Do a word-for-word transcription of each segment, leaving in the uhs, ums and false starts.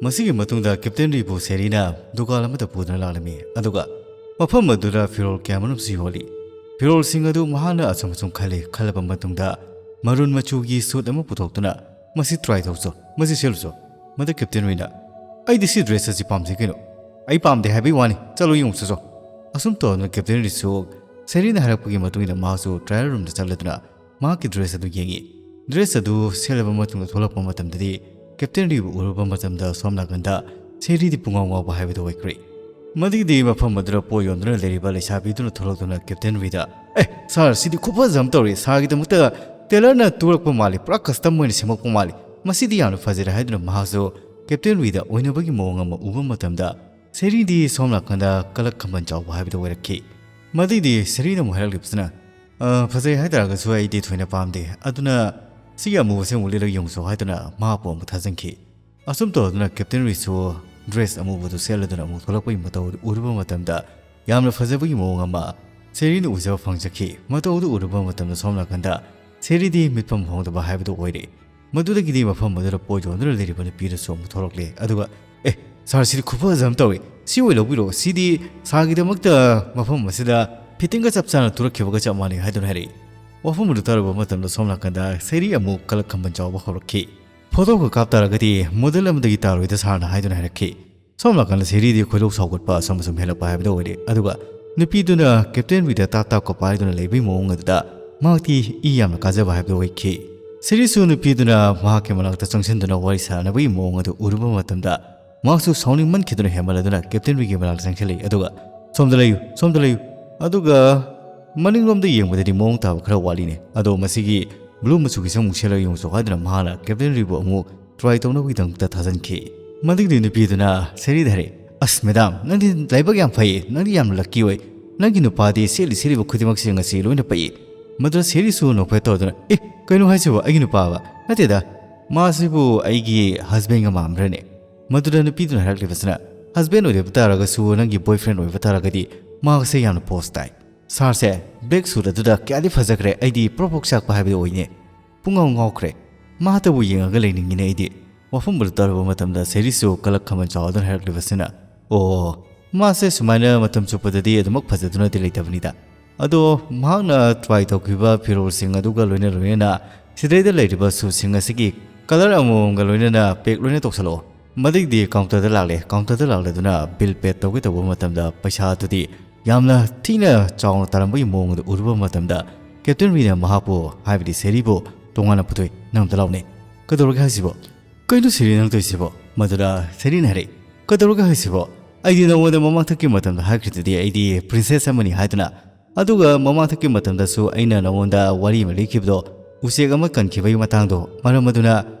ꯃꯁꯤꯒꯤ ꯃꯇꯨꯡꯗ ꯀꯦꯞꯇꯦꯟ ꯔꯤꯕꯨ ꯁꯦꯔꯤꯅ ꯗꯨꯀꯥꯟ ꯑꯃꯗ ꯄꯨꯗꯨꯅ ꯂꯥꯛꯂꯝꯃꯤ, ꯑꯗꯨꯒ ꯃꯐꯝ ꯑꯗꯨꯗ ꯐꯤꯔꯣꯜ ꯀꯌꯥꯃꯔꯨꯝꯁꯨ ꯌꯣꯜꯂꯤ꯫ ꯐꯤꯔꯣꯜꯁꯤꯡ ꯑꯗꯨ ꯃꯍꯥꯛꯅ ꯑꯁꯨꯝ ꯑꯁꯨꯝ ꯈꯜꯂꯤ꯫ ꯈꯜꯂꯕ ꯃꯇꯨꯡꯗ ꯃꯔꯨꯟ ꯃꯆꯨꯒꯤ ꯁꯨꯠ ꯑꯃ ꯄꯨꯊꯣꯛꯇꯨꯅ, "ꯃꯁꯤ ꯇ꯭ꯔꯥꯏ ꯇꯧꯁꯣ, ꯃꯁꯤ ꯁꯦꯠꯂꯨꯁꯣ"꯫ ꯃꯗꯨ ꯀꯦꯞꯇꯦꯟ ꯔꯤꯅ, "ꯑꯩꯗꯤ ꯁꯤ ꯗ꯭ꯔꯦꯁ ꯑꯁꯤ ꯄꯥꯝꯖꯩ ꯀꯩꯅꯣ꯫ ꯑꯩ ꯄꯥꯝꯗꯦ ꯍꯥꯏꯕꯒꯤ ꯋꯥꯅꯤ, ꯆꯠꯂꯣ ꯌꯦꯡꯉꯨ ꯆꯠꯁꯣ"꯫ ꯑꯁꯨꯝ ꯇꯧꯗꯨꯅ ꯀꯦꯞꯇꯦꯟ ꯔꯤꯁꯨ ꯁꯦꯔꯤꯅ ꯍꯥꯏꯔꯛꯄꯒꯤ ꯃꯇꯨꯡ ꯏꯟꯅ ꯃꯍꯥꯛꯁꯨ ꯇ꯭ꯔꯥꯌꯦꯜ ꯔꯨꯝꯗ ꯆꯠꯂꯗꯨꯅ ꯃꯍꯥꯛꯀꯤ ꯗ꯭ꯔꯦꯁ ꯑꯗꯨ ꯌꯦꯡꯉꯤ꯫ ꯗ꯭ꯔꯦꯁ ꯑꯗꯨ ꯁꯦꯠꯂꯕ ꯃꯇꯨꯡꯗ ꯊꯣꯛꯂꯛꯄ ꯃꯇꯝꯗꯗꯤ ꯀꯦꯞꯇꯦꯟ ꯔꯤꯕꯨ ꯎꯔꯨꯕ ꯃꯇꯝꯗ ꯁꯣꯝ ꯅꯥꯀꯟꯗ ꯁꯦꯔꯤꯗꯤ ꯄꯨꯡꯉꯥꯎ ꯉꯥꯎꯕ ꯍꯥꯏꯕꯗꯨ ꯑꯣꯏꯈ꯭ꯔꯦ꯫ ꯃꯗꯨꯒꯤꯗꯤ ꯃꯐꯝ ꯑꯗꯨꯗ ꯄꯣꯠ ꯌꯣꯟꯗꯨꯅ ꯂꯩꯔꯤꯕ ꯂꯩꯁꯥꯕꯤꯗꯨꯅ ꯊꯣꯛꯂꯛꯇꯨꯅ ꯀꯦꯞꯇꯦꯟ ꯔꯤꯗ, "ꯑꯦ ꯁꯥꯔ, ꯁꯤꯗꯤ ꯈꯨꯐꯖ ꯑꯃ ꯇꯧꯔꯤ꯫ ꯁꯥꯔꯒꯤꯗꯃꯛꯇ ꯇꯦꯂꯔꯅ ꯇꯨꯔꯛꯄ ꯃꯥꯜꯂꯤ, ꯄꯨꯔꯥ ꯀꯁꯇꯝ ꯑꯣꯏꯅ ꯁꯦꯝꯃꯛꯄ ꯃꯥꯜꯂꯤ꯫ ꯃꯁꯤꯗꯤ ꯌꯥꯝꯅ ꯐꯖꯔꯦ" ꯍꯥꯏꯗꯨꯅ ꯃꯍꯥꯛꯁꯨ ꯀꯦꯞꯇꯦꯟ ꯔꯤꯗ ꯑꯣꯏꯅꯕꯒꯤ ꯃꯑꯣꯡ ꯑꯃ ꯎꯕ ꯃꯇꯝꯗ ꯁꯦꯔꯤꯗꯤ ꯁꯣꯝ ꯅꯥꯀꯟꯗ ꯀꯂꯛ ꯈꯝꯕꯟ ꯆꯥꯎꯕ ꯍꯥꯏꯕꯗꯨ ꯑꯣꯏꯔꯛꯈꯤ꯫ ꯃꯗꯩꯗꯤ ꯁꯦꯔꯤꯅ ꯑꯃꯨꯛ ꯍꯥꯏꯔꯛꯂꯤꯕꯁꯤꯅ, "ꯑ, ꯐꯖꯩ ꯍꯥꯏꯇꯥꯔꯒꯁꯨ ꯑꯩꯗꯤ ꯊꯣꯏꯅ ꯄꯥꯝꯗꯦ, ꯑꯗꯨꯅ ꯁꯤꯒꯤ ꯑꯃꯨꯕꯁꯦ ꯑꯃꯨꯛ ꯂꯤꯠꯂꯒ ꯌꯦꯡꯉꯨꯁꯣ" ꯍꯥꯏꯗꯨꯅ ꯃꯍꯥꯛꯄꯨ ꯑꯃꯨꯛ ꯊꯥꯖꯤꯟꯈꯤ꯫ ꯑꯁꯨꯝ ꯇꯧꯗꯨꯅ ꯀꯦꯞꯇꯦꯟ ꯔꯤꯁꯨ ꯗ꯭ꯔꯦꯁ ꯑꯃꯨꯕꯗꯨ ꯁꯦꯠꯂꯗꯨꯅ ꯑꯃꯨꯛ ꯊꯣꯛꯂꯛꯄꯒꯤ ꯃꯇꯧ ꯑꯗꯨ ꯎꯔꯨꯕ ꯃꯇꯝꯗ ꯌꯥꯝꯅ ꯐꯖꯕꯒꯤ ꯃꯑꯣꯡ ꯑꯃ ꯁꯦꯔꯤꯅ ꯎꯖꯕ ꯐꯪꯖꯈꯤ꯫ ꯃꯇꯧ ꯑꯗꯨ ꯎꯔꯨꯕ ꯃꯇꯝꯗ ꯁꯣꯝ ꯅꯥꯀꯟꯗ ꯁꯦꯔꯤꯗꯤ ꯃꯤꯠꯐꯝ ꯍꯣꯡꯗꯕ ꯍꯥꯏꯕꯗꯨ ꯑꯣꯏꯔꯦ꯫ ꯃꯗꯨꯗꯒꯤꯗꯤ ꯃꯐꯝ ꯑꯗꯨꯗ ꯄꯣꯠ ꯌꯣꯟꯗꯨꯅ ꯂꯩꯔꯤꯕ ꯅꯨꯄꯤꯗꯨꯁꯨ ꯑꯃꯨꯛ ꯊꯣꯛꯂꯛꯂꯦ꯫ ꯑꯗꯨꯒ, "ꯑꯦ ꯁꯥꯔ, ꯁꯤꯗꯤ ꯈꯨꯐꯖ ꯑꯃ ꯇꯧꯏ, ꯁꯤ ꯑꯣꯏ ꯂꯧꯕꯤꯔꯣ, ꯁꯤꯗꯤ ꯁꯥꯔꯒꯤꯗꯃꯛꯇ ꯃꯐꯝ ꯑꯁꯤꯗ ꯐꯤꯠꯇꯤꯡꯒ ꯆꯞ ꯆꯥꯅ ꯇꯨꯔꯛꯈꯤꯕꯒ ꯆꯞ ꯃꯥꯟꯅꯩ" ꯍꯥꯏꯗꯨꯅ ꯍꯥꯏꯔꯛꯏ꯫ ꯋꯥꯐꯝ ꯑꯗꯨ ꯇꯥꯔꯨꯕ ꯃꯇꯝꯗ ꯁꯣꯝ ꯅꯥꯀꯟꯗ ꯁꯦꯔꯤ ꯑꯃꯨꯛ ꯀꯂꯛ ꯈꯝꯕꯟ ꯆꯥꯎꯕ ꯍꯧꯔꯛꯈꯤ꯫ "ꯐꯣꯇꯣꯒ ꯀꯥꯞ ꯇꯥꯔꯒꯗꯤ ꯃꯣꯗꯦꯜ ꯑꯃꯗꯒꯤ ꯇꯥꯔꯣꯏꯗ ꯁꯥꯔꯅ" ꯍꯥꯏꯗꯨꯅ ꯍꯥꯏꯔꯛꯈꯤ꯫ ꯁꯣꯝ ꯅꯥꯀꯟꯗ ꯁꯦꯔꯤꯗꯤ ꯈꯣꯏꯗꯧ ꯁꯥꯎꯒꯠꯄ ꯑꯁꯨꯝ ꯑꯁꯨꯝ ꯍꯦꯜꯂꯛꯄ ꯍꯥꯏꯕꯗꯨ ꯑꯣꯏꯔꯦ꯫ ꯑꯗꯨꯒ ꯅꯨꯄꯤꯗꯨꯅ ꯀꯦꯞꯇꯦꯟ ꯔꯤꯗ ꯇꯥꯞ ꯇꯥꯞ ꯀꯞꯄ ꯍꯥꯏꯗꯨꯅ ꯂꯩꯕꯒꯤ ꯃꯑꯣꯡ ꯑꯗꯨꯗ ꯃꯍꯥꯛꯇꯤ ꯏ ꯌꯥꯝꯅ ꯀꯥꯖꯕ ꯍꯥꯏꯕꯗꯨ ꯑꯣꯏꯈꯤ꯫ ꯁꯦꯔꯤꯁꯨ ꯅꯨꯄꯤꯗꯨꯅ ꯃꯍꯥꯛꯀꯤ ꯃꯅꯥꯛꯇ ꯆꯪꯁꯤꯟꯗꯨꯅ ꯋꯥꯔꯤ ꯁꯥꯟꯅꯕꯒꯤ ꯃꯑꯣꯡ ꯑꯗꯨ ꯎꯔꯨꯕ ꯃꯇꯝꯗ ꯃꯍꯥꯛꯁꯨ ꯁꯥꯎꯅꯤꯡꯃꯟꯈꯤꯗꯨꯅ ꯍꯦꯟꯃꯟꯂꯗꯨꯅ ꯀꯦꯞꯇꯦꯟ ꯔꯤꯒꯤ ꯃꯅꯥꯛꯇ ꯆꯪꯁꯤꯜꯂꯛꯏ꯫ ꯑꯗꯨꯒ, "ꯁꯣꯝꯗ ꯂꯩꯌꯨ, ꯁꯣꯝꯗ ꯂꯩꯌꯨ"꯫ ꯑꯗꯨꯒ ꯃꯅꯤꯡꯂꯣꯝꯗ ꯌꯦꯡꯕꯗꯗꯤ ꯃꯑꯣꯡ ꯇꯥꯕ ꯈꯔ ꯋꯥꯠꯂꯤꯅꯦ꯫ ꯑꯗꯣ ꯃꯁꯤꯒꯤ ꯕ꯭ꯂꯨ ꯃꯆꯨꯒꯤꯁꯦ ꯑꯃꯨꯛ ꯁꯦꯠꯂꯒ ꯌꯦꯡꯉꯨꯁꯨ ꯍꯥꯏꯗꯨꯅ ꯃꯍꯥꯛꯅ ꯀꯦꯞꯇꯦꯟ ꯔꯤꯕꯨ ꯑꯃꯨꯛ ꯇ꯭ꯔꯥꯏ ꯇꯧꯅꯕꯒꯤꯗꯃꯛꯇ ꯊꯥꯖꯤꯟꯈꯤ꯫ ꯃꯗꯨꯒꯤ ꯅꯨꯄꯤꯗꯨꯅ ꯁꯦꯔꯤꯗ ꯍꯥꯏꯔꯛꯏ, "ꯑꯁ ꯃꯦꯗꯥꯝ, ꯅꯪꯗꯤ ꯂꯥꯏꯕꯛ ꯌꯥꯝ ꯐꯩꯌꯦ, ꯅꯪꯗꯤ ꯌꯥꯝꯅ ꯂꯛꯀꯤ ꯑꯣꯏ꯫ ꯅꯪꯒꯤ ꯅꯨꯄꯥꯗꯤ ꯁꯦꯠꯂꯤ ꯁꯦꯠꯂꯤꯕ ꯈꯨꯗꯤꯡꯃꯛꯁꯦ ꯉꯁꯤ ꯂꯣꯏꯅ ꯄꯛꯏ"꯫ ꯃꯗꯨꯗ ꯁꯦꯔꯤꯁꯨ ꯅꯣꯛꯐꯦꯠ ꯇꯧꯗꯨꯅ, "ꯑꯦ, ꯀꯩꯅꯣ ꯍꯥꯏꯁꯤꯕꯣ, ꯑꯩꯒꯤ ꯅꯨꯄꯥꯕ? ꯅꯠꯇꯦꯗ, ꯃꯥꯁꯤꯕꯨ ꯑꯩꯒꯤ ꯍꯁꯕꯦꯟꯒ ꯃꯥꯟꯕ꯭ꯔꯅꯦ?" ꯃꯗꯨꯗ ꯅꯨꯄꯤꯗꯨꯅ ꯍꯥꯏꯔꯛꯂꯤꯕꯁꯤꯅ, "ꯍꯁꯕꯦꯟ ꯑꯣꯏꯗꯕ ꯇꯥꯔꯒꯁꯨ ꯅꯪꯒꯤ ꯕꯣꯏꯐ꯭ꯔꯦꯟ ꯑꯣꯏꯕ ꯇꯥꯔꯒꯗꯤ ꯃꯍꯥꯛꯁꯦ ꯌꯥꯝꯅ ꯄꯣꯁ ꯇꯥꯏ꯫ ꯁꯥꯔꯁꯦ ꯕ꯭ꯂꯦꯛ ꯁꯨꯠ ꯑꯗꯨꯗ ꯀꯌꯥꯗꯤ ꯐꯖꯈ꯭ꯔꯦ, ꯑꯩꯗꯤ ꯄ꯭ꯔꯣꯛ ꯄ꯭ꯔꯣꯛ ꯆꯥꯛꯄ ꯍꯥꯏꯕꯗꯨ ꯑꯣꯏꯅꯦ꯫ ꯄꯨꯡꯉꯥꯎ ꯉꯥꯎꯈ꯭ꯔꯦ꯫ ꯃꯍꯥꯛꯇꯕꯨ ꯌꯦꯡꯉꯒ ꯂꯩꯅꯤꯡꯉꯤꯅꯦ ꯑꯩꯗꯤ"꯫ ꯋꯥꯐꯝꯕꯨ ꯇꯥꯔꯨꯕ ꯃꯇꯝꯗ ꯁꯦꯔꯤꯁꯨ ꯀꯂꯛ ꯈꯝꯕꯟ ꯆꯥꯎꯗꯨꯅ ꯍꯥꯏꯔꯛꯂꯤꯕꯁꯤꯅ, "ꯑꯣ, ꯃꯥꯁꯦ ꯁꯨꯃꯥꯏꯅ ꯃꯇꯝ ꯆꯨꯞꯄꯗꯗꯤ ꯑꯗꯨꯃꯛ ꯐꯖꯗꯨꯅꯗꯤ ꯂꯩꯇꯕꯅꯤꯗ꯫ ꯑꯗꯣ ꯃꯍꯥꯛꯅ ꯇ꯭ꯔꯥꯏ ꯇꯧꯈꯤꯕ ꯐꯤꯔꯣꯜꯁꯤꯡ ꯑꯗꯨꯒ ꯂꯣꯏꯅ ꯂꯣꯏꯅꯅ ꯁꯤꯗꯩꯗ ꯂꯩꯔꯤꯕ ꯁꯨꯁꯤꯡ ꯑꯁꯤꯒꯤ ꯀꯂꯔ ꯑꯃꯃꯝꯒ ꯂꯣꯏꯅꯅ ꯄꯦꯛ ꯂꯣꯏꯅ ꯇꯧꯁꯜꯂꯛꯑꯣ꯫" ꯃꯗꯒꯤꯗꯤ ꯀꯥꯎꯟꯇꯔꯗ ꯂꯥꯛꯂꯦ꯫ ꯀꯥꯎꯟꯇꯔꯗ ꯂꯥꯛꯂꯗꯨꯅ ꯕꯤꯜ ꯄꯦꯗ ꯇꯧꯒꯦ ꯇꯧꯕ ꯃꯇꯝꯗ ꯄꯩꯁꯥ ꯑꯗꯨꯗꯤ ꯌꯥꯝꯅ ꯊꯤꯅ ꯆꯥꯎꯅ ꯇꯥꯔꯝꯕꯒꯤ ꯃꯑꯣꯡ ꯑꯗꯨ ꯎꯔꯨꯕ ꯃꯇꯝꯗ ꯀꯦꯞꯇꯦꯟ ꯔꯤꯅ ꯃꯍꯥꯛꯄꯨ, ꯍꯥꯏꯕꯗꯤ ꯁꯦꯔꯤꯕꯨ, ꯇꯣꯉꯥꯟꯅ ꯄꯨꯊꯣꯛꯏ꯫ "ꯅꯪ ꯑꯝꯇ ꯂꯥꯎꯅꯦ꯫ ꯀꯩꯗꯧꯔꯒꯦ ꯍꯥꯏꯁꯤꯕꯣ? ꯀꯩꯅꯣ ꯁꯦꯔꯤ ꯅꯪ ꯇꯧꯔꯤꯁꯤꯕꯣ?" ꯃꯗꯨꯗ ꯁꯦꯔꯤꯅ ꯍꯥꯏꯔꯛꯏ, "ꯀꯩꯗꯧꯔꯒꯦ ꯍꯥꯏꯁꯤꯕꯣ? ꯑꯩꯗꯤ ꯅꯉꯣꯟꯗ ꯃꯃꯥꯡꯊꯛꯀꯤ ꯃꯇꯝꯗ ꯍꯥꯏꯈ꯭ꯔꯤꯗꯨꯗꯤ ꯑꯩꯗꯤ ꯄ꯭ꯔꯤꯟꯁꯦꯁ ꯑꯃꯅꯤ ꯍꯥꯏꯗꯅ꯫ ꯑꯗꯨꯒ ꯃꯃꯥꯡꯊꯛꯀꯤ ꯃꯇꯝꯗꯁꯨ ꯑꯩꯅ ꯅꯉꯣꯟꯗ ꯋꯥꯔꯤ ꯑꯃ ꯂꯤꯈꯤꯕꯗꯣ, ꯎꯆꯦꯛ ꯑꯃ ꯀꯟꯈꯤꯕꯒꯤ ꯃꯇꯥꯡꯗꯣ꯫ ꯃꯔꯝ ꯑꯗꯨꯅ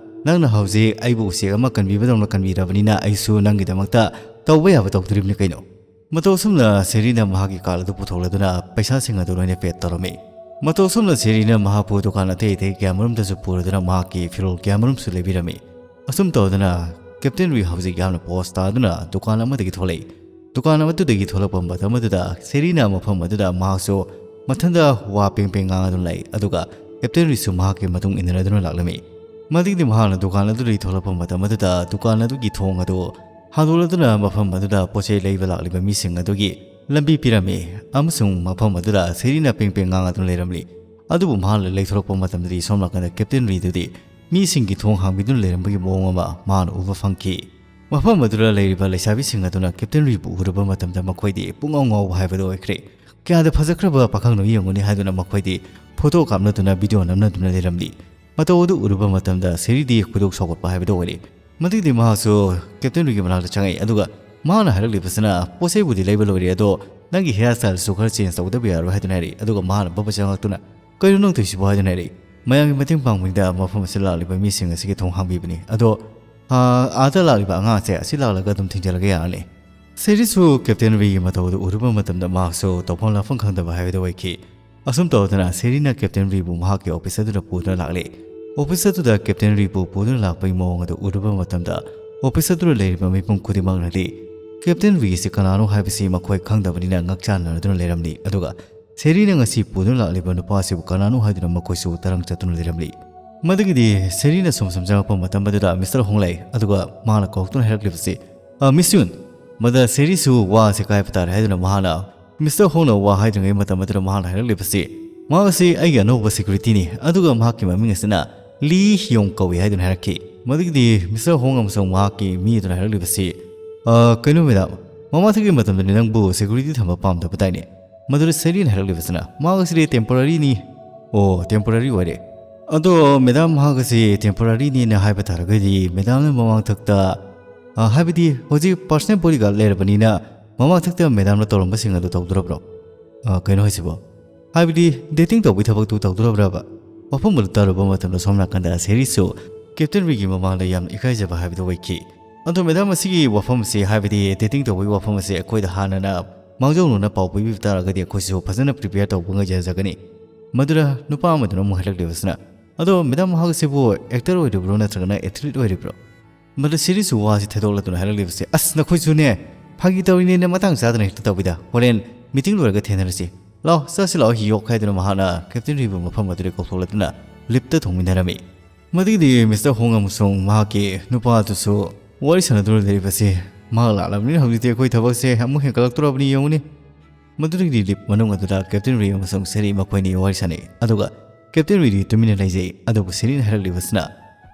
ꯅꯪꯅ ꯍꯧꯖꯤꯛ ꯑꯩꯕꯨ ꯎꯆꯦꯛ ꯑꯃ ꯀꯟꯕꯤꯕꯗꯧꯅ ꯀꯟꯕꯤꯔꯕꯅꯤꯅ ꯑꯩꯁꯨ ꯅꯪꯒꯤꯗꯃꯛꯇ ꯇꯧꯕ ꯌꯥꯕ ꯇꯧꯗꯣꯔꯤꯕꯅꯤ ꯀꯩꯅꯣ꯫" ꯃꯇꯧ ꯑꯁꯨꯝꯅ ꯁꯦꯔꯤꯅ ꯃꯍꯥꯛꯀꯤ ꯀꯥꯔꯗ ꯑꯗꯨ ꯄꯨꯊꯣꯛꯂꯗꯨꯅ ꯄꯩꯁꯥꯁꯤꯡ ꯑꯗꯨ ꯂꯣꯏꯅ ꯄꯦꯗ ꯇꯧꯔꯝꯃꯤ꯫ ꯃꯇꯧ ꯑꯁꯨꯝꯅ ꯁꯦꯔꯤꯅ ꯃꯍꯥꯛꯄꯨ ꯗꯨꯀꯥꯟ ꯑꯇꯩ ꯑꯇꯩ ꯀꯌꯥꯃꯔꯨꯝꯗꯁꯨ ꯄꯨꯔꯗꯨꯅ ꯃꯍꯥꯛꯀꯤ ꯐꯤꯔꯣꯜ ꯀꯌꯥꯃꯔꯨꯝꯁꯨ ꯂꯩꯕꯤꯔꯝꯃꯤ꯫ ꯑꯁꯨꯝ ꯇꯧꯗꯅ ꯀꯦꯞꯇꯦꯟ ꯔꯤ ꯍꯧꯖꯤꯛ ꯌꯥꯝꯅ ꯄꯣꯁ ꯇꯥꯗꯨꯅ ꯗꯨꯀꯥꯟ ꯑꯃꯗꯒꯤ ꯊꯣꯛꯂꯛꯏ꯫ ꯗꯨꯀꯥꯟ ꯑꯃꯗꯨꯗꯒꯤ ꯊꯣꯛꯂꯛꯄ ꯃꯇꯝ ꯑꯗꯨꯗ ꯁꯦꯔꯤꯅ ꯃꯐꯝ ꯑꯗꯨꯗ ꯃꯍꯥꯛꯁꯨ ꯃꯊꯟꯇ ꯋꯥ ꯄꯦꯡ ꯄꯦꯡ ꯉꯥꯡꯗꯨꯅ ꯂꯩ, ꯑꯗꯨꯒ ꯀꯦꯞꯇꯦꯟ ꯔꯤꯁꯨ ꯃꯍꯥꯛꯀꯤ ꯃꯇꯨꯡ ꯏꯟꯅꯔꯗꯨꯅ ꯂꯥꯛꯂꯝꯃꯤ꯫ ꯃꯗꯒꯤꯗꯤ ꯃꯍꯥꯛꯅ ꯗꯨꯀꯥꯟ ꯑꯗꯨꯗꯒꯤ ꯊꯣꯛꯂꯛꯄ ꯃꯇꯝ ꯑꯗꯨꯗ ꯗꯨꯀꯥꯟ ꯑꯗꯨꯒꯤ ꯊꯣꯡ ꯑꯗꯨ ꯍꯥꯡꯗꯣꯛꯂꯗꯨꯅ ꯃꯐꯝ ꯑꯗꯨꯗ ꯄꯣꯠ ꯆꯩ ꯂꯩꯕ ꯂꯥꯛꯂꯤꯕ ꯃꯤꯁꯤꯡ ꯑꯗꯨꯒꯤ ꯂꯝꯕꯤ ꯄꯤꯔꯝꯃꯤ, ꯑꯃꯁꯨꯡ ꯃꯐꯝ ꯑꯗꯨꯗ ꯁꯦꯔꯤꯅ ꯄꯦꯡ ꯄꯦꯡ ꯉꯥꯡꯗꯨꯅ ꯂꯩꯔꯝꯂꯤ꯫ ꯑꯗꯨꯕꯨ ꯃꯍꯥꯛꯅ ꯂꯩꯊꯣꯔꯛꯄ ꯃꯇꯝꯗꯗꯤ ꯁꯣꯝ ꯅꯥꯀꯟꯗ ꯀꯦꯞꯇꯦꯟ ꯔꯤꯗꯨꯗꯤ ꯃꯤꯁꯤꯡꯒꯤ ꯊꯣꯡ ꯍꯥꯡꯕꯤꯗꯨꯅ ꯂꯩꯔꯝꯕꯒꯤ ꯃꯑꯣꯡ ꯑꯃ ꯃꯍꯥꯛꯅ ꯎꯕ ꯐꯪꯈꯤ꯫ ꯃꯐꯝ ꯑꯗꯨꯗ ꯂꯩꯔꯤꯕ ꯂꯩꯁꯥꯕꯤꯁꯤꯡ ꯑꯗꯨꯅ ꯀꯦꯞꯇꯦꯟ ꯔꯤꯕꯨ ꯎꯔꯨꯕ ꯃꯇꯝꯗ ꯃꯈꯣꯏꯗꯤ ꯄꯨꯡꯉꯥꯎ ꯉꯥꯎꯕ ꯍꯥꯏꯕꯗꯨ ꯑꯣꯏꯈ꯭ꯔꯦ꯫ "ꯀꯌꯥꯗ ꯐꯖꯈ꯭ꯔꯕ ꯄꯥꯈꯪꯅꯣ ꯌꯦꯡꯉꯨꯅꯦ" ꯍꯥꯏꯗꯨꯅ ꯃꯈꯣꯏꯗꯤ ꯐꯣꯇꯣ ꯀꯥꯞꯅꯗꯨꯅ ꯚꯤꯗꯤꯑꯣ ꯅꯝꯅꯗꯨꯅ ꯂꯩꯔꯝꯂꯤ꯫ ꯃꯇꯧ ꯑꯗꯨ ꯎꯔꯨꯕ ꯃꯇꯝꯗ ꯁꯦꯔꯤꯗꯤ ꯈꯣꯏꯗꯧ ꯁꯥꯎꯒꯠꯄ ꯍꯥꯏꯕꯗꯨ ꯑꯣꯏꯔꯦ꯫ ꯃꯗꯨꯒꯤꯗꯤ ꯃꯍꯥꯛꯁꯨ ꯀꯦꯞꯇꯦꯟ ꯔꯤꯒꯤ ꯃꯅꯥꯛꯇ ꯆꯪꯉꯛꯏ, ꯑꯗꯨꯒ ꯃꯍꯥꯛꯅ ꯍꯥꯏꯔꯛꯂꯤꯕꯁꯤꯅ, "ꯄꯣꯠ ꯆꯩꯕꯨꯗꯤ ꯂꯩꯕ ꯂꯣꯏꯔꯦ, ꯑꯗꯣ ꯅꯪꯒꯤ ꯍꯤꯌꯥꯔ ꯁ꯭ꯇꯥꯏꯜꯁꯨ ꯈꯔ ꯆꯦꯟꯖ ꯇꯧꯗꯕ ꯌꯥꯔꯣꯏ" ꯍꯥꯏꯗꯨꯅ ꯍꯥꯏꯔꯛꯏ꯫ ꯑꯗꯨꯒ ꯃꯍꯥꯛꯅ ꯕꯕ ꯆꯪꯉꯛꯇꯨꯅ, "ꯀꯩꯅꯣ ꯅꯪ ꯇꯧꯔꯤꯁꯤꯕꯣ?" ꯍꯥꯏꯗꯨꯅ ꯍꯥꯏꯔꯛꯏ꯫ "ꯃꯌꯥꯝꯒꯤ ꯃꯇꯦꯡ ꯄꯥꯡꯕꯅꯤꯗ ꯃꯐꯝ ꯑꯁꯤꯗ ꯂꯥꯛꯂꯤꯕ ꯃꯤꯁꯤꯡ ꯑꯁꯤꯒꯤ ꯊꯣꯡ ꯍꯥꯡꯕꯤꯕꯅꯤ꯫ ꯑꯗꯣ, ꯑꯥ, ꯑꯥꯗ ꯂꯥꯛꯂꯤꯕ ꯑꯉꯥꯡꯁꯦ ꯑꯁꯤ ꯂꯥꯛꯂꯒ ꯑꯗꯨꯝ ꯊꯤꯡꯖꯤꯜꯂꯒ ꯌꯥꯔꯅꯤ꯫" ꯁꯦꯔꯤꯁꯨ ꯀꯦꯞꯇꯦꯟ ꯔꯤꯒꯤ ꯃꯇꯧ ꯑꯗꯨ ꯎꯔꯨꯕ ꯃꯇꯝꯗ ꯃꯍꯥꯛꯁꯨ ꯇꯧꯐꯝ ꯂꯥꯛꯐꯝ ꯈꯪꯗꯕ ꯍꯥꯏꯕꯗꯨ ꯑꯣꯏꯈꯤ꯫ ꯑꯁꯨꯝ ꯇꯧꯗꯅ ꯁꯦꯔꯤꯅ ꯀꯦꯞꯇꯦꯟ ꯔꯤꯕꯨ ꯃꯍꯥꯛꯀꯤ ꯑꯣꯐꯤꯁ ꯑꯗꯨꯗ ꯄꯨꯗꯨꯅ ꯂꯥꯛꯂꯦ꯫ ꯑꯣꯐꯤꯁ ꯑꯗꯨꯗ ꯀꯦꯞꯇꯦꯟ ꯔꯤꯕꯨ ꯄꯨꯗꯨꯅ ꯂꯥꯛꯄꯒꯤ ꯃꯑꯣꯡ ꯑꯗꯨ ꯎꯔꯨꯕ ꯃꯇꯝꯗ ꯑꯣꯐꯤꯁ ꯑꯗꯨꯗ ꯂꯩꯔꯤꯕ ꯃꯤꯄꯨꯝ ꯈꯨꯗꯤꯡꯃꯛꯅꯗꯤ ꯀꯦꯞꯇꯦꯟ ꯔꯤꯁꯤ ꯀꯅꯥꯅꯣ ꯍꯥꯏꯕꯁꯤ ꯃꯈꯣꯏ ꯈꯪꯗꯕꯅꯤꯅ ꯉꯛꯆꯥꯟꯅꯗꯨꯅ ꯂꯩꯔꯝꯂꯤ꯫ ꯑꯗꯨꯒ ꯁꯦꯔꯤꯅ ꯉꯁꯤ ꯄꯨꯗꯨꯅ ꯂꯥꯛꯂꯤꯕ ꯅꯨꯄꯥ ꯑꯁꯤꯕꯨ ꯀꯅꯥꯅꯣ ꯍꯥꯏꯗꯨꯅ ꯃꯈꯣꯏꯁꯨ ꯇꯔꯪ ꯆꯠꯇꯨꯅ ꯂꯩꯔꯝꯂꯤ꯫ ꯃꯗꯨꯒꯤꯗꯤ ꯁꯦꯔꯤꯅ ꯁꯨꯝ ꯁꯨꯝ ꯆꯪꯉꯛꯄ ꯃꯇꯝ ꯑꯗꯨꯗ ꯃꯤꯁꯇꯔ ꯍꯣꯡ ꯂꯩ, ꯑꯗꯨꯒ ꯃꯍꯥꯛꯅ ꯀꯧꯔꯛꯇꯨꯅ ꯍꯥꯏꯔꯛꯂꯤꯕꯁꯤ, "ꯑ, ꯃꯤꯁ ꯌꯨꯟ!" ꯃꯗ ꯁꯦꯔꯤꯁꯨ ꯋꯥ ꯑꯁꯤ ꯀꯥꯏꯕ ꯇꯥꯔꯦ ꯍꯥꯏꯗꯨꯅ ꯃꯍꯥꯛꯅ ꯃꯤꯁꯇꯔ ꯍꯣꯡꯅ ꯋꯥ ꯍꯥꯏꯗ꯭ꯔꯤꯉꯩ ꯃꯇꯝ ꯑꯗꯨꯗ ꯃꯍꯥꯛꯅ ꯍꯥꯏꯔꯛꯂꯤꯕꯁꯤ, "ꯃꯍꯥꯛ ꯑꯁꯤ ꯑꯩꯒꯤ ꯑꯅꯧꯕ ꯁꯦꯀ꯭ꯌꯨꯔꯤꯇꯤꯅꯤ, ꯑꯗꯨꯒ ꯃꯍꯥꯛꯀꯤ ꯃꯃꯤꯡ ꯑꯁꯤꯅ ꯂꯤ ꯍꯤꯌꯣꯡ ꯀꯧꯏ" ꯍꯥꯏꯗꯨꯅ ꯍꯥꯏꯔꯛꯈꯤ꯫ ꯃꯗꯨꯒꯤꯗꯤ ꯃꯤꯁꯇꯔ ꯍꯣꯡ ꯑꯃꯁꯨꯡ ꯃꯍꯥꯛꯀꯤ ꯃꯤ ꯑꯗꯨꯅ ꯍꯥꯏꯔꯛꯂꯤꯕꯁꯤ, "ꯑ, ꯀꯩꯅꯣ ꯃꯦꯗꯥꯝ, ꯃꯃꯥꯡꯊꯛꯀꯤ ꯃꯇꯝꯗꯅꯤ ꯅꯪꯕꯨ ꯁꯦꯀ꯭ꯌꯨꯔꯤꯇꯤ ꯊꯝꯕ ꯄꯥꯝꯗꯕꯗꯥꯏꯅꯦ?" ꯃꯗꯨꯗ ꯁꯦꯔꯤꯅ ꯍꯥꯏꯔꯛꯂꯤꯕꯁꯤꯅ, "ꯃꯍꯥꯛ ꯑꯁꯤꯗꯤ ꯇꯦꯝꯄꯣꯔꯥꯔꯤꯅꯤ"꯫ "ꯑꯣ, ꯇꯦꯝꯄꯣꯔꯥꯔꯤ ꯑꯣꯏꯔꯦ꯫ ꯑꯗꯣ ꯃꯦꯗꯥꯝ, ꯃꯍꯥꯛ ꯑꯁꯤ ꯇꯦꯝꯄꯣꯔꯥꯔꯤꯅꯤꯅ ꯍꯥꯏꯕ ꯇꯥꯔꯒꯗꯤ ꯃꯦꯗꯥꯝꯅ ꯃꯃꯥꯡꯊꯛꯇ, ꯑ, ꯍꯥꯏꯕꯗꯤ ꯍꯧꯖꯤꯛ ꯄꯥꯔꯁꯅꯦꯜ ꯕꯣꯗꯤꯒꯥꯔꯗ ꯂꯩꯔꯕꯅꯤꯅ ꯃꯃꯥꯡꯊꯛꯇ ꯃꯦꯗꯥꯝꯅ ꯇꯧꯔꯝꯕꯁꯤꯡ ꯑꯗꯨ ꯇꯧꯗꯣꯔꯕ꯭ꯔꯣ?" "ꯑ, ꯀꯩꯅꯣ ꯍꯥꯏꯁꯤꯕꯣ? ꯍꯥꯏꯕꯗꯤ ꯗꯦꯇꯤꯡ ꯇꯧꯕꯒꯤ ꯊꯕꯛꯇꯨ ꯇꯧꯗꯣꯔꯕ꯭ꯔꯕ?" ꯋꯥꯐꯝ ꯑꯗꯨ ꯇꯥꯔꯨꯕ ꯃꯇꯝꯗ ꯁꯣꯝ ꯅꯥꯀꯟꯗ ꯁꯦꯔꯤꯁꯁꯨ ꯀꯦꯞꯇꯦꯟ ꯔꯤꯒꯤ ꯃꯃꯥꯡꯗ ꯌꯥꯝꯅ ꯏꯀꯥꯏꯖꯕ ꯍꯥꯏꯕꯗꯨ ꯑꯣꯏꯈꯤ꯫ "ꯑꯗꯣ ꯃꯦꯗꯥꯝ, ꯑꯁꯤꯒꯤ ꯋꯥꯐꯝ ꯑꯁꯤ, ꯍꯥꯏꯕꯗꯤ ꯗꯦꯇꯤꯡ ꯇꯧꯕꯒꯤ ꯋꯥꯐꯝ ꯑꯁꯤ ꯑꯩꯈꯣꯏꯗ ꯍꯥꯟꯅꯅ ꯃꯥꯡꯖꯧꯅꯅ ꯄꯥꯎ ꯄꯤꯕꯤꯕ ꯇꯥꯔꯒꯗꯤ ꯑꯩꯈꯣꯏꯁꯨ ꯐꯖꯅ ꯄ꯭ꯔꯤꯄꯦꯌꯔ ꯇꯧꯕ ꯉꯝꯖꯒꯅꯤ"꯫ ꯃꯗꯨꯗ ꯅꯨꯄꯥ ꯑꯃꯗꯨꯅ ꯑꯃꯨꯛ ꯍꯥꯏꯔꯛꯂꯤꯕꯁꯤꯅ, "ꯑꯗꯣ ꯃꯦꯗꯥꯝ, ꯃꯍꯥꯛ ꯑꯁꯤꯕꯨ ꯑꯦꯛꯇꯔ ꯑꯣꯏꯔꯤꯕ꯭ꯔꯣ ꯅꯠꯇ꯭ꯔꯒꯅ ꯑꯦꯊꯂꯤꯠ ꯑꯣꯏꯔꯤꯕ꯭ꯔꯣ?" ꯃꯗꯨ ꯁꯦꯔꯤꯁꯁꯨ ꯋꯥꯁꯤ ꯊꯩꯗꯣꯛꯂꯗꯨꯅ ꯍꯥꯏꯔꯛꯂꯤꯕꯁꯤ, "ꯑꯁ, ꯅꯈꯣꯏꯁꯨꯅꯦ, ꯐꯥꯒꯤ ꯇꯧꯔꯤꯅꯦꯅ ꯃꯇꯥꯡ ꯆꯥꯗꯅ ꯍꯦꯛꯇ ꯇꯧꯕꯤꯗ꯫ ꯍꯣꯔꯦꯟ ꯃꯤꯇꯤꯡ ꯂꯣꯏꯔꯒ ꯊꯦꯡꯅꯔꯁꯤ꯫ ꯂꯥꯛꯑꯣ, ꯆꯠꯁꯤ ꯂꯥꯛꯑꯣ, ꯍꯤꯌꯣꯛ" ꯍꯥꯏꯗꯨꯅ ꯃꯍꯥꯛꯅ ꯀꯦꯞꯇꯦꯟ ꯔꯤꯕꯨ ꯃꯐꯝ ꯑꯗꯨꯗ ꯀꯧꯊꯣꯛꯂꯗꯨꯅ ꯂꯤꯞꯇ ꯊꯣꯡꯃꯤꯟꯅꯔꯝꯃꯤ꯫ ꯃꯗꯨꯒꯤꯗꯤ ꯃꯤꯁꯇꯔ ꯍꯣꯡ ꯑꯃꯁꯨꯡ ꯃꯍꯥꯛꯀꯤ ꯅꯨꯄꯥ ꯑꯗꯨꯁꯨ ꯋꯥꯔꯤ ꯁꯥꯟꯅꯗꯨꯅ ꯂꯩꯔꯤꯕꯁꯤ, "ꯃꯍꯥꯛ ꯂꯥꯛꯂꯕꯅꯤꯅ ꯍꯧꯖꯤꯛꯇꯤ ꯑꯩꯈꯣꯏ ꯊꯕꯛꯁꯦ ꯑꯃꯨꯛ ꯍꯦꯟꯒꯠꯂꯛꯇꯣꯔꯕꯅꯤ, ꯌꯦꯡꯉꯨꯅꯦ"꯫ ꯃꯗꯨꯗꯒꯤꯗꯤ ꯂꯤꯞ ꯃꯅꯨꯡ ꯑꯗꯨꯗ ꯀꯦꯞꯇꯦꯟ ꯔꯤ ꯑꯃꯁꯨꯡ ꯁꯦꯔꯤ ꯃꯈꯣꯏꯅꯤ ꯋꯥꯔꯤ ꯁꯥꯟꯅꯩ, ꯑꯗꯨꯒ ꯀꯦꯞꯇꯦꯟ ꯔꯤꯗꯤ ꯇꯨꯃꯤꯟꯅ ꯂꯩꯖꯩ꯫ ꯑꯗꯨꯕꯨ ꯁꯦꯔꯤꯅ ꯍꯥꯏꯔꯛꯂꯤꯕꯁꯤꯅ,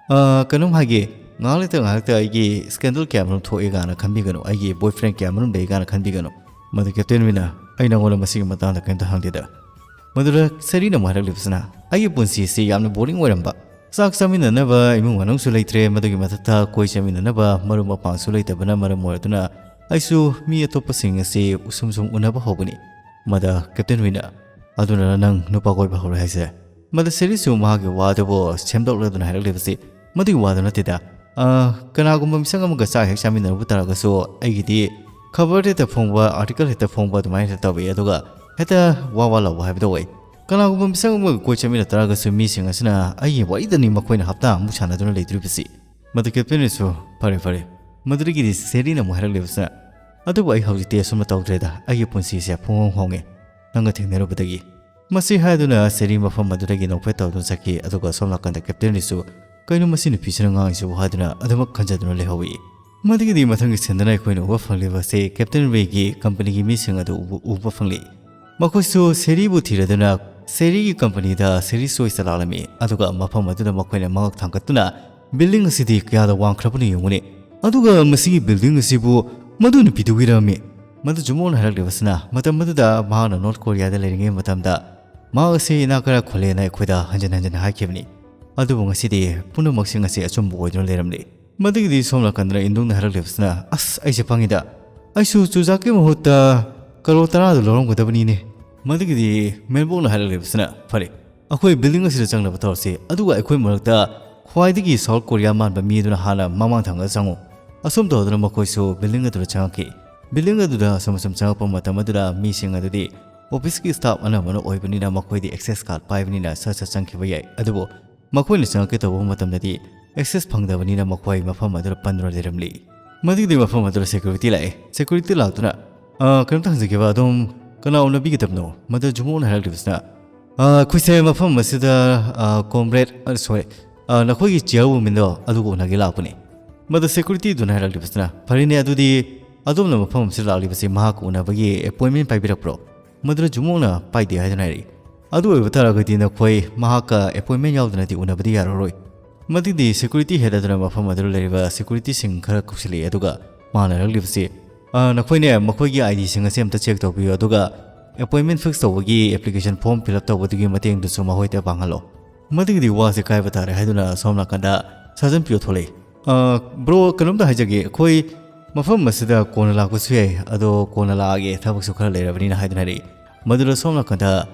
"ꯑ, ꯀꯩꯅꯣꯝ ꯍꯥꯏꯒꯦ, ꯉꯥꯏꯍꯥꯛ ꯂꯩꯇ ꯉꯥꯏꯍꯥꯛꯇ ꯑꯩꯒꯤ ꯁ꯭ꯀꯦꯟꯗꯜ ꯀꯌꯥ ꯃꯔꯨꯝ ꯊꯣꯛꯑꯦ ꯀꯥꯏꯅ ꯈꯟꯕꯤꯒꯅꯨ, ꯑꯩꯒꯤ ꯕꯣꯏ ꯐ꯭ꯔꯦꯟ ꯀꯌꯥ ꯃꯔꯨꯝ ꯂꯩ ꯀꯥꯏꯅ ꯈꯟꯕꯤꯒꯅꯨ"꯫ ꯃꯗꯨ ꯀꯦꯞꯇꯦꯟ ꯔꯤꯅ, "ꯑꯩ ꯅꯉꯣꯟꯗ ꯃꯁꯤꯒꯤ ꯃꯇꯥꯡꯗ ꯀꯔꯤꯝꯇ ꯍꯪꯗꯦꯗ"꯫ ꯃꯗꯨꯗ ꯁꯦꯔꯤꯅ ꯑꯃꯨꯛ ꯍꯥꯏꯔꯛꯂꯤꯕꯁꯤꯅ, "ꯑꯩꯒꯤ ꯄꯨꯟꯁꯤꯁꯤ ꯌꯥꯝꯅ ꯕꯣꯔꯤꯡ ꯑꯣꯏꯔꯝꯕ, ꯆꯥꯛ ꯆꯥꯃꯤꯟꯅꯅꯕ ꯏꯃꯨꯡ ꯃꯅꯨꯡꯁꯨ ꯂꯩꯇ꯭ꯔꯦ, ꯃꯗꯨꯒꯤ ꯃꯊꯛꯇ ꯀꯣꯏ ꯆꯠꯃꯤꯟꯅꯅꯕ ꯃꯔꯨꯞ ꯃꯄꯥꯡꯁꯨ ꯂꯩꯇꯕꯅ ꯃꯔꯝ ꯑꯣꯏꯔꯗꯨꯅ ꯑꯩꯁꯨ ꯃꯤ ꯑꯇꯣꯞꯄꯁꯤꯡ ꯑꯁꯤ ꯁꯨꯝ ꯁꯨꯝ ꯎꯅꯕ ꯍꯧꯕꯅꯤ"꯫ ꯃꯗ ꯀꯦꯞꯇꯦꯟ ꯔꯤꯅ, "ꯑꯗꯨꯅꯔ ꯅꯪ ꯅꯨꯄꯥ ꯀꯣꯏꯕ ꯍꯧꯔꯦ ꯍꯥꯏꯁꯦ?" ꯃꯗ ꯁꯦꯔꯤꯁꯨ ꯃꯍꯥꯛꯀꯤ ꯋꯥ ꯑꯗꯨꯕꯨ ꯁꯦꯝꯗꯣꯛꯂꯗꯨꯅ ꯍꯥꯏꯔꯛꯂꯤꯕꯁꯤ, "ꯃꯗꯨꯒꯤ ꯋꯥꯗꯨ ꯅꯠꯇꯦꯗ꯫ ꯑ, ꯀꯅꯥꯒꯨꯝꯕ ꯃꯤꯁꯛ ꯑꯃꯒ ꯆꯥꯛ ꯍꯦꯛ ꯆꯥꯃꯤꯟꯅꯔꯨꯕ ꯇꯥꯔꯒꯁꯨ ꯑꯩꯒꯤꯗꯤ ꯈꯕꯔ ꯍꯦꯛꯇ ꯐꯣꯡꯕ, ꯑꯥꯔꯇꯤꯀꯜ ꯍꯦꯛꯇ ꯐꯣꯡꯕ ꯑꯗꯨꯃꯥꯏꯅ ꯍꯦꯛꯇ ꯇꯧꯏ, ꯑꯗꯨꯒ ꯍꯦꯛꯇ ꯋꯥ ꯋꯥ ꯂꯥꯎꯕ ꯍꯥꯏꯕꯗꯣ ꯑꯣꯏ꯫ ꯀꯅꯥꯒꯨꯝꯕ ꯃꯤꯁꯛ ꯑꯃꯒ ꯀꯣꯏ ꯆꯠꯃꯤꯟꯅ ꯇꯥꯔꯒꯁꯨ ꯃꯤꯁꯤꯡ ꯑꯁꯤꯅ ꯑꯩꯒꯤ ꯋꯥꯔꯤꯗꯅꯤ ꯃꯈꯣꯏꯅ ꯍꯞꯇꯥ ꯑꯃꯨꯛ ꯁꯥꯟꯅꯗꯨꯅ ꯂꯩꯗꯣꯔꯤꯕꯁꯤ"꯫ ꯃꯗꯨ ꯀꯦꯞꯇꯦꯟꯅꯁꯨ, "ꯐꯔꯦ, ꯐꯔꯦ"꯫ ꯃꯗꯨꯗꯒꯤꯗꯤ ꯁꯦꯔꯤꯅ ꯑꯃꯨꯛ ꯍꯥꯏꯔꯛꯂꯤꯕꯁꯤꯅ, "ꯑꯗꯨꯕꯨ ꯑꯩ ꯍꯧꯖꯤꯛꯇꯤ ꯑꯁꯨꯝꯅ ꯇꯧꯗ꯭ꯔꯦꯗ, ꯑꯩꯒꯤ ꯄꯨꯟꯁꯤꯁꯦ ꯄꯨꯡꯍꯣꯡ ꯍꯣꯡꯉꯦ ꯅꯪꯒ ꯊꯦꯡꯅꯔꯨꯕꯗꯒꯤ"꯫ ꯃꯁꯤ ꯍꯥꯏꯗꯨꯅ ꯁꯦꯔꯤ ꯃꯐꯝ ꯑꯗꯨꯗꯒꯤ ꯅꯣꯛꯐꯦꯠ ꯇꯧꯗꯨꯅ ꯆꯠꯈꯤ, ꯑꯗꯨꯒ ꯁꯣꯝ ꯅꯥꯀꯟꯗ ꯀꯦꯞꯇꯦꯟ ꯔꯤꯁꯨ ꯀꯩꯅꯣ ꯃꯁꯤ ꯅꯨꯄꯤꯁꯤꯅ ꯉꯥꯡꯉꯤꯁꯤꯕꯨ ꯍꯥꯏꯗꯨꯅ ꯑꯗꯨꯃꯛ ꯈꯟꯖꯗꯨꯅ ꯂꯩꯍꯧꯏ꯫ ꯃꯗꯨꯒꯤꯗꯤ ꯃꯊꯪꯒꯤ ꯁꯤꯟꯗꯅ ꯑꯩꯈꯣꯏꯅ ꯎꯕ ꯐꯪꯂꯤꯕꯁꯤ ꯀꯦꯞꯇꯦꯟ ꯔꯦꯒꯤ ꯀꯝꯄꯅꯤꯒꯤ ꯃꯤꯁꯤꯡ ꯑꯗꯨ ꯎꯕ, ꯎꯕ ꯐꯪꯂꯤ꯫ ꯃꯈꯣꯏꯁꯨ ꯁꯦꯔꯤꯕꯨ ꯊꯤꯔꯗꯨꯅ ꯁꯦꯔꯤꯒꯤ ꯀꯝꯄꯅꯤꯗ ꯁꯦꯔꯤ ꯁꯣꯏꯁꯇ ꯂꯥꯛꯂꯝꯃꯤ, ꯑꯗꯨꯒ ꯃꯐꯝ ꯑꯗꯨꯗ ꯃꯈꯣꯏꯅ ꯃꯉꯛ ꯊꯥꯡꯒꯠꯇꯨꯅ, "ꯕꯤꯜꯗꯤꯡ ꯑꯁꯤꯗꯤ ꯀꯌꯥꯗ ꯋꯥꯡꯈ꯭ꯔꯕꯅꯣ ꯌꯦꯡꯉꯨꯅꯦ, ꯑꯗꯨꯒ ꯃꯁꯤꯒꯤ ꯕꯤꯜꯗꯤꯡ ꯑꯁꯤꯕꯨ ꯃꯗꯨ ꯅꯨꯄꯤꯗꯨꯒꯤꯔꯝꯃꯤ?" ꯃꯗꯨ ꯖꯨꯃꯣꯟꯅ ꯍꯥꯏꯔꯛꯂꯤꯕꯁꯤꯅ, ꯃꯇꯝ ꯑꯗꯨꯗ ꯃꯍꯥꯛꯅ ꯅꯣꯔꯠ ꯀꯣꯔꯤꯌꯥꯗ ꯂꯩꯔꯤꯉꯩ ꯃꯇꯝꯗ ꯃꯍꯥꯛ ꯑꯁꯤ ꯏꯅꯥꯛ ꯀꯩꯔꯥꯛ ꯈꯨꯜꯂꯦꯅ ꯑꯩꯈꯣꯏꯗ ꯍꯟꯖꯤꯟ ꯍꯟꯖꯤꯟ ꯍꯥꯏꯈꯤꯕꯅꯤ꯫ ꯑꯗꯨꯕꯨ ꯉꯁꯤꯗꯤ ꯄꯨꯝꯅꯃꯛꯁꯤꯡ ꯑꯁꯤ ꯑꯆꯨꯝꯕ ꯑꯣꯏꯗꯨꯅ ꯂꯩꯔꯝꯂꯤ꯫ ꯃꯗꯨꯒꯤꯗꯤ ꯁꯣꯝ ꯅꯥꯀꯟꯗꯅ ꯏꯟꯗꯨꯡꯅ ꯍꯥꯏꯔꯛꯂꯤꯕꯁꯤꯅ, "ꯑꯁ, ꯑꯩꯁꯦ ꯄꯪꯉꯤꯗ꯫ ꯑꯩꯁꯨ ꯆꯨꯖꯥꯛꯀꯤ ꯃꯍꯨꯠꯇ ꯀꯔꯣꯔ ꯇꯔꯥꯗꯨ ꯂꯧꯔꯝꯒꯗꯕꯅꯤꯅꯦ꯫" ꯃꯗꯨꯒꯤꯗꯤ ꯃꯦꯟꯕꯣꯛꯅ ꯍꯥꯏꯔꯛꯂꯤꯕꯁꯤꯅ, "ꯐꯔꯦ, ꯑꯩꯈꯣꯏ ꯕꯤꯜꯗꯤꯡ ꯑꯁꯤꯗ ꯆꯪꯅꯕ ꯇꯧꯔꯁꯤ, ꯑꯗꯨꯒ ꯑꯩꯈꯣꯏ ꯃꯔꯛꯇ ꯈ꯭ꯋꯥꯏꯗꯒꯤ ꯁꯥꯎꯠ ꯀꯣꯔꯤꯌꯥ ꯃꯥꯟꯕ ꯃꯤ ꯑꯗꯨꯅ ꯍꯥꯟꯅ ꯃꯃꯥꯡ ꯊꯪꯕꯗ ꯆꯪꯉꯨ꯫" ꯑꯁꯨꯝ ꯇꯧꯗꯨꯅ ꯃꯈꯣꯏꯁꯨ ꯕꯤꯜꯗꯤꯡ ꯑꯗꯨꯗ ꯆꯪꯉꯛꯈꯤ꯫ ꯕꯤꯜꯗꯤꯡ ꯑꯗꯨꯗ ꯑꯁꯨꯝ ꯑꯁꯨꯝ ꯆꯪꯉꯛꯄ ꯃꯇꯝ ꯑꯗꯨꯗ ꯃꯤꯁꯤꯡ ꯑꯗꯨꯗꯤ ꯑꯣꯐꯤꯁꯀꯤ ꯁ꯭ꯇꯥꯐ ꯑꯅꯝꯕꯅ ꯑꯣꯏꯕꯅꯤꯅ ꯃꯈꯣꯏꯗꯤ ꯑꯦꯛꯁꯦꯁ ꯀꯥꯔꯗ ꯄꯥꯏꯕꯅꯤꯅ ꯁꯠ ꯁꯠ ꯆꯪꯈꯤꯕ ꯌꯥꯏ꯫ ꯑꯗꯨꯕꯨ ꯃꯈꯣꯏꯅ ꯆꯪꯉꯛꯀꯦ ꯇꯧꯕ ꯃꯇꯝꯗꯗꯤ ꯑꯦꯛꯁꯦꯁ ꯐꯪꯗꯕꯅꯤꯅ ꯃꯈꯣꯏ ꯃꯐꯝ ꯑꯗꯨꯗ ꯄꯟꯗꯨꯅ ꯂꯩꯔꯝꯂꯤ꯫ ꯃꯗꯨꯒꯤꯗꯤ ꯃꯐꯝ ꯑꯗꯨꯗ ꯁꯦꯀ꯭ꯌꯨꯔꯤꯇꯤ ꯂꯥꯛꯑꯦ꯫ ꯁꯦꯀ꯭ꯌꯨꯔꯤꯇꯤ ꯂꯥꯛꯇꯨꯅ, "ꯑ, ꯀꯩꯅꯣꯝꯇ ꯍꯪꯖꯒꯦꯕ, ꯑꯗꯣꯝ ꯀꯅꯥ ꯎꯅꯕꯤꯒꯗꯕꯅꯣ?" ꯃꯗꯨ ꯖꯨꯃꯣꯟꯅ ꯍꯥꯏꯔꯛꯂꯤꯕꯁꯤꯅ, "ꯑ, ꯑꯩꯈꯣꯏꯁꯦ ꯃꯐꯝ ꯑꯁꯤꯗ, ꯑ, ꯀꯣꯝꯔꯦꯗ, ꯑ, ꯁꯣꯔꯤ, ꯑ, ꯅꯈꯣꯏꯒꯤ ꯆꯤꯌꯔꯋꯨꯃꯦꯟꯗꯣ ꯑꯗꯨꯒ ꯎꯅꯒꯦ ꯂꯥꯛꯄꯅꯤ꯫" ꯃꯗꯨ ꯁꯦꯀ꯭ꯌꯨꯔꯤꯇꯤꯗꯨꯅ ꯍꯥꯏꯔꯛꯂꯤꯕꯁꯤꯅ, "ꯐꯔꯦꯅꯦ, ꯑꯗꯨꯗꯤ ꯑꯗꯣꯝꯅ ꯃꯐꯝ ꯑꯁꯤꯗ ꯂꯥꯛꯂꯤꯕꯁꯤ ꯃꯍꯥꯛꯀ ꯎꯅꯕꯒꯤ ꯑꯦꯄꯣꯏꯟꯃꯦꯟ ꯄꯥꯏꯕꯤꯔꯛꯄ꯭ꯔꯣ?" ꯃꯗꯨꯗ ꯖꯨꯃꯣꯡꯅ ꯄꯥꯏꯗꯦ ꯍꯥꯏꯗꯨꯅ ꯍꯥꯏꯔꯛꯏ꯫ "ꯑꯗꯨ ꯑꯣꯏꯕ ꯇꯥꯔꯒꯗꯤ ꯅꯈꯣꯏ ꯃꯍꯥꯛꯀ ꯑꯦꯄꯣꯏꯟꯃꯦꯟ ꯌꯥꯎꯗꯅꯗꯤ ꯎꯅꯕꯗꯤ ꯌꯥꯔꯔꯣꯏ꯫" ꯃꯗꯨꯒꯤꯗꯤ ꯁꯦꯀ꯭ꯌꯨꯔꯤꯇꯤ ꯍꯦꯗ ꯑꯗꯨꯅ ꯃꯐꯝ ꯑꯗꯨꯗ ꯂꯩꯔꯤꯕ ꯁꯦꯀ꯭ꯌꯨꯔꯤꯇꯤꯁꯤꯡ ꯈꯔ ꯀꯧꯁꯤꯜꯂꯛꯏ, ꯑꯗꯨꯒ ꯃꯥꯅ ꯍꯥꯏꯔꯛꯂꯤꯕꯁꯤ, "ꯑ, ꯅꯈꯣꯏꯅꯦ ꯃꯈꯣꯏꯒꯤ ꯑꯥꯏ ꯗꯤꯁꯤꯡ ꯑꯁꯤ ꯑꯝꯇ ꯆꯦꯛ ꯇꯧꯕꯤꯌꯨ, ꯑꯗꯨꯒ ꯑꯦꯄꯣꯏꯟꯃꯦꯟ ꯐꯤꯛꯁ ꯇꯧꯕꯒꯤ ꯑꯦꯄ꯭ꯂꯤꯀꯦꯁꯟ ꯐꯣꯔꯝ ꯐꯤꯜ ꯑꯞ ꯇꯧꯕꯗꯨꯒꯤ ꯃꯇꯦꯡꯗꯨꯁꯨ ꯃꯈꯣꯏꯗ ꯄꯥꯡꯍꯜꯂꯣ꯫" ꯃꯗꯨꯒꯤꯗꯤ ꯋꯥꯁꯦ ꯀꯥꯏꯕ ꯇꯥꯔꯦ ꯍꯥꯏꯗꯨꯅ ꯁꯣꯝ ꯅꯥꯀꯟꯗ ꯁꯥꯖꯟ ꯄꯤꯌꯣ ꯊꯣꯛꯂꯛꯏ꯫ "ꯑ, ꯕ꯭ꯔꯣ, ꯀꯩꯅꯣꯝꯇ ꯍꯥꯏꯖꯒꯦ, ꯑꯩꯈꯣꯏ ꯃꯐꯝ ꯑꯁꯤꯗ ꯀꯣꯟꯅ ꯂꯥꯛꯄꯁꯨ ꯌꯥꯏ, ꯑꯗꯣ ꯀꯣꯟꯅ ꯂꯥꯛꯑꯒꯦ, ꯊꯕꯛꯁꯨ ꯈꯔ ꯂꯩꯔꯕꯅꯤꯅ" ꯍꯥꯏꯗꯨꯅ ꯍꯥꯏꯔꯛꯏ꯫ ꯃꯗꯨꯗ ꯁꯣꯝ ꯅꯥꯀꯟꯗ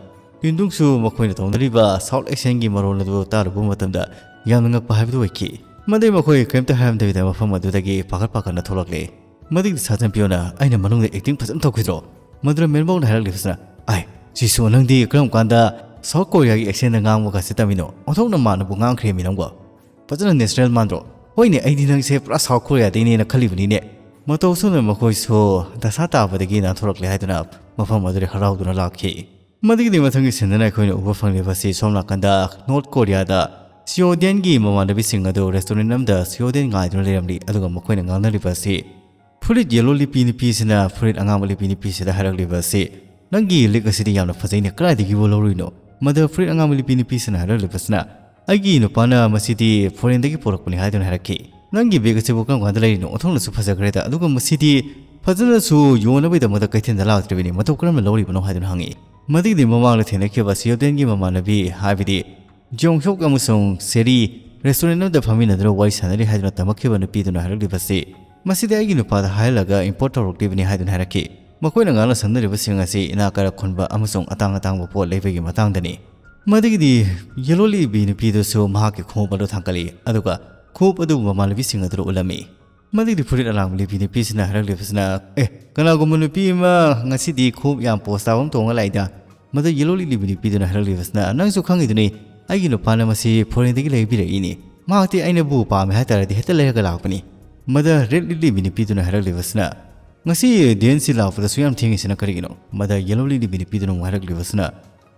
ꯌꯨꯝꯗꯨꯡꯁꯨ ꯃꯈꯣꯏꯅ ꯇꯧꯅꯔꯤꯕ ꯁꯥꯎꯠ ꯑꯦꯁꯤꯌꯥꯟꯒꯤ ꯃꯔꯣꯜ ꯑꯗꯨ ꯇꯥꯔꯨꯕ ꯃꯇꯝꯗ ꯌꯥꯝꯅ ꯉꯛꯄ ꯍꯥꯏꯕꯗꯨ ꯑꯣꯏꯈꯤ꯫ ꯃꯗꯩ ꯃꯈꯣꯏ ꯀꯔꯤꯝꯇ ꯍꯥꯏꯔꯝꯗꯕꯤꯗ ꯃꯐꯝ ꯑꯗꯨꯗꯒꯤ ꯄꯥꯈꯠ ꯄꯥꯈꯠꯅ ꯊꯣꯛꯂꯛꯂꯦ꯫ ꯃꯗꯨꯒꯤ ꯁꯥꯖꯟ ꯄꯤꯌꯣꯅ ꯑꯩꯅ ꯃꯅꯨꯡꯗ ꯑꯦꯛꯇꯤꯡ ꯐꯖꯅ ꯇꯧꯈꯤꯗ꯭ꯔꯣ? ꯃꯗꯨꯗ ꯃꯦꯟꯕꯧꯅ ꯍꯥꯏꯔꯛꯂꯤꯕꯁꯤꯅ, "ꯑꯥꯏ, ꯁꯤꯁꯨ ꯅꯪꯗꯤ ꯀꯔꯝ ꯀꯥꯟꯗ ꯁꯥꯎꯠ ꯀꯣꯔꯤꯌꯥꯒꯤ ꯑꯦꯛꯁꯦꯟꯗ ꯉꯥꯡꯕꯒꯁꯦ ꯇꯝꯃꯤꯅꯣ? ꯑꯣꯟꯊꯣꯛꯅ ꯃꯥꯟꯅꯕꯨ ꯉꯥꯡꯈ꯭ꯔꯦꯃꯤ ꯅꯪꯕꯣ꯫ ꯐꯖꯅ ꯅꯦꯆꯔꯦꯜ ꯃꯥꯟꯗ꯭ꯔꯣ? ꯍꯣꯏꯅꯦ, ꯑꯩꯗꯤ ꯅꯪꯁꯦ ꯄꯨꯔꯥ ꯁꯥꯎꯠ ꯀꯣꯔꯤꯌꯥꯗꯩꯅꯦꯅ ꯈꯜꯂꯤꯕꯅꯤꯅꯦ꯫" ꯃꯇꯧ ꯑꯁꯨꯝꯅ ꯃꯈꯣꯏꯁꯨ ꯗꯁꯥ ꯇꯥꯕꯗꯒꯤ ꯅꯥꯟꯊꯣꯔꯛꯂꯦ ꯍꯥꯏꯗꯨꯅ ꯃꯐꯝ ꯑꯗꯨꯗ ꯍꯔꯥꯎꯗꯨꯅ ꯂꯥꯛꯈꯤ꯫ ꯃꯗꯨꯒꯤꯗꯤ ꯃꯊꯪꯒꯤ ꯁꯤꯟꯗꯅ ꯑꯩꯈꯣꯏꯅ ꯎꯕ ꯐꯪꯂꯤꯕ ꯑꯁꯤ ꯁꯣꯝ ꯅꯥꯀꯟꯗ ꯅꯣꯔꯠ ꯀꯣꯔꯤꯌꯥꯗ ꯁꯤꯑꯣꯗꯦꯟꯒꯤ ꯃꯃꯥꯟꯅꯕꯤꯁꯤꯡ ꯑꯗꯨ ꯔꯦꯁꯇꯨꯔꯦꯟ ꯑꯃꯗ ꯁꯤꯑꯣꯗꯦꯟ ꯉꯥꯏꯗꯨꯅ ꯂꯩꯔꯝꯂꯤ꯫ ꯑꯗꯨꯒ ꯃꯈꯣꯏꯅ ꯉꯥꯡꯅꯔꯤꯕ ꯑꯁꯤ ꯐꯨꯔꯤꯠ ꯌꯦꯂꯣ ꯂꯤꯠꯄꯤ ꯅꯨꯄꯤꯁꯤꯅ ꯐꯨꯔꯤꯠ ꯑꯉꯥꯡꯕ ꯂꯤꯠꯄꯤ ꯅꯨꯄꯤꯁꯤꯗ ꯍꯥꯏꯔꯛꯂꯤꯕ ꯑꯁꯤ, "ꯅꯪꯒꯤ ꯂꯤꯛ ꯑꯁꯤꯗꯤ ꯌꯥꯝꯅ ꯐꯖꯩꯅꯦ, ꯀꯗꯥꯏꯗꯒꯤꯕꯨ ꯂꯧꯔꯨꯏꯅꯣ?" ꯃꯗꯨ ꯐꯨꯔꯤꯠ ꯑꯉꯥꯡꯕ ꯂꯤꯠꯄꯤ ꯅꯨꯄꯤꯁꯤꯅ ꯍꯥꯏꯔꯛꯂꯤꯕꯁꯤꯅ, "ꯑꯩꯒꯤ ꯅꯨꯄꯥꯅ ꯃꯁꯤꯗꯤ ꯐꯣꯔꯦꯟꯗꯒꯤ ꯄꯨꯔꯛꯄꯅꯤ" ꯍꯥꯏꯗꯨꯅ ꯍꯥꯏꯔꯛꯈꯤ꯫ "ꯅꯪꯒꯤ ꯕꯦꯒ ꯑꯁꯤꯕꯨ ꯀꯔꯝ ꯀꯥꯟꯗ ꯂꯩꯔꯤꯅꯣ? ꯑꯣꯟꯊꯣꯛꯅꯁꯨ ꯐꯖꯈ꯭ꯔꯦꯗ, ꯑꯗꯨꯒ ꯃꯁꯤꯗꯤ ꯐꯖꯅꯁꯨ ꯌꯣꯟꯅꯕꯒꯤꯗꯃꯛꯇ ꯀꯩꯊꯦꯜꯗ ꯂꯥꯛꯇ꯭ꯔꯤꯕꯅꯤ, ꯃꯇꯧ ꯀꯔꯝꯅ ꯂꯧꯔꯤꯕꯅꯣ?" ꯍꯥꯏꯗꯨꯅ ꯍꯪꯉꯤ꯫ ꯃꯗꯨꯒꯤꯗꯤ ꯃꯃꯥꯡꯗ ꯊꯦꯡꯅꯈꯤꯕ ꯁꯤꯌꯣꯗꯦꯟꯒꯤ ꯃꯃꯥꯟꯅꯕꯤ, ꯍꯥꯏꯕꯗꯤ ꯖꯣꯡ ꯍ꯭ꯌꯣꯛ ꯑꯃꯁꯨꯡ ꯁꯦꯔꯤ ꯔꯦꯁꯇꯨꯔꯦꯟ ꯑꯃꯗ ꯐꯝꯃꯤꯟꯅꯗꯨꯅ ꯋꯥꯔꯤ ꯁꯥꯟꯅꯔꯤ ꯍꯥꯏꯗꯨꯅ ꯇꯝꯃꯛꯈꯤꯕ ꯅꯨꯄꯤꯗꯨꯅ ꯍꯥꯏꯔꯛꯂꯤꯕꯁꯤ, "ꯃꯁꯤꯗꯤ ꯑꯩꯒꯤ ꯅꯨꯄꯥꯗ ꯍꯥꯏꯍꯜꯂꯒ ꯏꯝꯄꯣꯔꯠ ꯇꯧꯔꯛꯂꯤꯕꯅꯤ" ꯍꯥꯏꯗꯨꯅ ꯍꯥꯏꯔꯛꯈꯤ꯫ ꯃꯈꯣꯏꯅ ꯉꯥꯡꯅ ꯁꯛꯅꯔꯤꯕꯁꯤꯡ ꯑꯁꯤ ꯏꯅꯥꯛ ꯀꯥꯏꯔ ꯈꯨꯟꯕ ꯑꯃꯁꯨꯡ ꯑꯇꯥꯡ ꯑꯇꯥꯡꯕ ꯄꯣꯠ ꯂꯩꯕꯒꯤ ꯃꯇꯥꯡꯗꯅꯤ꯫ ꯃꯗꯨꯒꯤꯗꯤ ꯌꯦꯂꯣ ꯂꯤꯠꯄꯤ ꯅꯨꯄꯤꯗꯨꯁꯨ ꯃꯍꯥꯛꯀꯤ ꯈꯣꯡꯎꯞ ꯑꯗꯨ ꯊꯥꯡꯒꯠꯂꯤ, ꯑꯗꯨꯒ ꯈꯣꯡꯎꯞ ꯑꯗꯨ ꯃꯃꯥꯟꯅꯕꯤꯁꯤꯡ ꯑꯗꯨꯗ ꯎꯠꯂꯝꯃꯤ꯫ ꯃꯗꯨꯒꯤꯗꯤ ꯐꯨꯔꯤꯠ ꯑꯔꯥꯡꯕ ꯂꯤꯠꯄꯤ ꯅꯨꯄꯤꯁꯤꯅ ꯍꯥꯏꯔꯛꯂꯤꯕꯁꯤꯅ, "ꯑꯦ, ꯀꯅꯥꯒꯨꯝꯕ ꯅꯨꯄꯤ ꯑꯃ ꯉꯁꯤꯗꯤ ꯈꯣꯡꯎꯞ ꯌꯥꯝ ꯄꯣꯁ ꯇꯥꯕ ꯑꯃ ꯇꯣꯡꯉ ꯂꯥꯛꯏꯗ, ꯃꯗꯨ ꯌꯦꯂꯣ ꯂꯤꯠꯂꯤꯕꯤ ꯅꯨꯄꯤꯗꯨꯅ ꯍꯥꯏꯔꯛꯂꯤꯕꯁꯤꯅ, "ꯅꯪꯁꯨ ꯈꯪꯉꯤꯗꯨꯅꯤ, ꯑꯩꯒꯤ ꯅꯨꯄꯥꯅ ꯃꯁꯤ ꯐꯣꯔꯦꯟꯗꯒꯤ ꯂꯩꯕꯤꯔꯛꯏꯅꯤ꯫ ꯃꯍꯥꯛꯇꯤ ꯑꯩꯅꯕꯨ ꯄꯥꯝꯃꯦ ꯍꯥꯏꯇꯥꯔꯗꯤ ꯍꯦꯛꯇ ꯂꯩꯔꯒ ꯂꯥꯛꯄꯅꯤ꯫" ꯃꯗ ꯔꯦꯗ ꯂꯤꯠꯂꯤꯕꯤ ꯅꯨꯄꯤꯗꯨꯅ ꯍꯥꯏꯔꯛꯂꯤꯕꯁꯤꯅ, "ꯉꯁꯤ ꯗꯦꯟꯁꯤ ꯂꯥꯛꯄꯗꯁꯨ ꯌꯥꯝ ꯊꯦꯡꯉꯤꯁꯤꯅ ꯀꯔꯤꯒꯤꯅꯣ?" ꯃꯗ ꯌꯦꯂꯣ ꯂꯤꯠꯂꯤꯕꯤ ꯅꯨꯄꯤꯗꯨꯅ ꯑꯃꯨꯛ ꯍꯥꯏꯔꯛꯂꯤꯕꯁꯤꯅ,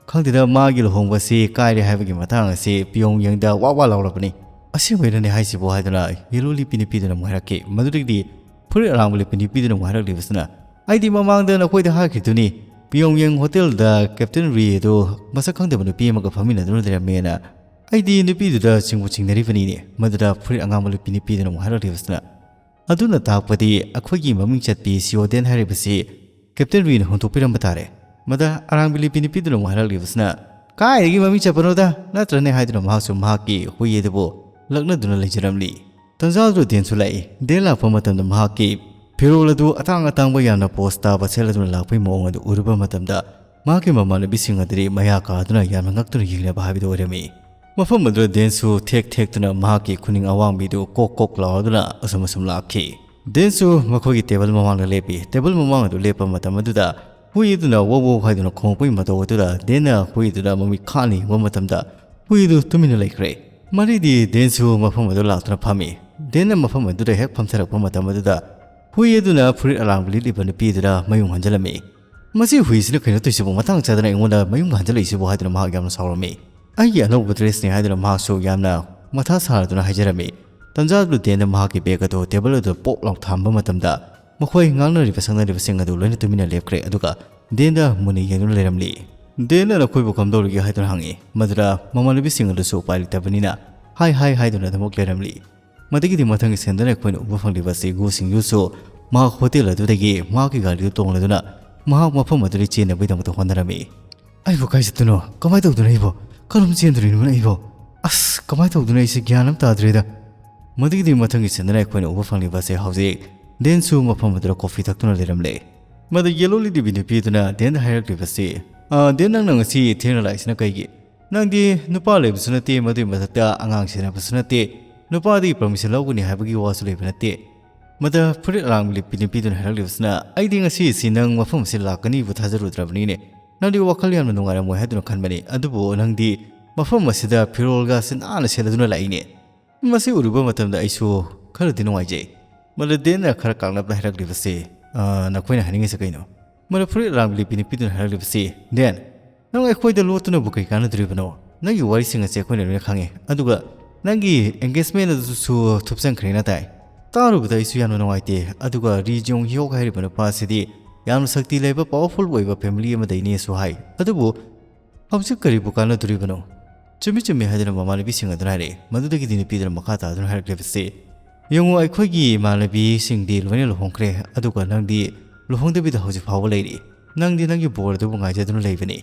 "ꯈꯪꯗꯦꯗ, ꯃꯥꯒꯤ ꯂꯨꯍꯣꯡꯕꯁꯤ ꯀꯥꯏꯔꯦ ꯍꯥꯏꯕꯒꯤ ꯃꯇꯥꯡ ꯑꯁꯤ ꯄꯤꯌꯣꯡ ꯌꯦꯡꯗ ꯋꯥ ꯋꯥ ꯂꯥꯎꯔꯕꯅꯤ꯫" "ꯑꯁꯦꯡꯕꯩꯔꯅꯦ ꯍꯥꯏꯁꯤꯕꯣ?" ꯍꯥꯏꯗꯨꯅ ꯌꯦꯂꯣ ꯂꯤꯠꯄꯤ ꯅꯨꯄꯤꯗꯨꯅ ꯑꯃꯨꯛ ꯍꯥꯏꯔꯛꯈꯤ꯫ ꯃꯗꯨꯗꯒꯤꯗꯤ ꯐꯨꯔꯤꯠ ꯑꯔꯥꯡꯕ ꯂꯤꯠꯄꯤ ꯅꯨꯄꯤꯗꯨꯅ ꯑꯃꯨꯛ ꯍꯥꯏꯔꯛꯂꯤꯕꯁꯤꯅ, "ꯑꯩꯗꯤ ꯃꯃꯥꯡꯗ ꯅꯈꯣꯏꯗ ꯍꯥꯏꯈꯤꯗꯨꯅꯤ, ꯄꯤꯌꯣꯡ ꯌꯦꯡ ꯍꯣꯇꯦꯜꯗ ꯀꯦꯞꯇꯦꯟ ꯔꯤ ꯑꯗꯨ ꯃꯁꯛ ꯈꯪꯗꯕ ꯅꯨꯄꯤ ꯑꯃꯒ ꯐꯝꯃꯤꯟꯅꯗꯨꯅ ꯂꯩꯔꯝꯃꯦꯅ꯫ ꯑꯩꯗꯤ ꯅꯨꯄꯤꯗꯨꯗ ꯆꯤꯡꯕꯨ ꯆꯤꯡꯅꯔꯤꯕꯅꯤꯅꯦ꯫" ꯃꯗꯨꯗ ꯐꯨꯔꯤꯠ ꯑꯉꯥꯡꯕ ꯂꯤꯠꯄꯤ ꯅꯨꯄꯤꯗꯨꯅ ꯑꯃꯨꯛ ꯍꯥꯏꯔꯛꯂꯤꯕꯁꯤꯅ, "ꯑꯗꯨꯅ ꯇꯥꯛꯄꯗꯤ ꯑꯩꯈꯣꯏꯒꯤ ꯃꯃꯤꯡ ꯆꯠꯄꯤ ꯁꯤꯑꯣꯗꯦꯟ ꯍꯥꯏꯔꯤꯕꯁꯤ ꯀꯦꯞꯇꯦꯟ ꯔꯤꯅ ꯍꯨꯟꯗꯣꯛꯄꯤꯔꯝꯕ ꯇꯥꯔꯦ꯫" ꯃꯗ ꯑꯔꯥꯡꯕꯤ ꯂꯤꯠꯄꯤ ꯅꯨꯄꯤꯗꯨꯅ ꯑꯃꯨꯛ ꯍꯥꯏꯔꯛꯂꯤꯕꯁꯤꯅ, "ꯀꯥꯏꯗꯒꯤ ꯃꯃꯤꯡ ꯆꯠꯄꯅꯣꯗ, ꯅꯠꯇ꯭ꯔꯅꯦ?" ꯍꯥꯏꯗꯨꯅ ꯃꯍꯥꯛꯁꯨ ꯃꯍꯥꯛꯀꯤ ꯍꯨꯏ ꯑꯗꯨꯕꯨ ꯂꯛꯅꯗꯨꯅ ꯂꯩꯖꯔꯝꯂꯤ꯫ ꯇꯟꯖꯥꯗꯨꯗ ꯗꯦꯟꯁꯨ ꯂꯥꯛꯏ꯫ ꯗꯦꯟ ꯂꯥꯛꯄ ꯃꯇꯝꯗ ꯃꯍꯥꯛꯀꯤ ꯐꯤꯔꯣꯜ ꯑꯗꯨ ꯑꯇꯥꯡ ꯑꯇꯥꯡꯕ ꯌꯥꯝꯅ ꯄꯣꯁ ꯇꯥꯕ ꯁꯦꯠꯂꯗꯨꯅ ꯂꯥꯛꯄꯒꯤ ꯃꯑꯣꯡ ꯑꯗꯨ ꯎꯔꯨꯕ ꯃꯇꯝꯗ, ꯃꯍꯥꯛꯀꯤ ꯃꯃꯥꯟꯅꯕꯤꯁꯤꯡ ꯑꯗꯨꯗꯤ ꯃꯌꯥ ꯀꯥꯗꯨꯅ ꯌꯥꯝꯅ ꯉꯛꯇꯨꯅ ꯌꯦꯡꯅꯕ ꯍꯥꯏꯕꯗꯨ ꯑꯣꯏꯔꯝꯃꯤ꯫ ꯃꯐꯝ ꯑꯗꯨꯗ ꯗꯦꯟꯁꯨ ꯊꯦꯛ ꯊꯦꯛꯇꯨꯅ ꯃꯍꯥꯛꯀꯤ ꯈꯨꯅꯤꯡ ꯑꯋꯥꯡꯕꯤꯗꯨ ꯀꯣꯛ ꯀꯣꯛ ꯂꯥꯎꯔꯗꯨꯅ ꯑꯁꯨꯝ ꯑꯁꯨꯝ ꯂꯥꯛꯈꯤ꯫ ꯗꯦꯟꯁꯨ ꯃꯈꯣꯏꯒꯤ ꯇꯦꯕꯜ ꯃꯃꯥꯡꯗ ꯂꯦꯞꯄꯤ꯫ ꯇꯦꯕꯜ ꯃꯃꯥꯡ ꯑꯗꯨ ꯂꯦꯞꯄ ꯃꯇꯝ ꯑꯗꯨꯗ ꯍꯨꯏ ꯑꯗꯨꯅ ꯋꯧ ꯋꯧ ꯍꯥꯏꯗꯨꯅ ꯈꯣꯡꯂꯛꯄꯒꯤ ꯃꯇꯧ ꯑꯗꯨꯗ ꯗꯦꯟꯅ ꯍꯨꯏ ꯑꯗꯨꯗ ꯃꯃꯤꯠ ꯈꯥꯅ ꯌꯦꯡꯕ ꯃꯇꯝꯗ ꯍꯨꯏ ꯑꯗꯨ ꯇꯨꯃꯤꯟꯅ ꯂꯩꯈ꯭ꯔꯦ꯫ ꯃꯔꯤꯗꯤ ꯗꯦꯟꯁꯨ ꯃꯐꯝ ꯑꯗꯨ ꯂꯥꯛꯇꯨꯅ ꯐꯝꯃꯤ꯫ ꯗꯦꯟꯅ ꯃꯐꯝ ꯑꯗꯨꯗ ꯍꯦꯛ ꯐꯝꯊꯔꯛꯄ ꯃꯇꯝ ꯑꯗꯨꯗ ꯍꯨꯏ ꯑꯗꯨꯅ ꯐꯨꯔꯤꯠ ꯑꯔꯥꯡꯕ ꯂꯤꯠꯂꯤꯕ ꯅꯨꯄꯤ ꯑꯗꯨꯗ ꯃꯌꯨꯡ ꯍꯟꯖꯤꯜꯂꯝꯃꯤ꯫ "ꯃꯁꯤ ꯍꯨꯏꯁꯤꯅ ꯀꯩꯅꯣ ꯇꯧꯔꯤꯁꯤꯕꯨ? ꯃꯇꯥꯡ ꯆꯥꯗꯅ ꯑꯩꯉꯣꯟꯗ ꯃꯌꯨꯝ ꯍꯟꯖꯜꯂꯛꯏꯁꯤꯕꯨ?" ꯍꯥꯏꯗꯨꯅ ꯃꯍꯥꯛ ꯌꯥꯝꯅ ꯁꯥꯎꯔꯝꯃꯤ꯫ "ꯑꯩꯒꯤ ꯑꯅꯧꯕ dressꯅꯤ" ꯍꯥꯏꯗꯨꯅ ꯃꯍꯥꯛꯁꯨ ꯌꯥꯝꯅ ꯃꯊꯥ ꯁꯥꯔꯗꯨꯅ ꯍꯥꯏꯖꯔꯝꯃꯤ꯫ ꯇꯟꯖꯥꯗꯨꯗ ꯗꯦꯟꯅ ꯃꯍꯥꯛꯀꯤ bag ꯑꯗꯨ table ꯑꯗꯨꯗ ꯄꯣꯞ ꯂꯥꯎ ꯊꯝꯕ ꯃꯇꯝꯗ, ꯃꯈꯣꯏ ꯉꯥꯡꯅꯔꯤꯕ ꯁꯛꯅꯔꯤꯕꯁꯤꯡ ꯑꯗꯨ ꯂꯣꯏꯅ ꯇꯨꯃꯤꯟꯅ ꯂꯦꯞꯈ꯭ꯔꯦ꯫ ꯑꯗꯨꯒ ꯗꯦꯟꯗ ꯃꯨꯟꯅ ꯌꯦꯡꯗꯨꯅ ꯂꯩꯔꯝꯂꯤ꯫ "ꯗꯦꯟꯅ ꯅꯈꯣꯏꯕꯨ ꯀꯝꯗꯧꯔꯤꯒꯦ?" ꯍꯥꯏꯗꯨꯅ ꯍꯪꯉꯤ꯫ ꯃꯗꯨꯗ ꯃꯃꯥꯟꯅꯕꯤꯁꯤꯡ ꯑꯗꯨꯁꯨ ꯎꯄꯥꯏ ꯂꯩꯇꯕꯅꯤꯅ ꯍꯥꯏ ꯍꯥꯏ ꯍꯥꯏꯗꯨꯅ ꯑꯗꯨꯃꯛ ꯂꯩꯔꯝꯂꯤ꯫ ꯃꯗꯨꯒꯤꯗꯤ ꯃꯊꯪꯒꯤ ꯁꯦꯟꯗꯅ ꯑꯩꯈꯣꯏꯅ ꯎꯕ ꯐꯪꯂꯤꯕ ꯑꯁꯤ ꯒꯨ ꯁꯤꯡꯌꯨꯁꯨ ꯃꯍꯥꯛ ꯍꯣꯇꯦꯜ ꯑꯗꯨꯗꯒꯤ ꯃꯍꯥꯛꯀꯤ ꯒꯥꯔꯤꯗꯨ ꯇꯣꯡꯂꯗꯨꯅ ꯃꯍꯥꯛ ꯃꯐꯝ ꯑꯗꯨꯗ ꯆꯦꯟꯅꯕꯒꯤꯗꯃꯛꯇ ꯍꯣꯠꯅꯔꯝꯃꯤ꯫ "ꯑꯩꯕꯨ ꯀꯥꯏ ꯆꯠꯇꯣꯏꯅꯣ? ꯀꯃꯥꯏꯅ ꯇꯧꯗꯣꯏꯅꯣ ꯑꯩꯕꯨ? ꯀꯔꯝ ꯆꯦꯟꯗꯣꯔꯤꯅꯣ ꯑꯩꯕꯨ? ꯑꯁ, ꯀꯃꯥꯏꯅ ꯇꯧꯗꯣꯏꯅꯣ? ꯑꯩꯁꯦ ꯒ꯭ꯌꯥꯟ ꯑꯃ ꯇꯥꯗ꯭ꯔꯦꯗ"꯫ ꯃꯗꯨꯒꯤꯗꯤ ꯃꯊꯪꯒꯤ ꯁꯦꯟꯗꯅ ꯑꯩꯈꯣꯏꯅ ꯎꯕ ꯐꯪꯂꯤꯕ ꯑꯁꯤ ꯍꯧꯖꯤꯛ ꯗꯦꯟꯁꯨ ꯃꯐꯝ ꯑꯗꯨꯗ ꯀꯣꯐꯤ ꯊꯛꯇꯨꯅ ꯂꯩꯔꯝꯂꯦ꯫ ꯃꯗꯨ ꯌꯦꯜꯂꯣ ꯂꯤꯠꯂꯤꯕꯤ ꯅꯨꯄꯤ ꯑꯗꯨꯅ ꯗꯦꯟꯗ ꯍꯥꯏꯔꯛꯂꯤꯕꯁꯤ, "ꯑ, ꯗꯦꯟ, ꯅꯪꯅ ꯉꯁꯤ ꯊꯦꯡꯅ ꯂꯥꯛꯏꯁꯤꯅ ꯀꯩꯒꯤ? ꯅꯪꯗꯤ ꯅꯨꯄꯥ ꯂꯩꯕꯁꯨ ꯅꯠꯇꯦ, ꯃꯗꯨꯒꯤ ꯃꯊꯛꯇ ꯑꯉꯥꯡ ꯁꯦꯟꯅꯕꯁꯨ ꯅꯠꯇꯦ, ꯅꯨꯄꯥꯗꯒꯤ permission ꯂꯧꯒꯅꯤ ꯍꯥꯏꯕꯒꯤ ꯋꯥꯁꯨ ꯂꯩꯕ ꯅꯠꯇꯦ"꯫ ꯃꯗ ꯐꯨꯔꯤꯠ ꯑꯔꯥꯡꯕ ꯂꯤꯠꯄꯤ ꯅꯨꯄꯤꯗꯨꯅ ꯍꯥꯏꯔꯛꯂꯤꯕꯁꯤꯅ, "ꯑꯩꯗꯤ ꯉꯁꯤꯁꯤ ꯅꯪ ꯃꯐꯝ ꯑꯁꯤ ꯂꯥꯛꯀꯅꯤꯕꯨ ꯊꯥꯖꯔꯨꯗ꯭ꯔꯕꯅꯤꯅꯦ꯫ ꯅꯪꯗꯤ ꯋꯥꯈꯜ ꯌꯥꯝꯅ ꯅꯨꯡꯉꯥꯏꯔꯝꯃꯣꯏ ꯍꯥꯏꯗꯨꯅ ꯈꯟꯕꯅꯤ, ꯑꯗꯨꯕꯨ ꯅꯪꯗꯤ ꯃꯐꯝ ꯑꯁꯤꯗ ꯐꯤꯔꯣꯜꯒꯁꯤ ꯅꯥꯟꯅ ꯁꯦꯠꯂꯗꯨꯅ ꯂꯥꯛꯏꯅꯦ꯫ ꯃꯁꯤ ꯎꯔꯨꯕ ꯃꯇꯝꯗ ꯑꯩꯁꯨ ꯈꯔꯗꯤ ꯅꯨꯡꯉꯥꯏꯖꯩ"꯫ ꯃꯗ ꯗꯦꯟꯅ ꯈꯔ ꯀꯥꯛꯅꯞꯅ ꯍꯥꯏꯔꯛꯂꯤꯕꯁꯤ, "ꯑ, ꯅꯈꯣꯏꯅ ꯍꯥꯏꯅꯤꯡꯉꯤꯁꯤ ꯀꯩꯅꯣ?" ꯃꯗ ꯐꯨꯔꯤꯠ ꯑꯔꯥꯡꯕ ꯂꯤꯠꯄꯤ ꯅꯨꯄꯤꯗꯨꯅ ꯍꯥꯏꯔꯛꯂꯤꯕꯁꯤ, "ꯗꯦꯟ, ꯅꯪ ꯑꯩꯈꯣꯏꯗ ꯂꯣꯠꯇꯨꯅꯕꯨ ꯀꯩ ꯀꯥꯟꯅꯗꯣꯔꯤꯕꯅꯣ? ꯅꯪꯒꯤ ꯋꯥꯔꯤꯁꯤꯡ ꯑꯁꯤ ꯑꯩꯈꯣꯏꯅ ꯂꯣꯏꯅ ꯈꯪꯉꯦ, ꯑꯗꯨꯒ ꯅꯪꯒꯤ engagement ꯑꯗꯨꯁꯨ ꯊꯨꯞꯆꯟꯈ꯭ꯔꯦꯅ ꯇꯥꯏ꯫ ꯇꯥꯔꯨꯕꯗ ꯑꯩꯁꯨ ꯌꯥꯝꯅ ꯅꯨꯡꯉꯥꯏꯇꯦ꯫ ꯑꯗꯨꯒ ꯔꯤ ꯖꯣꯡ ꯍꯤꯌꯣꯛ ꯍꯥꯏꯔꯤꯕ ꯅꯨꯄꯥ ꯑꯁꯤꯗꯤ ꯌꯥꯝꯅ ꯁꯛꯇꯤ ꯂꯩꯕ, powerful ꯑꯣꯏꯕ family ꯑꯃꯗꯩꯅꯦꯁꯨ ꯍꯥꯏ, ꯑꯗꯨꯕꯨ ꯍꯧꯖꯤꯛ ꯀꯔꯤꯕꯨ ꯀꯥꯟꯅꯗꯣꯔꯤꯕꯅꯣ?" "ꯆꯨꯝꯃꯤ, ꯆꯨꯝꯃꯤ" ꯍꯥꯏꯗꯨꯅ ꯃꯃꯥꯟꯅꯕꯤꯁꯤꯡ ꯑꯗꯨꯅ ꯍꯥꯏꯔꯛꯏ꯫ ꯃꯗꯨꯗꯒꯤꯗꯤ ꯅꯨꯄꯤꯗꯨꯅ ꯃꯈꯥ ꯇꯥꯗꯨꯅ ꯍꯥꯏꯔꯛꯂꯤꯕꯁꯤ, "ꯌꯦꯡꯉꯨ, ꯑꯩꯈꯣꯏꯒꯤ ꯏꯃꯥꯟꯅꯕꯤꯁꯤꯡꯗꯤ ꯂꯣꯏꯅ ꯂꯨꯍꯣꯡꯈ꯭ꯔꯦ, ꯑꯗꯨꯒ ꯅꯪꯗꯤ ꯂꯨꯍꯣꯡꯗꯕꯤꯗ ꯍꯧꯖꯤꯛ ꯐꯥꯎꯕ ꯂꯩꯔꯤ꯫ ꯅꯪꯗꯤ ꯅꯪꯒꯤ ꯕꯣꯔ ꯑꯗꯨꯕꯨ ꯉꯥꯏꯖꯗꯨꯅ ꯂꯩꯕꯅꯤ,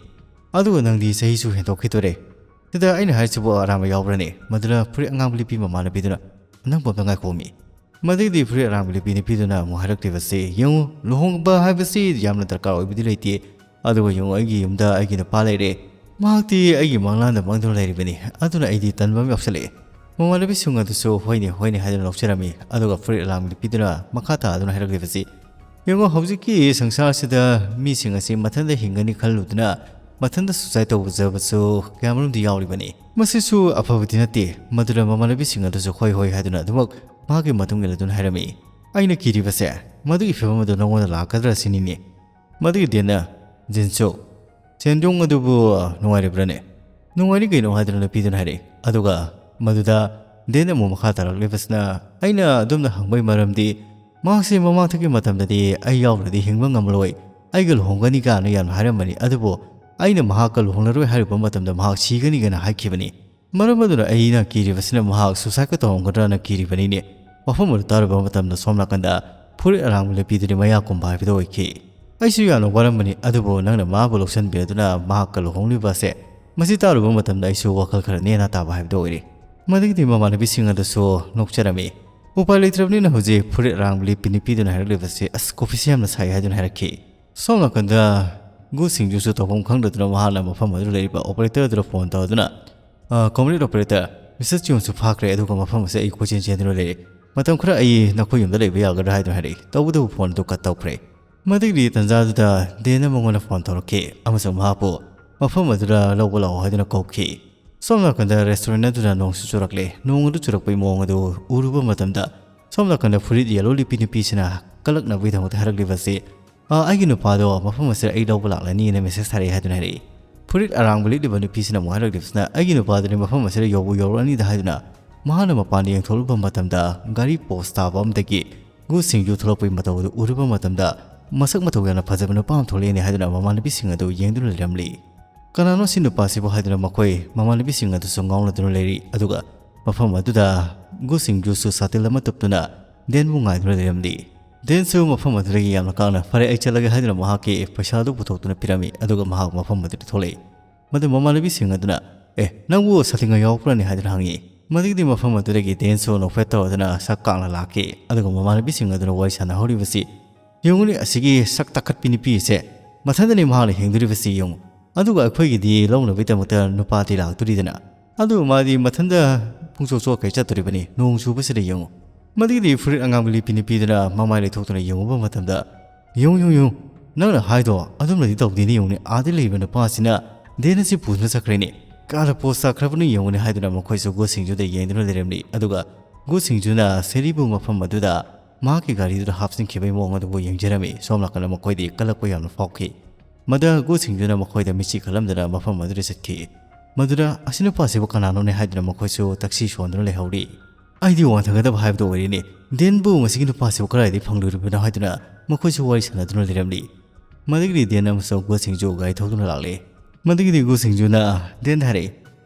ꯑꯗꯨꯒ ꯅꯪꯗꯤ ꯆꯍꯤꯁꯨ ꯍꯦꯟꯗꯣꯛꯈꯤꯗꯣꯔꯦ꯫ ꯁꯤꯗ ꯑꯩꯅ ꯍꯥꯏꯔꯤꯁꯤꯕꯨ ꯑꯔꯥꯟꯕ ꯌꯥꯎꯕ꯭ꯔꯅꯦ?" ꯃꯗꯨꯅ ꯐꯨꯔꯤꯠ ꯑꯉꯥꯡꯕ ꯂꯤꯠꯄꯤ ꯃꯃꯥꯟꯅꯕꯤꯗꯨꯅ, "ꯅꯪꯕꯨ ꯑꯝꯇ ꯉꯥꯏꯈꯣꯃꯤ"꯫ ꯃꯗꯩꯗꯤ ꯐꯨꯔꯤꯠ ꯑꯔꯥꯡꯕ ꯂꯤꯠꯄꯤ ꯅꯨꯄꯤꯗꯨꯅ ꯑꯃꯨꯛ ꯍꯥꯏꯔꯛꯂꯤꯕꯁꯤ, "ꯌꯦꯡꯉꯨ, ꯂꯨꯍꯣꯡꯕ ꯍꯥꯏꯕꯁꯤ ꯌꯥꯝꯅ ꯗꯔꯀꯥꯔ ꯑꯣꯏꯕꯗꯤ ꯂꯩꯇꯦ꯫ ꯑꯗꯨꯒ ꯌꯦꯡꯉꯨ, ꯑꯩꯒꯤ ꯌꯨꯝꯗ ꯑꯩꯒꯤ ꯅꯨꯄꯥ ꯂꯩꯔꯦ꯫ ꯃꯍꯥꯛꯇꯤ ꯑꯩꯒꯤ ꯃꯪꯂꯥꯟꯗ ꯃꯪꯗꯨꯅ ꯂꯩꯔꯤꯕꯅꯤ꯫ ꯑꯗꯨꯅ ꯑꯩꯗꯤ ꯇꯟꯕ ꯑꯃ ꯌꯥꯎꯁꯜꯂꯛꯑꯦ"꯫ ꯃꯃꯥꯟꯅꯕꯤꯁꯤꯡ ꯑꯗꯨꯁꯨ "ꯍꯣꯏꯅꯦ, ꯍꯣꯏꯅꯦ" ꯍꯥꯏꯗꯨꯅ ꯂꯧꯁꯤꯔꯝꯃꯤ꯫ ꯑꯗꯨꯒ ꯐꯨꯔꯤꯠ ꯑꯔꯥꯡꯕ ꯂꯤꯠꯄꯤꯗꯨꯅ ꯃꯈꯥ ꯇꯥꯗꯨꯅ ꯍꯥꯏꯔꯛꯂꯤꯕꯁꯤ, "ꯌꯦꯡꯉꯨ, ꯍꯧꯖꯤꯛꯀꯤ ꯁꯪꯁꯥꯔꯁꯤꯗ ꯃꯤꯁꯤꯡ ꯑꯁꯤ ꯃꯊꯟꯇ ꯍꯤꯡꯒꯅꯤ ꯈꯜꯂꯨꯗꯨꯅ ꯃꯊꯟꯇ suicide ꯇꯧꯖꯕꯁꯨ ꯀꯌꯥꯃꯔꯨꯝꯗꯤ ꯌꯥꯎꯔꯤꯕꯅꯤ꯫ ꯃꯁꯤꯁꯨ ꯑꯐꯕꯗꯤ ꯅꯠꯇꯦ"꯫ ꯃꯗꯨꯗ ꯃꯃꯥꯟꯅꯕꯤꯁꯤꯡ ꯑꯗꯨꯁꯨ "ꯍꯣꯏ, ꯍꯣꯏ" ꯍꯥꯏꯗꯨꯅ ꯑꯗꯨꯃꯛ ꯃꯍꯥꯛꯀꯤ ꯃꯇꯨꯡ ꯏꯜꯂꯗꯨꯅ ꯍꯥꯏꯔꯝꯃꯤ꯫ "ꯑꯩꯅ ꯀꯤꯔꯤꯕꯁꯦ ꯃꯗꯨꯒꯤ ꯐꯤꯕꯝ ꯑꯗꯨ ꯅꯉꯣꯟꯗ ꯂꯥꯛꯀꯗ꯭ꯔꯥ ꯁꯤꯅꯤꯅꯦ"꯫ ꯃꯗꯨꯒꯤ ꯗꯦꯟꯅ, "ꯖꯤꯟꯁꯨ, ꯁꯦꯟꯗꯣꯡ ꯑꯗꯨꯕꯨ ꯅꯨꯡꯉꯥꯏꯔꯤꯕ꯭ꯔꯥꯅꯦ?" "ꯅꯨꯡꯉꯥꯏꯔꯤ ꯀꯩꯅꯣ" ꯍꯥꯏꯗꯨꯅ ꯅꯨꯄꯤꯗꯨꯅ ꯍꯥꯏꯔꯛꯏ꯫ ꯑꯗꯨꯒ ꯃꯗꯨꯗ ꯗꯦꯟꯅ ꯑꯃꯨꯛ ꯃꯈꯥ ꯇꯥꯔꯛꯂꯤꯕꯁꯤꯅ, "ꯑꯩꯅ ꯑꯗꯨꯝꯅ ꯍꯪꯕꯒꯤ ꯃꯔꯝꯗꯤ ꯃꯍꯥꯛꯁꯦ ꯃꯃꯥꯡꯊꯛꯀꯤ ꯃꯇꯝꯗꯗꯤ ꯑꯩ ꯌꯥꯎꯗ꯭ꯔꯗꯤ ꯍꯤꯡꯕ ꯉꯝꯂꯣꯏ, ꯑꯩꯒ ꯂꯨꯍꯣꯡꯒꯅꯤ ꯀꯥꯏꯅ ꯌꯥꯝꯅ ꯍꯥꯏꯔꯝꯕꯅꯤ, ꯑꯗꯨꯕꯨ ꯑꯩꯅ ꯃꯍꯥꯛꯀ ꯂꯨꯍꯣꯡꯂꯔꯣꯏ ꯍꯥꯏꯔꯨꯕ ꯃꯇꯝꯗ ꯃꯍꯥꯛ ꯁꯤꯒꯅꯤꯒꯅ ꯍꯥꯏꯈꯤꯕꯅꯤ꯫ ꯃꯔꯝ ꯑꯗꯨꯅ ꯑꯩꯅ ꯀꯤꯔꯤꯕꯁꯤꯅ ꯃꯍꯥꯛ ꯁꯨꯁꯥꯏꯗꯀ ꯇꯧꯔꯝꯒꯗ꯭ꯔꯅ ꯀꯤꯔꯤꯕꯅꯤꯅꯦ꯫" ꯃꯐꯝ ꯑꯗꯨ ꯇꯥꯔꯨꯕ ꯃꯇꯝꯗ ꯁꯣꯝ ꯅꯥꯀꯟꯗ ꯐꯨꯔꯤꯠ ꯑꯔꯥꯡꯕ ꯂꯤꯠꯄꯤꯗꯨꯅ ꯃꯌꯥ ꯀꯨꯝꯕ ꯍꯥꯏꯕꯗꯨ ꯑꯣꯏꯈꯤ꯫ "ꯑꯩꯁꯨ ꯌꯥꯝꯅ ꯋꯥꯔꯝꯕꯅꯤ, ꯑꯗꯨꯕꯨ ꯅꯪꯅ ꯃꯥꯕꯨ ꯂꯧꯁꯤꯟꯕꯤꯔꯗꯨꯅ ꯃꯍꯥꯛꯀ ꯂꯨꯍꯣꯡꯂꯤꯕ ꯑꯁꯦ, ꯃꯁꯤ ꯇꯥꯔꯨꯕ ꯃꯇꯝꯗ ꯑꯩꯁꯨ ꯋꯥꯈꯜ ꯈꯔ ꯅꯦꯅ ꯇꯥꯕ ꯍꯥꯏꯕꯗꯨ ꯑꯣꯏꯔꯦ꯫" ꯃꯗꯨꯒꯤꯗꯤ ꯃꯃꯥꯟꯅꯕꯤꯁꯤꯡ ꯑꯗꯨꯁꯨ ꯅꯣꯛꯆꯔꯝꯃꯤ꯫ "ꯎꯄꯥꯏ ꯂꯩꯇ꯭ꯔꯕꯅꯤꯅ ꯍꯧꯖꯤꯛ ꯐꯨꯔꯤꯠ ꯑꯔꯥꯡꯕ ꯂꯤꯠꯄꯤ ꯅꯨꯄꯤꯗꯨꯅ ꯍꯥꯏꯔꯛꯂꯤꯕꯁꯤ, ꯑꯁ, ꯀꯣꯐꯤꯁꯤ ꯌꯥꯝꯅ ꯁꯥꯏ" ꯍꯥꯏꯗꯨꯅ ꯍꯥꯏꯔꯛꯈꯤ꯫ ꯁꯣꯝ ꯅꯥꯀꯟꯗ ꯒꯨ ꯁꯤꯡꯖꯨꯁꯨ ꯇꯧꯐꯝ ꯈꯪꯗꯗꯨꯅ ꯃꯍꯥꯛꯅ ꯃꯐꯝ ꯑꯗꯨꯗ ꯂꯩꯔꯤꯕ ꯑꯣꯄꯔꯦꯇꯔ ꯑꯗꯨꯗ ꯐꯣꯟ ꯇꯧꯗꯨꯅ, "ꯑ, ꯀꯣꯝꯔꯦꯗ ꯑꯣꯄꯔꯦꯇꯔ, ꯃꯤꯁꯇꯔ ꯆꯤꯌꯣꯟꯁꯨ ꯐꯥꯈ꯭ꯔꯦ, ꯑꯗꯨꯒ ꯃꯐꯝ ꯑꯁꯤꯗ ꯑꯩ ꯀꯣꯏꯆꯦꯟ ꯆꯦꯟꯗꯨꯅ ꯂꯩꯔꯦ꯫ ꯃꯇꯝ ꯈꯔ ꯑꯩ ꯅꯈꯣꯏ ꯌꯨꯝꯗ ꯂꯩꯕ ꯌꯥꯒꯗ꯭ꯔꯥ?" ꯍꯥꯏꯗꯨꯅ ꯍꯥꯏꯔꯛꯏ꯫ ꯇꯧꯕꯇꯕꯨ ꯐꯣꯟ ꯑꯗꯨ ꯀꯠ ꯇꯧꯈ꯭ꯔꯦ꯫ ꯃꯗꯨꯒꯤ ꯇꯥꯟꯖꯥꯗꯨꯗ ꯗꯦꯟꯅ ꯃꯉꯣꯟꯗ ꯐꯣꯟ ꯇꯧꯔꯛꯈꯤ ꯑꯃꯁꯨꯡ ꯃꯍꯥꯛꯄꯨ ꯃꯐꯝ ꯑꯗꯨꯗ ꯂꯧꯕ ꯂꯥꯛꯑꯣ ꯍꯥꯏꯗꯨꯅ ꯀꯧꯈꯤ꯫ ꯁꯣꯝ ꯅꯥꯀꯟꯗ ꯔꯦꯁꯇꯨꯔꯦꯟ ꯑꯗꯨꯗ ꯅꯣꯡꯁꯨ ꯆꯨꯔꯛꯂꯦ꯫ ꯅꯣꯡ ꯑꯗꯨ ꯆꯨꯔꯛꯄꯒꯤ ꯃꯑꯣꯡ ꯑꯗꯨ ꯎꯔꯨꯕ ꯃꯇꯝꯗ, ꯁꯣꯝ ꯅꯥꯀꯟꯗ ꯐꯨꯔꯤꯠ ꯌꯦꯜꯂꯣ ꯂꯤꯠꯄꯤ ꯅꯨꯄꯤꯁꯤꯅ ꯀꯂꯛꯅꯕꯒꯤꯗꯃꯛꯇ ꯍꯥꯏꯔꯛꯂꯤꯕꯁꯤ, "ꯑ, ꯑꯩꯒꯤ ꯅꯨꯄꯥꯗꯣ ꯃꯐꯝ ꯑꯁꯤꯗ ꯑꯩ ꯂꯧꯕ ꯂꯥꯛꯂꯅꯤꯅ ꯃꯦꯁꯦꯖ ꯊꯥꯔꯛꯑꯦ" ꯍꯥꯏꯗꯨꯅ ꯍꯥꯏꯔꯛꯏ꯫ ꯐꯨꯔꯤꯠ ꯑꯔꯥꯡꯕ ꯂꯤꯠꯂꯤꯕ ꯅꯨꯄꯤꯁꯤꯅ ꯑꯃꯨꯛ ꯍꯥꯏꯔꯛꯂꯤꯕꯁꯤꯅ, "ꯑꯩꯒꯤ ꯅꯨꯄꯥꯗꯨꯅꯤ ꯃꯐꯝ ꯑꯁꯤꯗ ꯌꯧꯕ ꯌꯧꯔꯛꯂꯅꯤꯗ" ꯍꯥꯏꯗꯨꯅ ꯃꯍꯥꯛꯅ ꯃꯄꯥꯟꯗ ꯌꯦꯡꯊꯣꯛꯂꯨꯕ ꯃꯇꯝꯗ ꯒꯥꯔꯤ ꯄꯣꯁ ꯇꯥꯕ ꯑꯃꯗꯒꯤ ꯒꯨ ꯁꯤꯡꯖꯨ ꯊꯣꯛꯂꯛꯄꯒꯤ ꯃꯇꯧ ꯑꯗꯨ ꯎꯔꯨꯕ ꯃꯇꯝꯗ ꯃꯁꯛ ꯃꯇꯧ ꯌꯥꯝꯅ ꯐꯖꯕ ꯅꯨꯄꯥ ꯑꯃ ꯊꯣꯛꯂꯛꯏꯅꯦ ꯍꯥꯏꯗꯨꯅ ꯃꯃꯥꯟꯅꯕꯤꯁꯤꯡ ꯑꯗꯨ ꯌꯦꯡꯗꯨꯅ ꯂꯩꯔꯝꯂꯤ꯫ "ꯀꯅꯥꯅꯣ ꯁꯤ ꯅꯨꯄꯥꯁꯤꯕꯨ?" ꯍꯥꯏꯗꯨꯅ ꯃꯈꯣꯏ ꯃꯃꯥꯟꯅꯕꯤꯁꯤꯡ ꯑꯗꯨꯁꯨ ꯉꯥꯎꯅꯗꯨꯅ ꯂꯩꯔꯤ꯫ ꯑꯗꯨꯒ ꯃꯐꯝ ꯑꯗꯨꯗ ꯒꯨ ꯁꯤꯡꯖꯨꯁꯨ ꯁꯥꯇꯤꯜ ꯑꯃ ꯇꯨꯞꯇꯨꯅ ꯗꯦꯟꯕꯨ ꯉꯥꯏꯗꯨꯅ ꯂꯩꯔꯝꯂꯤ꯫ ꯗꯦꯟꯁꯨ ꯃꯐꯝ ꯑꯗꯨꯗꯒꯤ ꯌꯥꯝꯅ ꯀꯥꯡꯅ "ꯐꯔꯦ, ꯑꯩ ꯆꯠꯂꯒꯦ" ꯍꯥꯏꯗꯨꯅ ꯃꯍꯥꯛꯀꯤ ꯄꯩꯁꯥ ꯑꯗꯨ ꯄꯨꯊꯣꯛꯇꯨꯅ ꯄꯤꯔꯝꯃꯤ꯫ ꯑꯗꯨꯒ ꯃꯍꯥꯛ ꯃꯐꯝ ꯑꯗꯨꯗ ꯊꯣꯛꯂꯛꯏ꯫ ꯃꯗꯨ ꯃꯃꯥꯟꯅꯕꯤꯁꯤꯡ ꯑꯗꯨꯅ, "ꯑꯦ, ꯅꯪꯕꯨ ꯁꯥꯇꯤꯟꯒ ꯌꯥꯎꯔꯛꯄ꯭ꯔꯅꯦ?" ꯍꯥꯏꯗꯨꯅ ꯍꯪꯉꯤ꯫ ꯃꯗꯨꯒꯤꯗꯤ ꯃꯐꯝ ꯑꯗꯨꯗꯒꯤ ꯗꯦꯟꯁꯨ ꯅꯣꯛꯐꯦꯠ ꯇꯧꯔꯗꯨꯅ ꯁꯛ ꯀꯥꯡꯅ ꯂꯥꯛꯈꯤ꯫ ꯑꯗꯨꯒ ꯃꯃꯥꯟꯅꯕꯤꯁꯤꯡ ꯑꯗꯨꯅ ꯋꯥꯔꯤ ꯁꯥꯟꯅꯍꯧꯔꯤꯕꯁꯤ, "ꯌꯦꯡꯉꯨꯅꯦ, ꯑꯁꯤꯒꯤ ꯁꯛ ꯇꯥꯈꯠꯄꯤ ꯅꯨꯄꯤ ꯑꯁꯦ, ꯃꯊꯟꯇꯅꯤ ꯃꯍꯥꯛꯅ ꯍꯤꯡꯗꯣꯔꯤꯕꯁꯤ ꯌꯦꯡꯉꯨ꯫ ꯑꯗꯨꯒ ꯑꯩꯈꯣꯏꯒꯤꯗꯤ ꯂꯧꯅꯕꯒꯤꯗꯃꯛꯇ ꯅꯨꯄꯥꯗꯤ ꯂꯥꯛꯇꯣꯔꯤꯗꯅ꯫ ꯑꯗꯨ ꯃꯥꯗꯤ ꯃꯊꯟꯇ ꯄꯨꯡꯆꯣꯛ ꯆꯣꯛꯈꯩ ꯆꯠꯇꯣꯔꯤꯕꯅꯤ, ꯅꯣꯡ ꯆꯨꯕꯁꯤꯗ ꯌꯦꯡꯉꯨ꯫" ꯃꯗꯨꯒꯤꯗꯤ ꯐꯨꯔꯤꯠ ꯑꯉꯥꯡꯕ ꯂꯤꯠꯄꯤ ꯅꯨꯄꯤꯗꯨꯅ ꯃꯃꯥꯏ ꯂꯩꯊꯣꯛꯇꯨꯅ ꯌꯦꯡꯉꯨꯕ ꯃꯇꯝꯗ, "ꯌꯦꯡꯉꯨ, ꯌꯦꯡꯉꯨ, ꯌꯦꯡꯉꯨ, ꯅꯪꯅ ꯍꯥꯏꯗꯣ ꯑꯗꯨꯝꯅꯗꯤ ꯇꯧꯗꯦꯅꯦ, ꯌꯦꯡꯉꯨꯅꯦ, ꯑꯥꯗ ꯂꯩꯔꯤꯕ ꯅꯨꯄꯥꯁꯤꯅ ꯗꯦꯟ ꯑꯁꯤ ꯄꯨꯗꯨꯅ ꯆꯠꯈ꯭ꯔꯦꯅꯦ꯫ ꯀꯥꯗ ꯄꯣꯁ ꯇꯥꯈ꯭ꯔꯕꯅꯣ ꯌꯦꯡꯉꯨꯅꯦ" ꯍꯥꯏꯗꯨꯅ ꯃꯈꯣꯏꯁꯨ ꯒꯨ ꯁꯤꯡꯖꯨꯗ ꯌꯦꯡꯗꯨꯅ ꯂꯩꯔꯝꯂꯤ꯫ ꯑꯗꯨꯒ ꯒꯨ ꯁꯤꯡꯖꯨꯅ ꯁꯦꯔꯤꯕꯨ ꯃꯐꯝ ꯑꯗꯨꯗ ꯃꯍꯥꯛꯀꯤ ꯒꯥꯔꯤꯗꯨꯗ ꯍꯥꯞꯆꯤꯟꯈꯤꯕꯒꯤ ꯃꯑꯣꯡ ꯑꯗꯨꯕꯨ ꯌꯦꯡꯖꯔꯝꯃꯤ꯫ ꯁꯣꯝ ꯅꯥꯀꯟꯗ ꯃꯈꯣꯏꯗꯤ ꯀꯜꯂꯛꯄ ꯌꯥꯝꯅ ꯐꯥꯎꯈꯤ꯫ ꯃꯗ ꯒꯨ ꯁꯤꯡꯖꯨꯅ ꯃꯈꯣꯏꯗ ꯃꯤꯠꯁꯤ ꯈꯜꯂꯝꯗꯅ ꯃꯐꯝ ꯑꯗꯨꯗ ꯆꯠꯈꯤ꯫ ꯃꯗꯨꯗ "ꯑꯁꯤ ꯅꯨꯄꯥꯁꯤꯕꯨ ꯀꯅꯥꯅꯣꯅꯦ?" ꯍꯥꯏꯗꯨꯅ ꯃꯈꯣꯏꯁꯨ ꯇꯛꯁꯤ ꯁꯣꯟꯗꯨꯅ ꯂꯩꯍꯧꯔꯤ꯫ ꯑꯩꯗꯤ ꯋꯥꯡꯊꯒꯗꯕ ꯍꯥꯏꯕꯗꯨ ꯑꯣꯏꯔꯤꯅꯦ꯫ ꯗꯦꯟꯕꯨ ꯃꯁꯤꯒꯤ ꯅꯨꯄꯥꯁꯤꯕꯨ ꯀꯗꯥꯏꯗꯒꯤ ꯐꯪꯂꯨꯔꯤꯕꯅꯣ ꯍꯥꯏꯗꯨꯅ ꯃꯈꯣꯏꯁꯨ ꯋꯥꯔꯤ ꯁꯥꯟꯅꯗꯨꯅ ꯂꯩꯔꯝꯂꯤ꯫ ꯃꯗꯨꯒꯤꯗꯤ ꯗꯦꯟ ꯑꯃꯁꯨꯡ ꯒꯨ ꯁꯤꯡꯖꯨ ꯒꯥꯔꯤ ꯊꯧꯗꯨꯅ ꯂꯥꯛꯂꯦ꯫ ꯃꯗꯨꯒꯤꯗꯤ ꯒꯨ ꯁꯤꯡꯖꯨꯅ ꯗꯦꯟꯗ ꯍꯥꯏꯔꯛꯏ,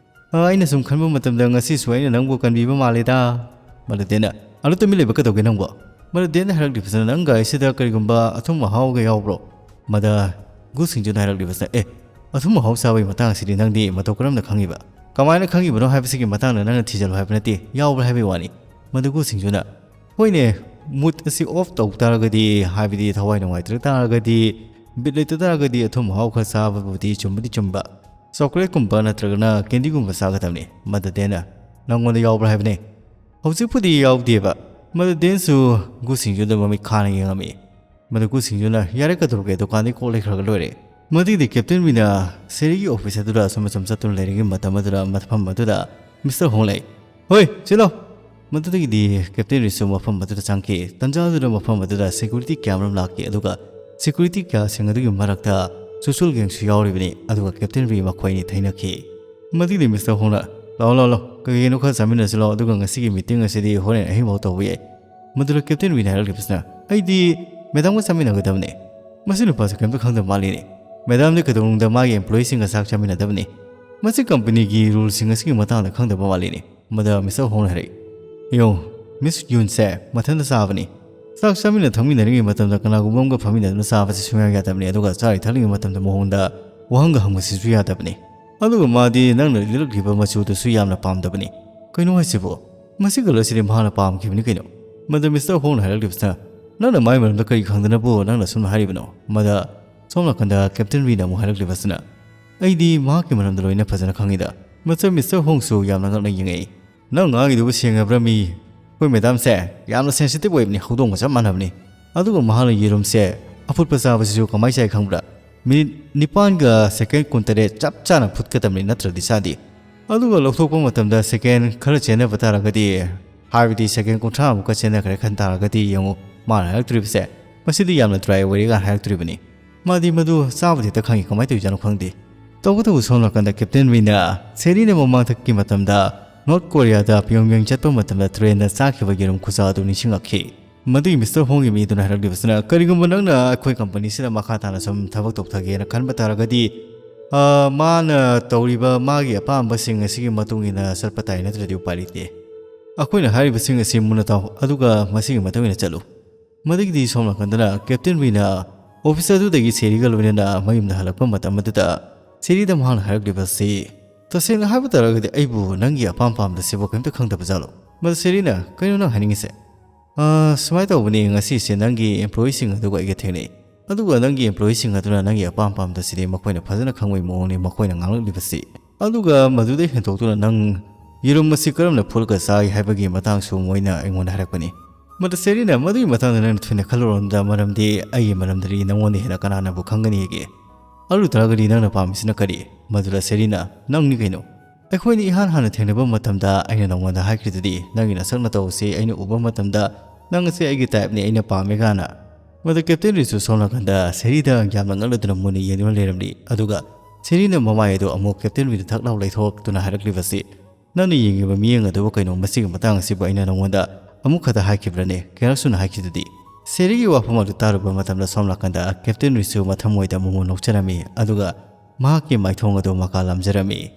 "ꯑ, ꯑꯩꯅ ꯁꯨꯝ ꯈꯟꯕ ꯃꯇꯝꯗ ꯉꯁꯤꯁꯨ ꯑꯩꯅ ꯅꯪꯕꯨ ꯀꯟꯕꯤꯕ ꯃꯥꯜꯂꯦꯗ꯫" ꯃꯗꯨ ꯗꯦꯟꯅ, "ꯑꯗꯨ ꯇꯨꯃꯤꯟ ꯂꯩꯕ ꯀꯩꯗꯧꯒꯦ ꯅꯪꯕꯣ?" ꯃꯗꯨ ꯗꯦꯟꯅ ꯍꯥꯏꯔꯛꯂꯤꯕꯁꯤꯅ, "ꯅꯪ ꯒꯥꯔꯤꯁꯤꯗ ꯀꯔꯤꯒꯨꯝꯕ ꯑꯊꯨꯝ ꯑꯍꯥꯎꯒ ꯌꯥꯎꯕ꯭ꯔꯣ?" ꯃꯗ ꯒꯨ ꯁꯤꯡꯖꯨꯅ ꯍꯥꯏꯔꯛꯂꯤꯕꯁꯤꯅ, "ꯑꯦ, ꯑꯊꯨꯝ ꯑꯍꯥꯎ ꯆꯥꯕꯒꯤ ꯃꯇꯥꯡ ꯑꯁꯤꯗꯤ ꯅꯪꯗꯤ ꯃꯇꯧ ꯀꯔꯝꯅ ꯈꯪꯉꯤꯕ? ꯀꯃꯥꯏꯅ ꯈꯪꯉꯤꯕꯅꯣ ꯍꯥꯏꯕꯁꯤꯒꯤ ꯃꯇꯥꯡꯗ ꯅꯪꯅ ꯊꯤꯖꯤꯜꯂꯨ ꯍꯥꯏꯕ ꯅꯠꯇꯦ, ꯌꯥꯎꯕ꯭ꯔꯥ ꯍꯥꯏꯕꯒꯤ ꯋꯥꯅꯤ꯫" ꯃꯗꯨ ꯒꯨ ꯁꯤꯡꯖꯨꯅ, "ꯍꯣꯏꯅꯦ, ꯃꯨꯗ ꯑꯁꯤ ꯑꯣꯐ ꯇꯧ ꯇꯥꯔꯒꯗꯤ, ꯍꯥꯏꯕꯗꯤ ꯊꯋꯥꯏ ꯅꯨꯡꯉꯥꯏꯇ꯭ꯔ ꯇꯥꯔꯒꯗꯤ, ꯕꯤꯠ ꯂꯩꯇ ꯇꯥꯔꯒꯗꯤ ꯑꯊꯨꯝ ꯑꯍꯥꯎ ꯈꯔ ꯆꯥꯕꯕꯨꯗꯤ ꯆꯨꯝꯕꯗꯤ ꯆꯨꯝꯕ, ꯆꯣꯀ꯭ꯂꯦꯠꯀꯨꯝꯕ ꯅꯠꯇ꯭ꯔꯒꯅ ꯀꯦꯟꯗꯤꯒꯨꯝꯕ ꯆꯥꯒꯗꯕꯅꯤ꯫" ꯃꯗ ꯗꯦꯟꯅ, "ꯅꯪꯉꯣꯟꯗ ꯌꯥꯎꯕ꯭ꯔꯥ ꯍꯥꯏꯕꯅꯦ?" ꯍꯧꯖꯤꯛꯄꯨꯗꯤ ꯌꯥꯎꯗꯦꯕ꯫ ꯃꯗ ꯗꯦꯟꯁꯨ ꯒꯨ ꯁꯤꯡꯖꯨꯗ ꯃꯃꯤꯠ ꯈꯥꯅ ꯌꯦꯡꯉꯝꯃꯤ꯫ ꯃꯗ ꯒꯨ ꯁꯤꯡꯖꯨꯅ, "ꯌꯥꯔꯦ, ꯀꯩꯗꯧꯔꯒꯦ, ꯗꯨꯀꯥꯟꯗꯒꯤ ꯀꯣꯛ ꯂꯩꯈ꯭ꯔꯒ ꯂꯣꯏꯔꯦ꯫" ꯃꯗꯨꯒꯤꯗꯤ ꯀꯦꯞꯇꯦꯟ ꯋꯤꯅ ꯁꯦꯔꯤꯒꯤ ꯑꯣꯐꯤꯁ ꯑꯗꯨꯗ ꯑꯁꯨꯝ ꯑꯁꯨꯝ ꯆꯠꯇꯨꯅ ꯂꯩꯔꯤꯉꯩ ꯃꯇꯝ ꯑꯗꯨꯗ ꯃꯐꯝ ꯑꯗꯨꯗ ꯃꯤꯁꯇꯔ ꯍꯣꯡ ꯂꯩ꯫ "ꯍꯣꯏ, ꯆꯦꯜꯂꯣ!" ꯃꯗꯨꯗꯒꯤꯗꯤ ꯀꯦꯞꯇꯦꯟ ꯔꯤꯁꯨ ꯃꯐꯝ ꯑꯗꯨꯗ ꯆꯪꯈꯤ꯫ ꯇꯟꯖꯥ ꯑꯗꯨꯗ ꯃꯐꯝ ꯑꯗꯨꯗ ꯁꯦꯀ꯭ꯌꯨꯔꯤꯇꯤ ꯀꯌꯥ ꯑꯃꯔꯣꯝ ꯂꯥꯛꯈꯤ, ꯑꯗꯨꯒ ꯁꯦꯀ꯭ꯌꯨꯔꯤꯇꯤ ꯀꯌꯥꯁꯤꯡ ꯑꯗꯨꯒꯤ ꯃꯔꯛꯇ ꯁꯣꯁꯤꯌꯦꯜ ꯒꯦꯡꯁꯨ ꯌꯥꯎꯔꯤꯕꯅꯤ꯫ ꯑꯗꯨꯒ ꯀꯦꯞꯇꯦꯟ ꯔꯤ ꯃꯈꯣꯏ ꯑꯅꯤ ꯊꯩꯅꯈꯤ꯫ ꯃꯗꯨꯒꯤꯗꯤ ꯃꯤꯁꯇꯔ ꯍꯣꯡꯅ, "ꯂꯥꯛꯑꯣ, ꯂꯥꯛꯑꯣ, ꯂꯥꯛꯑꯣ, ꯀꯩ ꯀꯩꯅꯣ ꯈꯔ ꯆꯥꯃꯤꯟꯅꯁꯤ ꯂꯥꯛꯑꯣ, ꯑꯗꯨꯒ ꯉꯁꯤꯒꯤ ꯃꯤꯇꯤꯡ ꯑꯁꯤꯗꯤ ꯍꯣꯔꯦꯟ ꯑꯍꯤꯡꯐꯥꯎ ꯇꯧꯕ ꯌꯥꯏ꯫" ꯃꯗꯨꯗ ꯀꯦꯞꯇꯦꯟ ꯔꯤꯅ ꯍꯥꯏꯔꯛꯂꯤꯕꯁꯤꯅ, "ꯑꯩꯗꯤ ꯃꯦꯗꯥꯝꯒ ꯆꯥꯃꯤꯟꯅꯒꯗꯕꯅꯤ꯫ ꯃꯁꯤ ꯅꯨꯄꯥꯁꯤ ꯀꯔꯤꯝꯇ ꯈꯪꯗꯕ ꯃꯥꯜꯂꯤꯅꯦ꯫ ꯃꯦꯗꯥꯝꯗꯤ ꯀꯩꯗꯧꯅꯨꯡꯗ ꯃꯥꯒꯤ ꯑꯦꯝꯄ꯭ꯂꯣꯌꯤꯁꯤꯡꯒ ꯆꯥꯛ ꯆꯥꯃꯤꯟꯅꯗꯕꯅꯤ꯫ ꯃꯁꯤ ꯀꯝꯄꯅꯤꯒꯤ ꯔꯨꯜꯁꯤꯡ ꯑꯁꯤꯒꯤ ꯃꯇꯥꯡꯗ ꯈꯪꯗꯕ ꯃꯥꯜꯂꯤꯅꯦ꯫" ꯃꯗ ꯃꯤꯁꯇꯔ ꯍꯣꯡꯅ ꯍꯥꯏꯔꯛꯏ, "ꯌꯦꯡꯉꯨ, ꯃꯤꯁ ꯌꯨꯟꯁꯦ ꯃꯊꯟꯇ ꯆꯥꯕꯅꯤ꯫ ꯆꯥꯛ ꯆꯥꯃꯤꯟꯅ ꯊꯛꯃꯤꯟꯅꯔꯤꯉꯩ ꯃꯇꯝꯗ ꯀꯅꯥꯒꯨꯝꯕ ꯑꯃꯒ ꯐꯝꯃꯤꯟꯅꯗꯨꯅ ꯆꯥꯕꯁꯤ ꯁꯨꯡꯌꯥ ꯌꯥꯗꯕꯅꯤ, ꯑꯗꯨꯒ ꯆꯥꯔꯤ ꯊꯛꯂꯤꯉꯩ ꯃꯇꯝꯗ ꯃꯉꯣꯟꯗ ꯋꯥꯍꯪꯒ ꯍꯪꯕꯁꯤꯁꯨ ꯌꯥꯗꯕꯅꯤ꯫ ꯑꯗꯨꯒ ꯃꯥꯗꯤ ꯅꯪꯅ ꯂꯤꯔꯛꯂꯤꯕ ꯃꯆꯨꯗꯨꯁꯨ ꯌꯥꯝꯅ ꯄꯥꯝꯗꯕꯅꯤ꯫ ꯀꯩꯅꯣ ꯍꯥꯏꯁꯤꯕꯣ? ꯃꯁꯤ ꯀꯂꯔꯁꯤꯗꯤ ꯃꯍꯥꯛꯅ ꯄꯥꯝꯈꯤꯕꯅꯤ ꯀꯩꯅꯣ?" ꯃꯗ ꯃꯤꯁꯇꯔ ꯍꯣꯡꯅ ꯍꯥꯏꯔꯛꯂꯤꯕꯁꯤꯅ, "ꯅꯪꯅ ꯃꯥꯒꯤ ꯃꯔꯝꯗ ꯀꯔꯤ ꯈꯪꯗꯅꯕꯨ ꯅꯪꯅ ꯁꯨꯝꯅ ꯍꯥꯏꯔꯤꯕꯅꯣ?" ꯃꯗ ꯁꯣꯝ ꯅꯥꯀꯟꯗ ꯀꯦꯞꯇꯦꯟ ꯔꯤꯅ ꯑꯃꯨꯛ ꯍꯥꯏꯔꯛꯂꯤꯕꯁꯤꯅ, "ꯑꯩꯗꯤ ꯃꯍꯥꯛꯀꯤ ꯃꯔꯝꯗ ꯂꯣꯏꯅ ꯐꯖꯅ ꯈꯪꯉꯤꯗ꯫ ꯃꯆꯟ ꯃꯤꯁꯇꯔ ꯍꯣꯡꯁꯨ ꯌꯥꯝꯅ ꯉꯛꯅ ꯌꯦꯡꯉꯛꯏ꯫ ꯅꯪ ꯉꯥꯡꯉꯤꯗꯨꯕꯨ ꯁꯦꯡꯉꯕ꯭ꯔꯥ ꯃꯤ? ꯑꯩꯈꯣꯏ ꯃꯦꯗꯥꯝꯁꯦ ꯌꯥꯝꯅ ꯁꯦꯟꯁꯤꯇꯤꯚ ꯑꯣꯏꯕꯅꯤ, ꯍꯧꯗꯣꯡꯒ ꯆꯞ ꯃꯥꯟꯅꯕꯅꯤ꯫ ꯑꯗꯨꯒ ꯃꯍꯥꯛꯅ ꯌꯦꯔꯨꯝꯁꯦ ꯑꯐꯨꯠꯄ ꯆꯥꯕꯁꯤꯁꯨ ꯀꯃꯥꯏ ꯆꯥꯏ ꯈꯪꯕ꯭ꯔꯥ? ꯃꯤꯅꯤꯠ ꯅꯤꯄꯥꯟꯒ ꯁꯦꯀꯦꯟ ꯀꯨꯟꯇꯔꯦꯠ ꯆꯞ ꯆꯥꯅ ꯐꯨꯠꯀꯗꯕꯅꯤ, ꯅꯠꯇ꯭ꯔꯗꯤ ꯆꯥꯗꯦ꯫ ꯑꯗꯨꯒ ꯂꯧꯊꯣꯛꯄ ꯃꯇꯝꯗ ꯁꯦꯀꯦꯟ ꯈꯔ ꯆꯦꯟꯅꯕ ꯇꯥꯔꯒꯗꯤ ꯍꯥꯏꯕꯗꯤ ꯁꯦꯀꯦꯟ ꯀꯨꯟꯊ꯭ꯔꯥ ꯃꯨꯛꯀ ꯆꯦꯟꯅꯈ꯭ꯔꯦ ꯈꯟ ꯇꯥꯔꯒꯗꯤ ꯌꯦꯡꯉꯨ, ꯃꯥꯅ ꯍꯥꯏꯔꯛꯇꯣꯔꯤꯕꯁꯦ꯫ ꯃꯁꯤꯗꯤ ꯌꯥꯝꯅ ꯗ꯭ꯔꯥꯏ ꯑꯣꯏꯔꯦꯒ ꯍꯥꯏꯔꯛꯇꯣꯔꯤꯕꯅꯤ꯫ ꯃꯥꯗꯤ ꯃꯗꯨ ꯆꯥꯕꯗꯤ ꯍꯦꯛꯇ ꯈꯪꯉꯤ, ꯀꯃꯥꯏꯅ ꯇꯧꯔꯤꯖꯥꯠꯅꯣ ꯈꯪꯗꯦ꯫ ꯇꯧꯕꯇꯕꯨ ꯁꯣꯝ ꯅꯥꯀꯟꯗ ꯀꯦꯞꯇꯦꯟ ꯔꯤꯅ ꯁꯦꯔꯤꯅ ꯃꯃꯥꯡꯊꯛꯀꯤ ꯃꯇꯝꯗ ꯅꯣꯔꯠ ꯀꯣꯔꯤꯌꯥꯗ ꯄꯤꯌꯣꯡꯌꯦꯡ ꯆꯠꯄ ꯃꯇꯝꯗ ꯇ꯭ꯔꯦꯟꯗ ꯆꯥꯈꯤꯕ ꯌꯦꯔꯨꯝ ꯈꯨꯆꯥ ꯑꯗꯨ ꯅꯤꯡꯁꯤꯡꯂꯛꯈꯤ꯫ ꯃꯗꯨꯒꯤ ꯃꯤꯁꯇꯔ ꯍꯣꯡꯒꯤ ꯃꯤꯗꯨꯅ ꯍꯥꯏꯔꯛꯂꯤꯕꯁꯤꯅ, "ꯀꯔꯤꯒꯨꯝꯕ ꯅꯪꯅ ꯑꯩꯈꯣꯏ ꯀꯝꯄꯅꯤꯁꯤꯗ ꯃꯈꯥ ꯇꯥꯅ ꯁꯨꯝ ꯊꯕꯛ ꯇꯧꯊꯒꯦꯅ ꯈꯟꯕ ꯇꯥꯔꯒꯗꯤ, ꯑ, ꯃꯥꯅ ꯇꯧꯔꯤꯕ ꯃꯥꯒꯤ ꯑꯄꯥꯝꯕꯁꯤꯡ ꯑꯁꯤꯒꯤ ꯃꯇꯨꯡ ꯏꯟꯅ ꯆꯠꯄ ꯇꯥꯏ, ꯅꯠꯇ꯭ꯔꯗꯤ ꯎꯄꯥꯏ ꯂꯩꯇꯦ꯫ ꯑꯩꯈꯣꯏꯅ ꯍꯥꯏꯔꯤꯕꯁꯤꯡ ꯑꯁꯤ ꯃꯨꯟꯅ ꯇꯥꯎ, ꯑꯗꯨꯒ ꯃꯁꯤꯒꯤ ꯃꯇꯨꯡ ꯏꯟꯅ ꯆꯠꯂꯨ"꯫ ꯃꯗꯨꯒꯤꯗꯤ ꯁꯣꯝ ꯅꯥꯀꯟꯗꯅ ꯀꯦꯞꯇꯦꯟ ꯔꯤꯅ ꯑꯣꯐꯤꯁ ꯑꯗꯨꯗꯒꯤ ꯁꯦꯔꯤꯒ ꯂꯣꯏꯅꯅ ꯃꯌꯨꯝꯗ ꯍꯜꯂꯛꯄ ꯃꯇꯝ ꯑꯗꯨꯗ ꯁꯦꯔꯤꯗ ꯃꯍꯥꯛꯅ ꯍꯥꯏꯔꯛꯂꯤꯕꯁꯤ, "ꯇꯁꯦꯡꯅ ꯍꯥꯏꯕ ꯇꯥꯔꯒꯗꯤ ꯑꯩꯕꯨ ꯅꯪꯒꯤ ꯑꯄꯥꯝ ꯄꯥꯝꯗꯁꯤꯕꯨ ꯀꯔꯤꯝꯇ ꯈꯪꯗꯕ ꯖꯥꯠꯂꯣ?" ꯃꯗꯨ ꯁꯦꯔꯤꯅ, "ꯀꯩꯅꯣ ꯅꯪ ꯍꯥꯏꯅꯤꯡꯉꯤꯁꯦ?" "ꯑ, ꯁꯨꯃꯥꯏꯅ ꯇꯧꯕꯅꯤ, ꯉꯁꯤꯁꯦ ꯅꯪꯒꯤ ꯑꯦꯝꯄ꯭ꯂꯣꯌꯤꯁꯤꯡ ꯑꯗꯨꯒ ꯑꯩꯒ ꯊꯦꯡꯅꯩ꯫ ꯑꯗꯨꯒ ꯅꯪꯒꯤ ꯑꯦꯝꯄ꯭ꯂꯣꯌꯤꯁꯤꯡ ꯑꯗꯨꯅ ꯅꯪꯒꯤ ꯑꯄꯥꯝ ꯄꯥꯝꯗꯁꯤꯗꯤ ꯃꯈꯣꯏꯅ ꯐꯖꯅ ꯈꯪꯕꯒꯤ ꯃꯑꯣꯡꯅꯤ ꯃꯈꯣꯏꯅ ꯉꯥꯡꯂꯛꯂꯤꯕꯁꯤ꯫ ꯑꯗꯨꯒ ꯃꯗꯨꯗꯩ ꯍꯦꯟꯗꯣꯛꯇꯨꯅ ꯅꯪ ꯌꯦꯔꯨꯝ ꯑꯁꯤ ꯀꯔꯝꯅ ꯐꯨꯠꯂꯒ ꯆꯥꯏ ꯍꯥꯏꯕꯒꯤ ꯃꯇꯥꯡꯁꯨ ꯃꯣꯏꯅ ꯑꯩꯉꯣꯟꯗ ꯍꯥꯏꯔꯛꯄꯅꯤ"꯫ ꯃꯗꯨ ꯁꯦꯔꯤꯅ, "ꯃꯗꯨꯒꯤ ꯃꯇꯥꯡꯗ ꯅꯪꯅ ꯊꯣꯏꯅ ꯈꯜꯂꯨꯔꯣꯅꯨꯗ, ꯃꯔꯝꯗꯤ ꯑꯩꯒꯤ ꯃꯔꯝꯗꯗꯤ ꯅꯪꯉꯣꯟꯗ ꯍꯦꯟꯅ ꯀꯅꯥꯅꯕꯨ ꯈꯪꯒꯅꯤꯒꯦ? ꯑꯗꯨ ꯇꯥꯔꯒꯗꯤ ꯅꯪꯅ ꯄꯥꯝꯃꯤꯁꯤꯅ ꯀꯔꯤ?" ꯃꯗꯨꯗ ꯁꯦꯔꯤꯅ, "ꯅꯪꯅꯤ ꯀꯩꯅꯣ꯫ ꯑꯩꯈꯣꯏꯅꯤ ꯏꯍꯥꯟ ꯍꯥꯟꯅ ꯊꯦꯡꯅꯕ ꯃꯇꯝꯗ ꯑꯩꯅ ꯅꯉꯣꯟꯗ ꯍꯥꯏꯈ꯭ꯔꯤꯗꯨꯗꯤ, ꯅꯪꯒꯤ ꯅꯁꯛ ꯅꯇꯧ ꯑꯁꯤ ꯑꯩꯅ ꯎꯕ ꯃꯇꯝꯗ ꯅꯪ ꯑꯁꯤ ꯑꯩꯒꯤ ꯇꯥꯏꯞꯅꯤ, ꯑꯩꯅ ꯄꯥꯝꯃꯦ ꯀꯥꯏꯅ"꯫ ꯃꯗꯨ ꯀꯦꯞꯇꯦꯟ ꯔꯤꯁꯨ ꯁꯣꯝ ꯅꯥꯀꯟꯗ ꯁꯦꯔꯤꯗ ꯌꯥꯝꯅ ꯉꯛꯂꯗꯨꯅ ꯃꯨꯟꯅ ꯌꯦꯡꯗꯨꯅ ꯂꯩꯔꯝꯂꯤ꯫ ꯑꯗꯨꯒ ꯁꯦꯔꯤꯅ ꯃꯃꯥꯏ ꯑꯗꯨ ꯑꯃꯨꯛ ꯀꯦꯞꯇꯦꯟ ꯔꯤꯗ ꯊꯛ ꯂꯥꯎ ꯂꯩꯊꯣꯛꯇꯨꯅ ꯍꯥꯏꯔꯛꯂꯤꯕꯁꯤ, "ꯅꯪꯅ ꯌꯦꯡꯉꯤꯕ ꯃꯤꯠꯌꯦꯡ ꯑꯗꯨꯕꯨ ꯀꯩꯅꯣ? ꯃꯁꯤꯒꯤ ꯃꯇꯥꯡ ꯑꯁꯤꯕꯨ ꯑꯩꯅ ꯅꯉꯣꯟꯗ ꯑꯃꯨꯛ ꯈꯛꯇ ꯍꯥꯏꯈꯤꯕ꯭ꯔꯅꯦ? ꯀꯌꯥꯔꯛ ꯁꯨꯅ ꯍꯥꯏꯈꯤꯗꯨꯗꯤ?" ꯁꯦꯔꯤꯒꯤ ꯋꯥꯐꯝ ꯑꯗꯨ ꯇꯥꯔꯨꯕ ꯃꯇꯝꯗ ꯁꯣꯝ ꯅꯥꯀꯟꯗ ꯀꯦꯞꯇꯦꯟ ꯔꯤꯁꯨ ꯃꯊꯃꯣꯏꯗ ꯃꯨꯃꯨ ꯅꯣꯛꯆꯔꯝꯃꯤ, ꯑꯗꯨꯒ ꯃꯍꯥꯛꯀꯤ ꯃꯥꯏꯊꯣꯡ ꯑꯗꯨ ꯃꯀꯥ ꯂꯥꯝꯖꯔꯝꯃꯤ꯫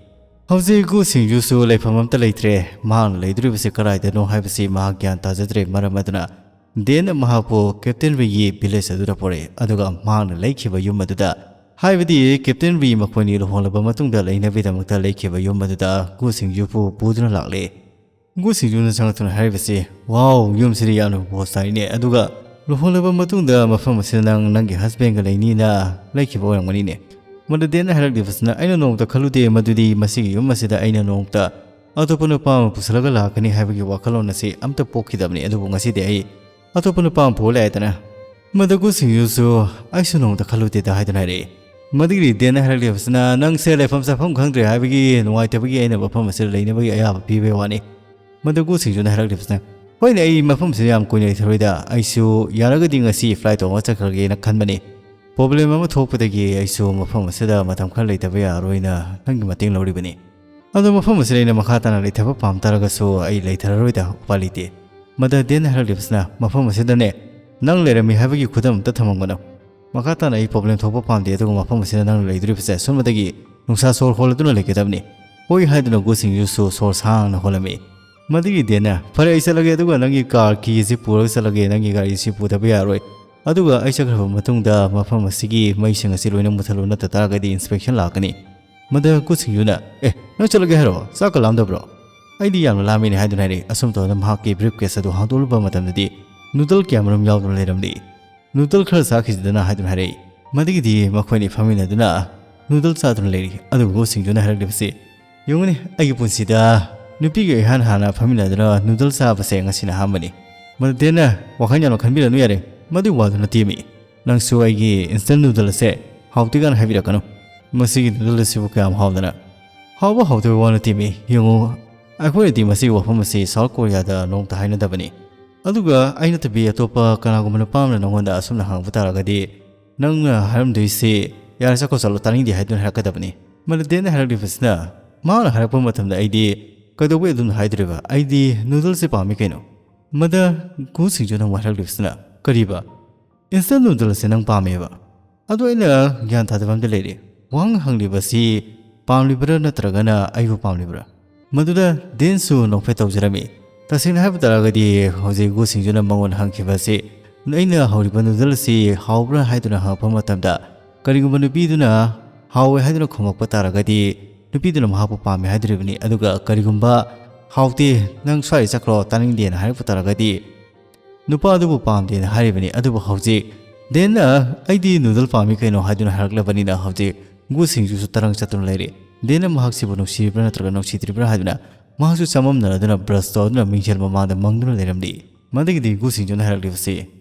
ꯍꯧꯖꯤꯛ ꯒꯨ ꯁꯤꯡꯖꯨꯁꯨ ꯂꯩꯐꯝ ꯑꯝꯇ ꯂꯩꯇ꯭ꯔꯦ꯫ ꯃꯍꯥꯛꯅ ꯂꯩꯗꯣꯔꯤꯕꯁꯤ ꯀꯗꯥꯏꯗꯅꯣ ꯍꯥꯏꯕꯁꯤ ꯃꯍꯥꯛ ꯒ꯭ꯌꯥꯟ ꯇꯥꯖꯗ꯭ꯔꯦ꯫ ꯃꯔꯝ ꯑꯗꯨꯅ ꯗꯦꯟꯅ ꯃꯍꯥꯛꯄꯨ ꯀꯦꯞꯇꯦꯟ ꯔꯤꯒꯤ ꯚꯤꯂꯦꯖ ꯑꯗꯨꯗ ꯄꯨꯔꯛꯏ, ꯑꯗꯨꯒ ꯃꯍꯥꯛꯅ ꯂꯩꯈꯤꯕ ꯌꯨꯝ ꯑꯗꯨꯗ, ꯍꯥꯏꯕꯗꯤ ꯀꯦꯞꯇꯦꯟ ꯔꯤ ꯃꯈꯣꯏꯅꯤ ꯂꯨꯍꯣꯡꯂꯕ ꯃꯇꯨꯡꯗ ꯂꯩꯅꯕꯒꯤꯗꯃꯛꯇ ꯂꯩꯈꯤꯕ ꯌꯨꯝ ꯑꯗꯨꯗ ꯒꯨ ꯁꯤꯡꯖꯨꯕꯨ ꯄꯨꯗꯨꯅ ꯂꯥꯛꯂꯦ꯫ ꯒꯨ ꯁꯤꯡꯖꯨꯅ ꯆꯪꯂꯛꯇꯨꯅ ꯍꯥꯏꯔꯤꯕꯁꯤ, "ꯋꯥꯎ, ꯌꯨꯝꯁꯤꯗꯤ ꯌꯥꯝꯅ ꯄꯣꯁ ꯇꯥꯏꯅꯦ꯫ ꯑꯗꯨꯒ ꯂꯨꯍꯣꯡꯂꯕ ꯃꯇꯨꯡꯗ ꯃꯐꯝ ꯑꯁꯤꯗ ꯅꯪ ꯅꯪꯒꯤ ꯍꯁꯕꯦꯟꯒ ꯂꯩꯅꯤꯅ ꯂꯩꯈꯤꯕ ꯑꯣꯏꯔꯝꯒꯅꯤꯅꯦ?" ꯃꯗꯨ ꯗꯦꯟꯅ ꯍꯥꯏꯔꯛꯂꯤꯕꯁꯤꯅ, "ꯑꯩꯅ ꯅꯣꯡꯃꯇ ꯈꯜꯂꯨꯗꯦ ꯃꯗꯨꯗꯤ ꯃꯁꯤꯒꯤ ꯌꯨꯝ ꯑꯁꯤꯗ ꯑꯩꯅ ꯅꯣꯡꯃꯇ ꯑꯇꯣꯞꯄ ꯅꯨꯄꯥ ꯑꯃ ꯄꯨꯁꯤꯜꯂꯒ ꯂꯥꯛꯀꯅꯤ ꯍꯥꯏꯕꯒꯤ ꯋꯥꯈꯜꯂꯣꯟ ꯑꯁꯤ ꯑꯝꯇ ꯄꯣꯛꯈꯤꯗꯕꯅꯤ꯫ ꯑꯗꯨꯕꯨ ꯉꯁꯤꯗꯤ ꯑꯩ ꯑꯇꯣꯞꯄ ꯅꯨꯄꯥ ꯑꯃ ꯄꯨꯔ ꯂꯥꯛꯑꯦꯗꯅ"꯫ ꯃꯗꯨ ꯒꯨ ꯁꯤꯡꯖꯨꯁꯨ, "ꯑꯩꯁꯨ ꯅꯣꯡꯃꯇ ꯈꯜꯂꯨꯗꯦꯗ" ꯍꯥꯏꯗꯨꯅ ꯍꯥꯏꯔꯛꯏ꯫ ꯃꯗꯨꯒꯤ ꯗꯦꯟꯅ ꯍꯥꯏꯔꯛꯂꯤꯕꯁꯤꯅ, "ꯅꯪꯁꯦ ꯂꯩꯐꯝ ꯆꯥꯐꯝ ꯈꯪꯗ꯭ꯔꯦ ꯍꯥꯏꯕꯒꯤ ꯅꯨꯡꯉꯥꯏꯇꯕꯒꯤ ꯑꯩꯅ ꯃꯐꯝ ꯑꯁꯤꯗ ꯂꯩꯅꯕꯒꯤ ꯑꯌꯥꯕ ꯄꯤꯕꯒꯤ ꯋꯥꯅꯤ꯫ ꯃꯗꯨ ꯒꯨ ꯁꯤꯡꯖꯨꯅ ꯍꯥꯏꯔꯛꯂꯤꯕꯁꯤꯅ, "ꯍꯣꯏꯅꯦ, ꯑꯩ ꯃꯐꯝꯁꯤꯗ ꯌꯥꯝ ꯀꯨꯏꯅ ꯂꯩꯊꯔꯣꯏꯗ, ꯑꯩꯁꯨ ꯌꯥꯔꯒꯗꯤ ꯉꯁꯤ flight ꯇꯣꯡꯉ ꯆꯠꯈ꯭ꯔꯒꯦꯅ ꯈꯟꯕꯅꯤ꯫ Problem ꯑꯃ ꯊꯣꯛꯄꯗꯒꯤ ꯑꯩꯁꯨ ꯃꯐꯝ ꯑꯁꯤꯗ ꯃꯇꯝ ꯈꯔ ꯂꯩꯇꯕ ꯌꯥꯔꯣꯏꯅ ꯅꯪꯒꯤ ꯃꯇꯦꯡ ꯂꯧꯔꯤꯕꯅꯤ꯫ ꯑꯗꯣ ꯃꯐꯝ ꯑꯁꯤꯗ ꯑꯩꯅ ꯃꯈꯥ ꯇꯥꯅ ꯂꯩꯊꯕ ꯄꯥꯝ ꯇꯥꯔꯒꯁꯨ ꯑꯩ ꯂꯩꯊꯔꯔꯣꯏꯗ, ꯎꯄꯥꯏ ꯂꯩꯇꯦ꯫" ꯃꯗ ꯗꯦꯟꯅ ꯍꯥꯏꯔꯛꯂꯤꯕꯁꯤꯅ, "ꯃꯐꯝ ꯑꯁꯤꯗꯅꯦ ꯅꯪ ꯂꯩꯔꯝꯃꯤ ꯍꯥꯏꯕꯒꯤ ꯈꯨꯗꯝ ꯑꯝꯇ ꯊꯝꯃꯝꯒꯅꯨ꯫ ꯃꯈꯥ ꯇꯥꯅ ꯑꯩ problem ꯊꯣꯛꯄ ꯄꯥꯝꯗꯦ, ꯑꯗꯨꯒ ꯃꯐꯝ ꯑꯁꯤꯗ ꯅꯪꯅ ꯂꯩꯗꯣꯔꯤꯕꯁꯦ ꯁꯨꯝꯕꯗꯒꯤ ꯅꯨꯡꯁꯥ ꯁꯣꯔ ꯍꯣꯜꯂꯗꯨꯅ ꯂꯩꯒꯗꯕꯅꯤ꯫" "ꯍꯣꯏ" ꯍꯥꯏꯗꯨꯅ ꯒꯨ ꯁꯤꯡꯖꯨꯁꯨ ꯁꯣꯔ ꯁꯥꯡꯅ ꯍꯣꯜꯂꯝꯃꯤ꯫ ꯃꯗꯨꯒꯤ ꯗꯦꯟꯅ, "ꯐꯔꯦ, ꯑꯩ ꯆꯠꯂꯒꯦ, ꯑꯗꯨꯒ ꯅꯪꯒꯤ car key ꯑꯁꯤ ꯄꯨꯔꯒ ꯆꯠꯂꯒꯦ, ꯅꯪꯒꯤ ꯒꯥꯔꯤ ꯑꯁꯤ ꯄꯨꯗꯕ ꯌꯥꯔꯣꯏ꯫ ꯑꯗꯨꯒ ꯑꯩ ꯆꯠꯈ꯭ꯔꯕ ꯃꯇꯨꯡꯗ ꯃꯐꯝ ꯑꯁꯤꯒꯤ ꯃꯩꯁꯤꯡ ꯑꯁꯤ ꯂꯣꯏꯅ ꯃꯨꯊꯠꯂꯨ, ꯅꯠꯇ ꯇꯥꯔꯒꯗꯤ inspection ꯂꯥꯛꯀꯅꯤ꯫" ꯃꯗ ꯒꯨ ꯁꯤꯡꯖꯨꯅ, "ꯑꯦ, ꯅꯪ ꯆꯠꯂꯒꯦ ꯍꯥꯏꯔꯣ? ꯆꯥꯛꯀ ꯂꯥꯝꯗꯕ꯭ꯔꯣ?" "ꯑꯩꯗꯤ ꯌꯥꯝꯅ ꯂꯥꯝꯃꯤꯅꯦ" ꯍꯥꯏꯗꯨꯅ ꯍꯥꯏꯔꯛꯏ꯫ ꯑꯁꯨꯝ ꯇꯧꯗꯅ ꯃꯍꯥꯛꯀꯤ briefcase ꯑꯗꯨ ꯍꯥꯡꯗꯣꯛꯂꯨꯕ ꯃꯇꯝꯗꯗꯤ noodle ꯀꯌꯥꯃꯔꯨꯝ ꯌꯥꯎꯗꯨꯅ ꯂꯩꯔꯝꯂꯤ꯫ "Noodle ꯈꯔ ꯆꯥꯈꯤꯁꯤꯗꯅ" ꯍꯥꯏꯗꯨꯅ ꯍꯥꯏꯔꯛꯏ꯫ ꯃꯗꯒꯤꯗꯤ ꯃꯈꯣꯏꯅꯤ ꯐꯝꯃꯤꯟꯅꯗꯨꯅ noodle ꯆꯥꯗꯨꯅ ꯂꯩꯔꯤ꯫ ꯑꯗꯨꯕꯨ ꯒꯨ ꯁꯤꯡꯖꯨꯅ ꯍꯥꯏꯔꯛꯂꯤꯕꯁꯤ, "ꯌꯦꯡꯉꯨꯅꯦ, ꯑꯩꯒꯤ ꯄꯨꯟꯁꯤꯗ ꯅꯨꯄꯤꯒ ꯏꯍꯥꯟ ꯍꯥꯟꯅ ꯐꯝꯃꯤꯟꯅꯗꯨꯅ noodle ꯆꯥꯕꯁꯦ ꯉꯁꯤꯅ ꯑꯍꯥꯟꯕꯅꯤ꯫" ꯃꯗ ꯗꯦꯟꯅ, "ꯋꯥꯈꯜ ꯌꯥꯝꯅ ꯈꯟꯕꯤꯔꯅꯨ ꯌꯥꯔꯦ, ꯃꯗꯨꯒꯤ ꯋꯥꯗꯨ ꯅꯠꯇꯦꯃꯤ꯫ ꯅꯪꯁꯨ ꯑꯩꯒꯤ instant noodle ꯑꯁꯦ ꯍꯥꯎꯇꯦ ꯀꯥꯏꯅ ꯍꯥꯏꯕꯤꯔꯛꯀꯅꯨ꯫ ꯃꯁꯤꯒꯤ noodle ꯑꯁꯤꯕꯨ ꯀꯌꯥꯝ ꯍꯥꯎꯗꯅ꯫" "ꯍꯥꯎꯕ ꯍꯥꯎꯇꯕ ꯋꯥ ꯅꯠꯇꯦꯃꯤ꯫ ꯌꯦꯡꯉꯨ, ꯑꯩꯈꯣꯏꯅꯗꯤ ꯃꯁꯤꯒꯤ ꯋꯥꯐꯝ ꯑꯁꯤ South Korea ꯗ ꯅꯣꯡꯃꯇ ꯍꯥꯏꯅꯗꯕꯅꯤ꯫ ꯑꯗꯨꯒ ꯑꯩ ꯅꯠꯇꯕꯤ ꯑꯇꯣꯞꯄ ꯀꯅꯥꯒꯨꯝꯕ ꯅꯨꯄꯥ ꯑꯃꯅ ꯅꯉꯣꯟꯗ ꯑꯁꯨꯝꯅ ꯍꯪꯉꯛꯄ ꯇꯥꯔꯒꯗꯤ, ꯅꯪꯅ ꯍꯥꯏꯔꯝꯗꯣꯏꯁꯤ, 'ꯌꯥꯔꯦ, ꯆꯠꯈ꯭ꯔꯣ, ꯆꯠꯂꯣ, ꯇꯥꯅꯤꯡꯗꯦ' ꯍꯥꯏꯗꯨꯅ ꯍꯥꯏꯔꯛꯀꯗꯕꯅꯤ꯫" ꯃꯗ ꯗꯦꯟꯅ ꯍꯥꯏꯔꯛꯂꯤꯕꯁꯤꯅ, "ꯃꯍꯥꯛꯅ ꯍꯥꯏꯔꯛꯄ ꯃꯇꯝꯗ ꯑꯩꯗꯤ ꯀꯩꯗꯧꯕꯩ ꯑꯗꯨꯝꯅ ꯍꯥꯏꯗꯣꯔꯤꯕ? ꯑꯩꯗꯤ noodle ꯁꯦ ꯄꯥꯝꯃꯤ ꯀꯩꯅꯣ꯫" ꯃꯗ ꯒꯨ ꯁꯤꯡꯖꯨꯅ ꯑꯃꯨꯛ ꯍꯥꯏꯔꯛꯂꯤꯕꯁꯤꯅ, "ꯀꯔꯤꯕ? Instant noodle ꯑꯁꯦ ꯅꯪ ꯄꯥꯝꯃꯦꯕ? ꯑꯗꯣ ꯑꯩꯅ ꯒ꯭ꯌꯥꯟ ꯇꯥꯗꯕ ꯑꯝꯗ ꯂꯩꯔꯦ꯫ ꯋꯥꯍꯪ ꯍꯪꯂꯤꯕꯁꯤ ꯄꯥꯝꯂꯤꯕ꯭ꯔꯥ ꯅꯠꯇ꯭ꯔꯒꯅ ꯑꯩꯕꯨ ꯄꯥꯝꯂꯤꯕ꯭ꯔꯥ?" ꯃꯗꯨꯗ ꯗꯦꯟꯁꯨ ꯅꯣꯛꯐꯦꯠ ꯇꯧꯖꯔꯝꯃꯤ꯫ ꯇꯁꯦꯡꯅ ꯍꯥꯏꯕ ꯇꯥꯔꯒꯗꯤ ꯍꯧꯖꯤꯛ ꯒꯨ ꯁꯤꯡꯖꯨꯅ ꯃꯉꯣꯟꯗ ꯍꯪꯈꯤꯕ ꯑꯁꯤ, "ꯑꯩꯅ ꯍꯧꯔꯤꯕ noodle ꯑꯁꯤ ꯍꯥꯎꯕ꯭ꯔꯥ?" ꯍꯥꯏꯗꯨꯅ ꯍꯪꯉꯛꯄ ꯃꯇꯝꯗ, ꯀꯔꯤꯒꯨꯝꯕ ꯅꯨꯄꯤꯗꯨꯅ "ꯍꯥꯎꯋꯦ" ꯍꯥꯏꯗꯨꯅ ꯈꯨꯝꯃꯛꯄ ꯇꯥꯔꯒꯗꯤ, ꯅꯨꯄꯤꯗꯨꯅ ꯃꯍꯥꯛꯄꯨ ꯄꯥꯝꯃꯦ ꯍꯥꯏꯗꯣꯔꯤꯕꯅꯤ꯫ ꯑꯗꯨꯒ ꯀꯔꯤꯒꯨꯝꯕ "ꯍꯥꯎꯇꯦ, ꯅꯪ ꯁ꯭ꯋꯥꯏꯗ ꯆꯠꯈ꯭ꯔꯣ, ꯇꯥꯅꯤꯡꯗꯦꯅ" ꯍꯥꯏꯔꯛꯄ ꯇꯥꯔꯒꯗꯤ, ꯅꯨꯄꯥ ꯑꯗꯨꯕꯨ ꯄꯥꯝꯗꯦꯅ ꯍꯥꯏꯔꯤꯕꯅꯤ꯫ ꯑꯗꯨꯕꯨ ꯍꯧꯖꯤꯛ ꯗꯦꯟꯅ "ꯑꯩꯗꯤ noodle ꯄꯥꯝꯃꯤ ꯀꯩꯅꯣ" ꯍꯥꯏꯗꯨꯅ ꯍꯥꯏꯔꯛꯂꯕꯅꯤꯅ, ꯍꯧꯖꯤꯛ ꯒꯨ ꯁꯤꯡꯖꯨꯁꯨ ꯇꯔꯪ ꯆꯠꯇꯨꯅ ꯂꯩꯔꯤ꯫ ꯗꯦꯟꯅ ꯃꯍꯥꯛꯁꯤꯕꯨ ꯅꯨꯡꯁꯤꯔꯤꯕ꯭ꯔꯥ ꯅꯠꯇ꯭ꯔꯒ ꯅꯨꯡꯁꯤꯗ꯭ꯔꯤꯕ꯭ꯔꯥ ꯍꯥꯏꯗꯨꯅ ꯃꯍꯥꯛꯁꯨ ꯆꯃꯝꯅꯔꯗꯨꯅ brush ꯇꯧꯗꯨꯅ ꯃꯤꯡꯁꯦꯜ ꯃꯃꯥꯡꯗ ꯃꯪꯗꯨꯅ ꯂꯩꯔꯝꯂꯤ꯫ ꯃꯗꯒꯤꯗꯤ ꯒꯨ ꯁꯤꯡꯖꯨꯅ ꯍꯥꯏꯔꯛꯂꯤꯕꯁꯤ,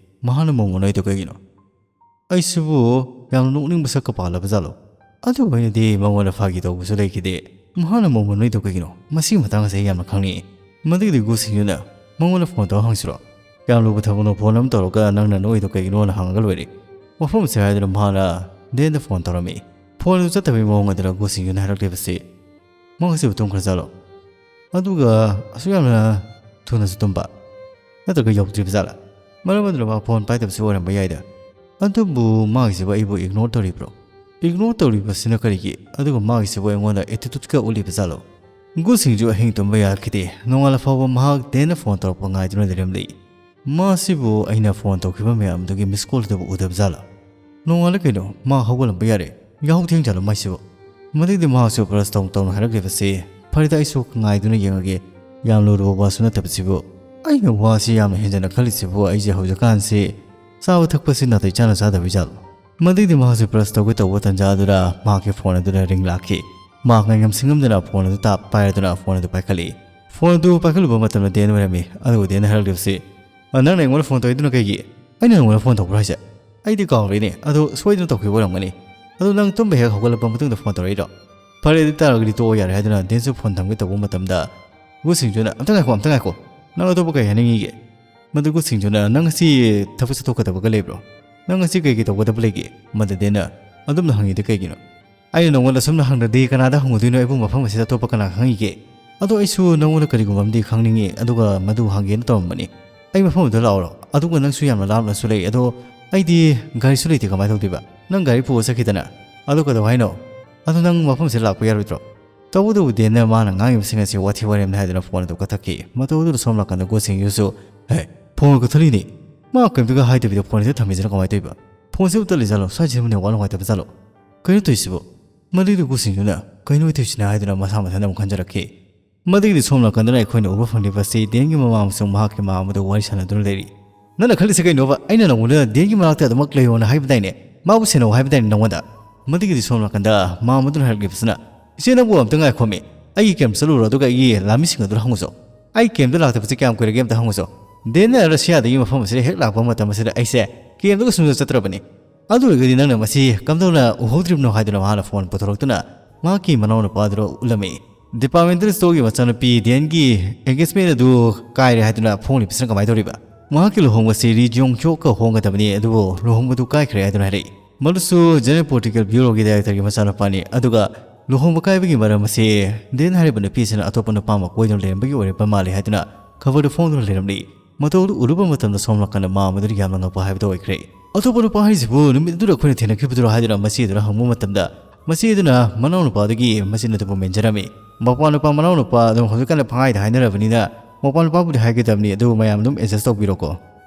"ꯃꯍꯥꯛꯅ ꯃꯣꯡꯃ ꯅꯣꯏꯗꯣ ꯀꯩꯒꯤꯅꯣ? ꯑꯩꯁꯤꯕꯨ ꯌꯥꯝꯅ ꯅꯣꯛꯅꯤꯡꯕ ꯁꯛꯀ ꯄꯥꯜꯂꯕ ꯖꯥꯠꯂꯣ?" ꯑꯗꯨꯕꯨ ꯑꯩꯅꯗꯤ ꯃꯉꯣꯟꯗ ꯐꯥꯒꯤ ꯇꯧꯕꯁꯨ ꯂꯩꯈꯤꯗꯦ꯫ "ꯃꯍꯥꯛꯅ ꯃꯣꯡꯃ ꯅꯣꯏꯗꯣ ꯀꯩꯒꯤꯅꯣ? ꯃꯁꯤꯒꯤ ꯃꯇꯥꯡ ꯑꯁꯤ ꯑꯩ ꯌꯥꯝꯅ ꯈꯪꯅꯤꯡꯏ꯫" ꯃꯗꯨꯒꯤꯗꯤ ꯒꯨ ꯁꯤꯡꯖꯨꯅ ꯃꯉꯣꯟꯗ ꯐꯣꯟ ꯇꯧꯔ ꯍꯪꯁꯤꯔꯣ? ꯌꯥꯝ ꯂꯨꯕ ꯊꯕꯛꯅꯣ ꯐꯣꯟ ꯑꯃ ꯇꯧꯔꯒ ꯅꯪꯅ ꯅꯣꯛꯏꯗꯣ ꯀꯩꯒꯤꯅꯣꯅ ꯍꯪꯉꯒ ꯂꯣꯏꯔꯦ꯫ ꯋꯥꯐꯝꯁꯦ ꯍꯥꯏꯗꯨꯅ ꯃꯍꯥꯛꯅ ꯗꯦꯟꯗ ꯐꯣꯟ ꯇꯧꯔꯝꯃꯤ꯫ ꯐꯣꯟ ꯑꯗꯨ ꯆꯠꯇꯕꯒꯤ ꯃꯑꯣꯡ ꯑꯗꯨꯗ ꯒꯨ ꯁꯤꯡꯖꯨꯅ ꯍꯥꯏꯔꯛꯂꯤꯕꯁꯤ ꯃꯍꯥꯛꯁꯤꯕꯨ ꯇꯨꯝꯈ꯭ꯔꯖꯥꯠꯂꯣ? ꯑꯗꯨꯒ ꯑꯁꯨꯛ ꯌꯥꯝꯅ ꯊꯨꯅꯁꯨ ꯇꯨꯝꯕ? ꯅꯠꯇ꯭ꯔꯒ ꯌꯧꯗ꯭ꯔꯤꯕ ꯖꯥꯠꯂꯥ? ꯃꯔꯝ ꯑꯗꯨꯅ ꯃꯥ ꯐꯣꯟ ꯄꯥꯏꯗꯕꯁꯨ ꯑꯣꯏꯔꯝꯕ ꯌꯥꯏꯗ꯫ ꯑꯗꯨꯕꯨ ꯃꯥꯒꯤꯁꯤꯕꯨ ꯑꯩꯕꯨ ꯏꯒꯅꯣꯔ ꯇꯧꯔꯤꯕ꯭ꯔꯣ? ꯏꯒꯅꯣꯔ ꯇꯧꯔꯤꯕꯁꯤꯅ ꯀꯔꯤꯒꯤ? ꯑꯗꯨꯒ ꯃꯥꯒꯤꯁꯤꯕꯨ ꯑꯩꯉꯣꯟꯗ ꯑꯦꯇꯤꯇ꯭ꯌꯨꯠꯀ ꯎꯠꯂꯤꯕ ꯖꯥꯠꯂꯣ? ꯒꯨ ꯁꯤꯡꯖꯨ ꯑꯍꯤꯡ ꯇꯨꯝꯕ ꯌꯥꯈꯤꯗꯦ꯫ ꯅꯣꯡꯉꯥꯜꯂ ꯐꯥꯎꯕ ꯃꯍꯥꯛ ꯗꯦꯟꯅ ꯐꯣꯟ ꯇꯧꯔꯛꯄ ꯉꯥꯏꯗꯨꯅ ꯂꯩꯔꯝꯂꯤ꯫ ꯃꯥꯁꯤꯕꯨ ꯑꯩꯅ ꯐꯣꯟ ꯇꯧꯈꯤꯕ ꯃꯌꯥꯝꯗꯨꯒꯤ ꯃꯤꯁ ꯀꯣꯜ ꯑꯗꯨꯕꯨ ꯎꯗꯕ ꯖꯥꯠꯂꯥ? ꯅꯣꯡꯉꯥꯜꯂ ꯀꯩꯅꯣ, ꯃꯥ ꯍꯧꯒꯠꯂꯝꯕ ꯌꯥꯔꯦ꯫ ꯌꯥꯍꯧ ꯊꯦꯡ ꯖꯥꯠꯂꯣ ꯃꯥꯏꯁꯤꯕꯨ? ꯃꯗꯨꯒꯤꯗꯤ ꯃꯍꯥꯛꯁꯨ ꯕ꯭ꯔꯁ ꯇꯧ ꯇꯧꯅ ꯍꯥꯏꯔꯛꯂꯤꯕꯁꯤ, ꯐꯔꯦꯗ, ꯑꯩꯁꯨ ꯉꯥꯏꯗꯨꯅ ꯌꯦꯡꯉꯒꯦ꯫ ꯌꯥꯝ ꯂꯨꯔꯨꯕ ꯋꯥꯁꯨ ꯅꯠꯇꯕꯁꯤꯕꯨ꯫ ꯑꯩꯅ ꯋꯥꯁꯤ ꯌꯥꯝꯅ ꯍꯦꯟꯖꯟꯅ ꯈꯜꯂꯤꯁꯤꯕꯨ, ꯑꯩꯁꯦ ꯍꯧꯖꯤꯛꯀꯥꯟꯁꯤ ꯆꯥꯕ ꯊꯛꯄꯁꯤ ꯅꯥꯇꯩ ꯆꯥꯅ ꯆꯥꯗꯕꯩ ꯖꯥꯠꯂꯣ? ꯃꯗꯨꯒꯤꯗꯤ ꯃꯍꯥꯛꯁꯨ ꯕ꯭ꯔꯁ ꯇꯧꯒꯦ ꯇꯧꯕ ꯇꯟꯖꯥ ꯑꯗꯨꯗ ꯃꯍꯥꯛꯀꯤ ꯐꯣꯟ ꯑꯗꯨꯗ ꯔꯤꯡ ꯂꯥꯛꯈꯤ꯫ ꯃꯍꯥꯛ ꯉꯥꯏꯉꯝ ꯁꯤꯡꯉꯝꯗꯅ ꯐꯣꯟ ꯑꯗꯨ ꯇꯥꯞ ꯄꯥꯏꯔꯗꯨꯅ ꯐꯣꯟ ꯑꯗꯨ ꯄꯥꯏꯈꯠꯂꯤ꯫ ꯐꯣꯟ ꯑꯗꯨ ꯄꯥꯏꯈꯠꯂꯨꯕ ꯃꯇꯝꯗ ꯗꯦꯟ ꯑꯣꯏꯔꯝꯃꯤ꯫ ꯑꯗꯨꯕꯨ ꯗꯦꯟꯅ ꯍꯥꯏꯔꯛꯂꯤꯕꯁꯤ, "ꯑ, ꯅꯪꯅ ꯑꯩꯉꯣꯟꯗ ꯐꯣꯟ ꯇꯧꯔꯤꯗꯨꯅ ꯀꯩꯒꯤ? ꯑꯩꯅ ꯅꯪꯉꯣꯟꯗ ꯐꯣꯟ ꯇꯧꯕ꯭ꯔꯣ ꯍꯥꯏꯁꯦ? ꯑꯩꯗꯤ ꯀꯥꯎꯔꯦꯅꯦ꯫ ꯑꯗꯣ ꯁꯣꯏꯗꯅ ꯇꯧꯈꯤꯕ ꯑꯣꯏꯔꯝꯒꯅꯤ꯫ ꯑꯗꯣ ꯅꯪ ꯇꯨꯝꯕ ꯍꯦꯛ ꯍꯧꯒꯠꯂꯛꯄ ꯃꯇꯨꯡꯗ ꯐꯣꯟ ꯇꯧꯔꯛꯏꯔꯣ? ꯐꯔꯦ, ꯑꯗꯨ ꯇꯥꯔꯒꯗꯤ ꯇꯣꯛꯑꯣ ꯌꯥꯔꯦ" ꯍꯥꯏꯗꯨꯅ ꯗꯦꯟꯁꯨ ꯐꯣꯟ ꯊꯝꯒꯦ ꯇꯧꯕ ꯃꯇꯝꯗ ꯒꯨ ꯁꯤꯡꯖꯨꯅ, "ꯑꯝꯇ ꯉꯥꯏꯈꯣ, ꯑꯝꯇ ꯉꯥꯏꯈꯣ꯫ ꯅꯪ ꯑꯇꯣꯞꯄ ꯀꯔꯤ ꯍꯥꯏꯅꯤꯡꯉꯤꯒꯦ?" ꯃꯗꯨ ꯒꯨ ꯁꯤꯡꯖꯨꯅ, "ꯅꯪ ꯉꯁꯤ ꯊꯕꯛ ꯆꯠꯊꯣꯛꯀꯗꯕꯒ ꯂꯩꯕ꯭ꯔꯣ? ꯅꯪ ꯉꯁꯤ ꯀꯩ ꯀꯩ ꯇꯧꯒꯗꯕ ꯂꯩꯒꯦ?" ꯃꯗꯨ ꯗꯦꯟꯅ, "ꯑꯗꯨꯝꯅ ꯍꯪꯉꯤꯗꯨ ꯀꯩꯒꯤꯅꯣ? ꯑꯩꯅ ꯅꯉꯣꯟꯗ ꯑꯁꯨꯝꯅ ꯍꯪꯗ꯭ꯔꯗꯤ ꯀꯅꯥꯗ ꯍꯪꯉꯨꯗꯣꯏꯅꯣ? ꯑꯩꯕꯨ ꯃꯐꯝ ꯑꯁꯤꯗ ꯑꯇꯣꯞꯄ ꯀꯅꯥ ꯈꯪꯉꯤꯒꯦ? ꯑꯗꯣ ꯑꯩꯁꯨ ꯅꯉꯣꯟꯗ ꯀꯔꯤꯒꯨꯝꯕ ꯑꯃꯗꯤ ꯈꯪꯅꯤꯡꯉꯤ, ꯑꯗꯨꯒ ꯃꯗꯨ ꯍꯪꯒꯦꯅ ꯇꯧꯔꯝꯕꯅꯤ꯫ ꯑꯩ ꯃꯐꯝ ꯑꯗꯨꯗ ꯂꯥꯛꯑꯣꯔꯣ? ꯑꯗꯨꯒ ꯅꯪꯁꯨ ꯌꯥꯝꯅ ꯂꯥꯞꯅꯁꯨ ꯂꯩ꯫ ꯑꯗꯣ ꯑꯩꯗꯤ ꯒꯥꯔꯤꯁꯨ ꯂꯩꯇꯦ, ꯀꯃꯥꯏꯅ ꯇꯧꯗꯣꯏꯕ? ꯅꯪ ꯒꯥꯔꯤ ꯄꯨꯔ ꯆꯠꯈꯤꯗꯅ꯫ ꯑꯗꯣ ꯀꯩꯗꯧ ꯍꯥꯏꯅꯣ? ꯑꯗꯣ ꯅꯪ ꯃꯐꯝꯁꯤꯗ ꯂꯥꯛꯄ ꯌꯥꯔꯣꯏꯗ꯭ꯔꯣ?" ꯇꯧꯕꯇꯕꯨ ꯗꯦꯟꯅ ꯃꯥꯅ ꯉꯥꯡꯉꯤꯕꯁꯤꯡ ꯑꯁꯤ ꯋꯥꯊꯤ ꯋꯥꯔꯦꯝꯅꯤ ꯍꯥꯏꯗꯨꯅ ꯐꯣꯟ ꯑꯗꯨ ꯀꯛꯊꯠꯈꯤ꯫ ꯃꯇꯧ ꯑꯗꯨꯗ ꯁꯣꯝ ꯅꯥꯀꯟꯗ ꯒꯨ ꯁꯤꯡꯖꯨꯁꯨ, "ꯍꯦ, ꯐꯣꯟ ꯀꯛꯊꯠꯂꯤꯅꯦ꯫ ꯃꯥ ꯀꯔꯤꯝꯇꯒ ꯍꯥꯏꯗꯕꯤꯗ ꯐꯣꯟꯁꯤꯗ ꯊꯝꯃꯤꯁꯤꯅ ꯀꯃꯥꯏꯅ ꯇꯧꯔꯤꯕ? ꯐꯣꯟꯁꯤꯕꯨ ꯇꯠꯂꯤꯖꯥꯠꯂꯣ? ꯁ꯭ꯋꯥꯏꯁꯤꯕꯨ ꯅꯦꯠꯋꯥꯛ ꯅꯨꯡꯉꯥꯏꯇꯕ ꯖꯥꯠꯂꯣ? ꯀꯩꯅꯣ ꯇꯧꯔꯤꯁꯤꯕꯨ?" ꯃꯗꯨꯒꯤꯗꯤ ꯒꯨ ꯁꯤꯡꯖꯨꯅ, "ꯀꯩꯅꯣ ꯇꯧꯔꯤꯁꯤꯅ?" ꯍꯥꯏꯗꯨꯅ ꯃꯁꯥ ꯃꯊꯟꯇ ꯑꯃꯨꯛ ꯈꯟꯖꯔꯛꯈꯤ꯫ ꯃꯗꯨꯒꯤꯗꯤ ꯁꯣꯝ ꯅꯥꯀꯟꯗꯅ ꯑꯩꯈꯣꯏꯅ ꯎꯕ ꯐꯪꯂꯤꯕꯁꯤ ꯗꯦꯟꯒꯤ ꯃꯃꯥ ꯑꯃꯁꯨꯡ ꯃꯍꯥꯛꯀꯤ ꯃꯥ ꯑꯃꯗꯨ ꯋꯥꯔꯤ ꯁꯥꯟꯅꯗꯨꯅ ꯂꯩꯔꯤ꯫ "ꯅꯪꯅ ꯈꯜꯂꯤꯁꯤ ꯀꯩꯅꯣꯕ? ꯑꯩꯅ ꯅꯉꯣꯟꯗ ꯗꯦꯟꯒꯤ ꯃꯅꯥꯛꯇ ꯑꯗꯨꯃꯛ ꯂꯩꯌꯣꯅ ꯍꯥꯏꯕꯗꯥꯏꯅꯦ? ꯃꯥꯕꯨ ꯁꯦꯟꯅꯧ ꯍꯥꯏꯕꯗꯥꯏꯅꯦ ꯅꯉꯣꯟꯗ?" ꯃꯗꯨꯒꯤꯗꯤ ꯁꯣꯝ ꯅꯥꯀꯟꯗ ꯃꯥ ꯑꯃꯗꯨꯅ ꯍꯥꯏꯔꯛꯂꯤꯕꯁꯤꯅ, "ꯏꯆꯦ, ꯅꯪꯕꯨ ꯑꯝꯇ ꯉꯥꯏꯈꯣꯃꯤ꯫ ꯑꯩꯒꯤ ꯀꯦꯝꯞ ꯆꯠꯂꯨꯔꯣ, ꯑꯗꯨꯒ ꯑꯩꯒꯤ ꯂꯥꯃꯤꯁꯤꯡ ꯑꯗꯨꯗ ꯍꯪꯉꯨꯆꯣ꯫ ꯑꯩ ꯀꯦꯝꯞꯇ ꯂꯥꯛꯇꯕꯁꯤ ꯀꯌꯥꯝ ꯀꯨꯏꯔꯒꯦ ꯑꯝꯇ ꯍꯪꯉꯨꯆꯣ꯫ ꯗꯦꯟꯅ ꯔꯁꯤꯌꯥꯗꯒꯤ ꯃꯐꯝ ꯑꯁꯤꯗ ꯍꯦꯛ ꯂꯥꯛꯄ ꯃꯇꯝ ꯑꯁꯤꯗ ꯑꯩꯁꯦ ꯀꯦꯝꯞꯇꯒ ꯁꯨꯡꯆꯠ ꯆꯠꯇ꯭ꯔꯕꯅꯤ꯫ ꯑꯗꯨ ꯑꯣꯏꯔꯒꯗꯤ ꯅꯪꯅ ꯃꯁꯤ ꯀꯝꯗꯧꯅ ꯎꯍꯧꯗ꯭ꯔꯤꯕꯅꯣ?" ꯍꯥꯏꯗꯨꯅ ꯃꯍꯥꯛꯅ ꯐꯣꯟ ꯄꯨꯊꯣꯔꯛꯇꯨꯅ ꯃꯍꯥꯛꯀꯤ ꯃꯅꯥꯎꯅꯨꯄꯥ ꯑꯗꯨꯗ ꯎꯠꯂꯝꯃꯤ꯫ Departmental storeꯒꯤ ꯃꯆꯥꯅꯨꯄꯤ ꯗꯦꯟꯒꯤ engagement ꯑꯗꯨ ꯀꯥꯏꯔꯦ ꯍꯥꯏꯗꯨꯅ ꯐꯣꯡꯂꯤꯕꯁꯤꯅ ꯀꯃꯥꯏꯅ ꯇꯧꯔꯤꯕ? ꯃꯍꯥꯛꯀꯤ ꯂꯨꯍꯣꯡꯕꯁꯤ ꯔꯤ ꯖꯤꯌꯣꯡ ꯍ꯭ꯌꯣꯛꯀ ꯍꯣꯡꯒꯗꯕꯅꯤ, ꯑꯗꯨꯕꯨ ꯂꯨꯍꯣꯡꯕꯗꯨ ꯀꯥꯏꯈ꯭ꯔꯦ ꯍꯥꯏꯗꯨꯅ ꯍꯥꯏꯔꯛꯏ꯫ ꯃꯗꯨꯁꯨ General Political Bureauꯒꯤ directorꯒꯤ ꯃꯆꯥꯅꯨꯄꯥꯅꯤ꯫ ꯑꯗꯨꯒ ꯂꯨꯍꯣꯡꯕ ꯀꯥꯏꯕꯒꯤ ꯃꯔꯝ ꯑꯁꯤ ꯗꯦꯟ ꯍꯥꯏꯔꯤꯕ ꯅꯨꯄꯤꯁꯤꯅ ꯑꯇꯣꯞꯄ ꯅꯨꯄꯥ ꯑꯃ ꯀꯣꯏꯗꯨꯅ ꯂꯩꯔꯝꯕꯒꯤ ꯑꯣꯏꯔꯛꯄ ꯃꯥꯜꯂꯤ ꯍꯥꯏꯗꯨꯅ ꯈꯕꯔꯗꯨ ꯐꯣꯡꯗꯨꯅ ꯂꯩꯔꯝꯂꯤ꯫ ꯃꯇꯧ ꯑꯗꯨ ꯎꯔꯨꯕ ꯃꯇꯝꯗ ꯁꯣꯝ ꯅꯥꯀꯟꯗ ꯃꯥ ꯑꯃꯗꯨꯅ ꯌꯥꯝꯅ ꯉꯛꯄ ꯍꯥꯏꯕꯗꯨ ꯑꯣꯏꯈ꯭ꯔꯦ꯫ "ꯑꯇꯣꯞꯄ ꯅꯨꯄꯥ ꯍꯥꯏꯔꯤꯁꯤꯕꯨ ꯅꯨꯃꯤꯠ ꯑꯗꯨꯗ ꯑꯈꯣꯏꯅ ꯊꯦꯡꯅꯈꯤꯕꯗꯨꯔꯣ?" ꯍꯥꯏꯗꯨꯅ ꯃꯆꯦꯗꯨꯅ ꯍꯪꯕ ꯃꯇꯝꯗ, ꯃꯆꯦꯗꯨꯅ ꯃꯅꯥꯎꯅꯨꯄꯥꯗꯨꯒꯤ ꯃꯆꯤꯟ ꯑꯗꯨꯕꯨ ꯃꯦꯟꯖꯔꯝꯃꯤ꯫ "ꯃꯄꯥ ꯅꯨꯄꯥ ꯃꯅꯥꯎ ꯅꯨꯄꯥ ꯑꯗꯨꯝ ꯍꯧꯖꯤꯛꯀꯥꯟꯗ ꯄꯪꯍꯥꯏꯗ ꯍꯥꯏꯅꯔꯕꯅꯤꯅ ꯃꯄꯥ ꯅꯨꯄꯥꯕꯨꯗꯤ ꯍꯥꯏꯒꯗꯕꯅꯤ, ꯑꯗꯨꯕꯨ ꯃꯌꯥꯝ ꯑꯗꯨꯝ adjust ꯇꯧꯕꯤꯔꯣꯀꯣ꯫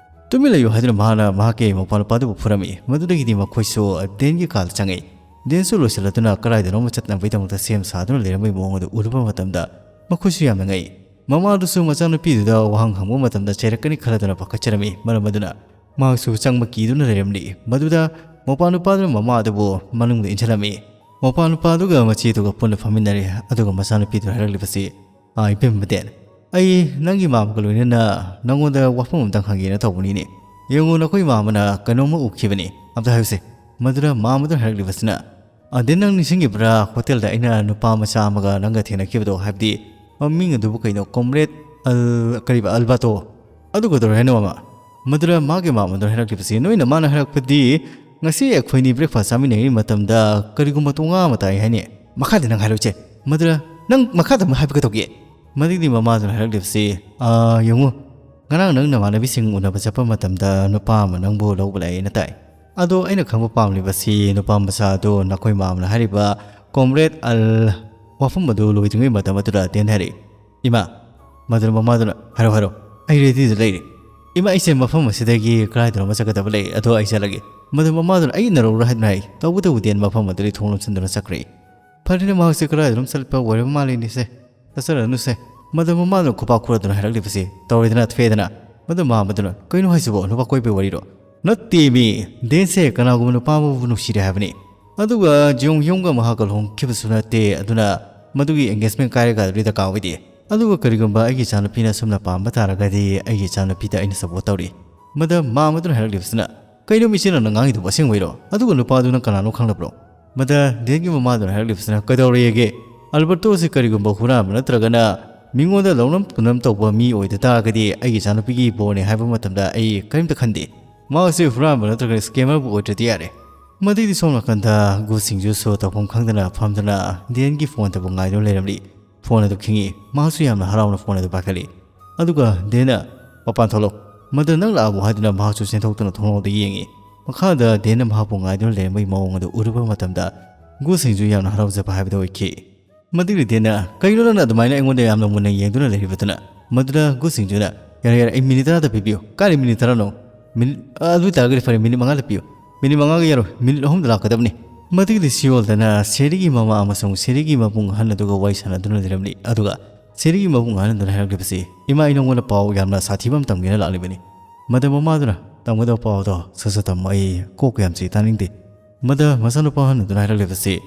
ꯇꯨꯃꯤꯟ ꯂꯩꯌꯨ" ꯍꯥꯏꯗꯨꯅ ꯃꯍꯥꯛꯅ ꯃꯍꯥꯛꯀꯤ ꯃꯄꯥ ꯅꯨꯄꯥꯗꯨꯕꯨ ꯐꯨꯔꯝꯃꯤ꯫ ꯃꯗꯨꯗꯒꯤꯗꯤ ꯃꯈꯣꯏꯁꯨ ꯗꯦꯟꯒꯤ ꯀꯥꯗ ꯆꯪꯉꯛꯏ꯫ ꯗꯦꯟꯁꯨ ꯂꯣꯏꯁꯤꯜꯂꯗꯨꯅ ꯀꯗꯥꯏꯗꯅꯣꯃ ꯆꯠꯅꯕꯒꯤꯗꯃꯛꯇ ꯁꯦꯝ ꯁꯥꯗꯨꯅ ꯂꯩꯔꯝꯕꯒꯤ ꯃꯑꯣꯡ ꯑꯗꯨ ꯎꯔꯨꯕ ꯃꯇꯝꯗ ꯃꯈꯣꯏꯁꯨ ꯌꯥꯝꯅ ꯉꯛꯏ꯫ ꯃꯃꯥꯗꯨꯁꯨ ꯃꯆꯥꯅꯨꯄꯤꯗꯨꯗ ꯋꯥꯍꯪ ꯍꯪꯕ ꯃꯇꯝꯗ ꯆꯩꯔꯛꯀꯅꯤ ꯈꯜꯂꯗꯨꯅ ꯄꯥꯈꯠꯆꯔꯝꯃꯤ꯫ ꯃꯔꯝ ꯑꯗꯨꯅ ꯃꯍꯥꯛꯁꯨ ꯆꯪꯕ ꯀꯤꯗꯨꯅ ꯂꯩꯔꯝꯂꯤ꯫ ꯃꯗꯨꯗ ꯃꯄꯥ ꯅꯨꯄꯥꯗꯨꯅ ꯃꯃꯥ ꯑꯗꯨꯕꯨ ꯃꯅꯨꯡꯗ ꯏꯟꯁꯤꯜꯂꯝꯃꯤ꯫ ꯃꯄꯥ ꯅꯨꯄꯥꯗꯨꯒ ꯃꯆꯦꯗꯨꯒ ꯄꯨꯟꯅ ꯐꯝꯃꯤꯟꯅꯔꯦ꯫ ꯑꯗꯨꯒ ꯃꯆꯥꯅꯨꯄꯤꯗꯨꯅ ꯍꯥꯏꯔꯛꯂꯤꯕꯁꯤ, "ꯑꯥ, ꯏꯕꯦꯝꯃ ꯗꯦꯟ, ꯑꯩ ꯅꯪꯒꯤ ꯃꯥꯃꯒ ꯂꯣꯏꯅꯅ ꯅꯪꯉꯣꯟꯗ ꯋꯥꯐꯝ ꯑꯝꯇꯪ ꯍꯪꯒꯦꯅ ꯇꯧꯕꯅꯤꯅꯦ꯫ ꯌꯦꯡꯉꯨ, ꯅꯈꯣꯏ ꯃꯥꯃꯅ ꯀꯩꯅꯣꯝꯃ ꯎꯈꯤꯕꯅꯤ꯫ ꯑꯝꯇ ꯍꯥꯏꯌꯨꯁꯦ꯫" ꯃꯗꯨꯗ ꯃꯥꯃꯗꯨꯅ ꯍꯥꯏꯔꯛꯂꯤꯕꯁꯤꯅ, "ꯑ, ꯗꯦꯟ, ꯅꯪ ꯅꯤꯡꯁꯤꯡꯉꯤꯕ꯭ꯔꯥ? ꯍꯣꯇꯦꯜꯗ ꯑꯩꯅ ꯅꯨꯄꯥ ꯃꯆꯥ ꯑꯃꯒ ꯅꯪꯒ ꯊꯦꯡꯅꯈꯤꯕꯗꯣ, ꯍꯥꯏꯕꯗꯤ ꯃꯃꯤꯡ ꯑꯗꯨꯕꯨ ꯀꯩꯅꯣ, ꯀꯣꯝꯔꯦꯗ ꯑꯜ-, ꯀꯔꯤꯕ, ꯑꯜꯕꯥꯇꯣ? ꯑꯗꯨ ꯀꯩꯗꯧꯔꯦ ꯍꯥꯏꯅꯣ, ꯃꯥꯃ?" ꯃꯗꯨꯗ ꯃꯥꯒꯤ ꯃꯥꯃꯗꯨꯅ ꯍꯥꯏꯔꯛꯂꯤꯕꯁꯤ, "ꯅꯣꯏ ꯅꯃꯥꯅ ꯍꯥꯏꯔꯛꯄꯗꯤ ꯉꯁꯤ ꯑꯩꯈꯣꯏꯅꯤ breakfast ꯆꯥꯃꯤꯟꯅꯔꯤꯉꯩ ꯃꯇꯝꯗ ꯀꯔꯤꯒꯨꯝꯕ ꯇꯣꯉꯥ ꯑꯃ ꯇꯥꯏ ꯍꯥꯏꯅꯦ꯫ ꯃꯈꯥꯗꯤ ꯅꯪ ꯍꯥꯏꯔꯛꯎꯁꯦ꯫" ꯃꯗꯨꯗ, "ꯅꯪ ꯃꯈꯥꯗ ꯑꯃꯨꯛ ꯍꯥꯏꯕ ꯀꯩꯗꯧꯒꯦ?" ꯃꯗꯨꯒꯤꯗꯤ ꯃꯃꯥꯗꯨꯅ ꯍꯥꯏꯔꯛꯂꯤꯕꯁꯤ, "ꯑꯥ, ꯌꯦꯡꯉꯨ, ꯉꯔꯥꯡ ꯅꯪ ꯅꯃꯥꯟꯅꯕꯤꯁꯤꯡ ꯎꯅꯕ ꯆꯠꯄ ꯃꯇꯝꯗ ꯅꯨꯄꯥ ꯑꯃ ꯅꯪꯕꯨ ꯂꯧꯕ ꯂꯥꯛꯑꯦꯅ ꯇꯥꯏ꯫ ꯑꯗꯣ ꯑꯩꯅ ꯈꯪꯕ ꯄꯥꯝꯂꯤꯕꯁꯤ ꯅꯨꯄꯥ ꯃꯆꯥ ꯑꯗꯨ ꯅꯈꯣꯏ ꯃꯥꯃꯅ ꯍꯥꯏꯔꯤꯕ ꯀꯣꯝꯔꯦꯗ ꯑꯜ ꯋꯥꯐꯝ ꯑꯗꯨ ꯂꯣꯏꯗ꯭ꯔꯤꯉꯩ ꯃꯇꯝ ꯑꯗꯨꯗ ꯗꯦꯟ ꯍꯥꯏꯔꯛꯏ꯫" ꯏꯃꯥ, ꯃꯗꯨꯅ ꯃꯃꯥꯗꯨꯅ, "ꯍꯥꯏꯔꯣ, ꯍꯥꯏꯔꯣ, ꯑꯩ readyꯗ ꯂꯩꯔꯦ꯫ ꯏꯃꯥ, ꯑꯩꯁꯦ ꯃꯐꯝ ꯑꯁꯤꯗꯒꯤ ꯀꯗꯥꯏꯗꯅꯣꯃ ꯆꯠꯀꯗꯕ ꯂꯩ, ꯑꯗꯣ ꯑꯩ ꯆꯠꯂꯒꯦ꯫" ꯃꯗꯨ ꯃꯃꯥꯗꯨꯅ, "ꯑꯩ ꯏꯟꯅꯔꯛꯎꯔꯥ?" ꯍꯥꯏꯗꯨꯅ ꯍꯥꯏ꯫ ꯇꯧꯕꯇꯕꯨ ꯗꯦꯟ ꯃꯐꯝ ꯑꯗꯨꯗꯒꯤ ꯊꯣꯡ ꯂꯣꯟꯁꯤꯟꯗꯨꯅ ꯆꯠꯈ꯭ꯔꯦ꯫ ꯐꯔꯦꯅꯦ, ꯃꯍꯥꯛꯁꯦ ꯀꯗꯥꯏꯗꯅꯣꯝ ꯆꯠꯄ ꯑꯣꯏꯔꯕ ꯃꯥꯜꯂꯤꯅꯦꯁꯦ꯫ ꯆꯠꯆꯔꯅꯨꯁꯦ꯫ ꯃꯗꯨ ꯃꯃꯥꯗꯨꯅ ꯈꯨꯄꯥꯛ ꯈꯨꯔꯗꯨꯅ ꯍꯥꯏꯔꯛꯂꯤꯕꯁꯤ ꯇꯧꯔꯦꯗꯅ, ꯊꯣꯛꯑꯦꯗꯅ꯫ ꯃꯗꯨ ꯃꯥꯃꯗꯨꯅ, "ꯀꯩꯅꯣ ꯍꯥꯏꯁꯤꯕꯣ? ꯅꯨꯄꯥ ꯀꯣꯏꯕꯩ ꯋꯥꯔꯤꯔꯣ?" "ꯅꯠꯇꯦꯃꯤ, ꯗꯦꯟꯁꯦ ꯀꯅꯥꯒꯨꯝꯕ ꯅꯨꯄꯥ ꯑꯃꯕꯨ ꯅꯨꯡꯁꯤꯔꯦ ꯍꯥꯏꯕꯅꯤ꯫ ꯑꯗꯨꯒ ꯖꯤꯌꯣꯡ ꯍ꯭ꯌꯣꯡꯒ ꯃꯍꯥꯛꯀ ꯂꯨꯍꯣꯡꯈꯤꯕꯁꯨ ꯅꯠꯇꯦ, ꯑꯗꯨꯅ ꯃꯗꯨꯒꯤ engagement ꯀꯥꯏꯔꯒ ꯑꯗꯨꯗꯤ ꯗꯔꯀꯥꯔ ꯑꯣꯏꯗꯦ꯫ ꯑꯗꯨꯒ ꯀꯔꯤꯒꯨꯝꯕ ꯑꯩꯒꯤ ꯏꯆꯥꯅꯨꯄꯤꯅ ꯑꯁꯨꯝꯅ ꯄꯥꯝꯕ ꯇꯥꯔꯒꯗꯤ ꯑꯩꯒꯤ ꯏꯆꯥꯅꯨꯄꯤꯗ ꯑꯩꯅ support ꯇꯧꯔꯤ꯫" ꯃꯗ ꯃꯥꯃꯗꯨꯅ ꯍꯥꯏꯔꯛꯂꯤꯕꯁꯤꯅ, "ꯀꯩꯅꯣ ꯃꯤꯆꯦ ꯅꯪꯅ ꯉꯥꯡꯉꯤꯗꯨꯕꯨ ꯑꯁꯦꯡꯕꯩꯔꯣ? ꯑꯗꯨꯒ ꯅꯨꯄꯥꯗꯨꯅ ꯀꯅꯥꯅꯣ ꯈꯪꯂꯕ꯭ꯔꯣ?" ꯃꯗ ꯗꯦꯟꯒꯤ ꯃꯃꯥꯗꯨꯅ ꯍꯥꯏꯔꯛꯂꯤꯕꯁꯤꯅ, "ꯀꯩꯗꯧꯔꯦꯒꯦ? ꯑꯜꯕꯔꯇꯣ ꯑꯁꯤ ꯀꯔꯤꯒꯨꯝꯕ ꯍꯨꯔꯥꯟꯕ ꯅꯠꯇ꯭ꯔꯒꯅ ꯃꯤꯉꯣꯟꯗ ꯂꯧꯅꯝ ꯈꯨꯅꯝ ꯇꯧꯕ ꯃꯤ ꯑꯣꯏꯗ ꯇꯥꯔꯒꯗꯤ ꯑꯩꯒꯤ ꯏꯆꯥꯅꯨꯄꯤꯒꯤ ꯏꯄ꯭ꯋꯥꯅꯤ ꯍꯥꯏꯕ ꯃꯇꯝꯗ ꯑꯩ ꯀꯔꯤꯝꯇ ꯈꯟꯗꯦ꯫ ꯃꯍꯥꯛ ꯑꯁꯤ ꯍꯨꯔꯥꯟꯕ ꯅꯠꯇ꯭ꯔꯒꯅ scammer ꯕꯨ ꯑꯣꯏꯗ꯭ꯔꯗꯤ ꯌꯥꯔꯦ꯫ ꯃꯗꯩꯗꯤ ꯁꯣꯝ ꯅꯥꯀꯟꯗ ꯒꯨ ꯁꯤꯡꯖꯨꯁꯨ ꯇꯧꯐꯝ ꯈꯪꯗꯅ ꯐꯝꯗꯨꯅ ꯗꯦꯟꯒꯤ ꯐꯣꯟꯗꯕꯨ ꯉꯥꯏꯗꯨꯅ ꯂꯩꯔꯝꯂꯤ꯫ ꯐꯣꯟ ꯑꯗꯨ ꯈꯤꯡꯉꯤ꯫ ꯃꯍꯥꯛꯁꯨ ꯌꯥꯝꯅ ꯍꯔꯥꯎꯅ ꯐꯣꯟ ꯑꯗꯨ ꯄꯥꯏꯈꯠꯂꯤ꯫ ꯑꯗꯨꯒ ꯗꯦꯟꯅ, "ꯃꯄꯥꯟ ꯊꯣꯛꯂꯛꯎ꯫ ꯃꯗꯨ ꯅꯪ ꯂꯥꯛꯑꯕꯣ?" ꯍꯥꯏꯗꯨꯅ ꯃꯍꯥꯛꯁꯨ ꯆꯦꯟꯊꯣꯛꯇꯨꯅ ꯊꯣꯡꯅꯥꯎꯗ ꯌꯦꯡꯉꯤ꯫ ꯃꯈꯥꯗ ꯗꯦꯟꯅ ꯃꯍꯥꯛꯄꯨ ꯉꯥꯏꯗꯨꯅ ꯂꯩꯔꯝꯕꯒꯤ ꯃꯑꯣꯡ ꯑꯗꯨ ꯎꯔꯨꯕ ꯃꯇꯝꯗ ꯒꯨ ꯁꯤꯡꯖꯨ ꯌꯥꯝꯅ ꯍꯔꯥꯎꯖꯕ ꯍꯥꯏꯕꯗꯨ ꯑꯣꯏꯈꯤ꯫ ꯃꯗꯨꯒꯤ ꯗꯦꯟꯅ, "ꯀꯩꯅꯣ ꯅꯪꯅ ꯑꯗꯨꯃꯥꯏꯅ ꯑꯩꯉꯣꯟꯗ ꯌꯥꯝꯅ ꯃꯨꯟꯅ ꯌꯦꯡꯗꯨꯅ ꯂꯩꯔꯤꯕꯗꯨꯅ?" ꯃꯗꯨꯗ ꯒꯨ ꯁꯤꯡꯖꯨꯅ, "ꯌꯥꯔꯦ, ꯌꯥꯔꯦ, ꯑꯩ ꯃꯤꯅꯤꯠ ꯇꯔꯥꯗ ꯄꯤꯕꯤꯌꯨ꯫" "ꯀꯥꯏꯗ ꯃꯤꯅꯤꯠ ꯇꯔꯥꯅꯣ? ꯃꯤꯅꯤꯠ, ꯑ, ꯑꯗꯨ ꯑꯣꯏꯇꯥꯔꯒꯗꯤ ꯐꯔꯦ, ꯃꯤꯅꯤꯠ ꯃꯉꯥꯗ ꯄꯤꯌꯨ꯫ ꯃꯤꯅꯤꯠ ꯃꯉꯥꯒ ꯌꯥꯔꯣꯏ, ꯃꯤꯅꯤꯠ ꯑꯍꯨꯝꯗ ꯂꯥꯛꯀꯗꯕꯅꯤ꯫" ꯃꯗꯨꯒꯤꯗꯤ ꯁꯤꯑꯣꯜꯗꯅ ꯁꯦꯔꯤꯒꯤ ꯃꯃꯥ ꯑꯃꯁꯨꯡ ꯁꯦꯔꯤꯒꯤ ꯃꯕꯨꯡ ꯑꯍꯜ ꯑꯗꯨꯒ ꯋꯥꯔꯤ ꯁꯥꯟꯅꯗꯨꯅ ꯂꯩꯔꯝꯂꯤ꯫ ꯑꯗꯨꯒ ꯁꯦꯔꯤꯒꯤ ꯃꯕꯨꯡ ꯑꯍꯜ ꯑꯗꯨꯅ ꯍꯥꯏꯔꯛꯂꯤꯕꯁꯤ, "ꯏꯃꯥ, ꯑꯩ ꯅꯉꯣꯟꯗ ꯄꯥꯎ ꯌꯥꯝꯅ ꯁꯥꯊꯤꯕ ꯑꯃ ꯇꯝꯒꯦꯅ ꯂꯥꯛꯂꯤꯕꯅꯤ꯫" ꯃꯗꯨ ꯃꯃꯥꯗꯨꯅ, "ꯇꯝꯒꯗꯕ ꯄꯥꯎꯗꯣ ꯁꯠ ꯁꯠ ꯇꯝꯃꯣ, ꯑꯩ ꯀꯣꯛ ꯀꯌꯥꯝ ꯆꯤꯛꯏ ꯇꯥꯅꯤꯡꯗꯦ꯫" ꯃꯗꯨ ꯃꯆꯥꯅꯨꯄꯥ ꯑꯍꯟ ꯑꯗꯨꯅ ꯍꯥꯏꯔꯛꯂꯤꯕꯁꯤ,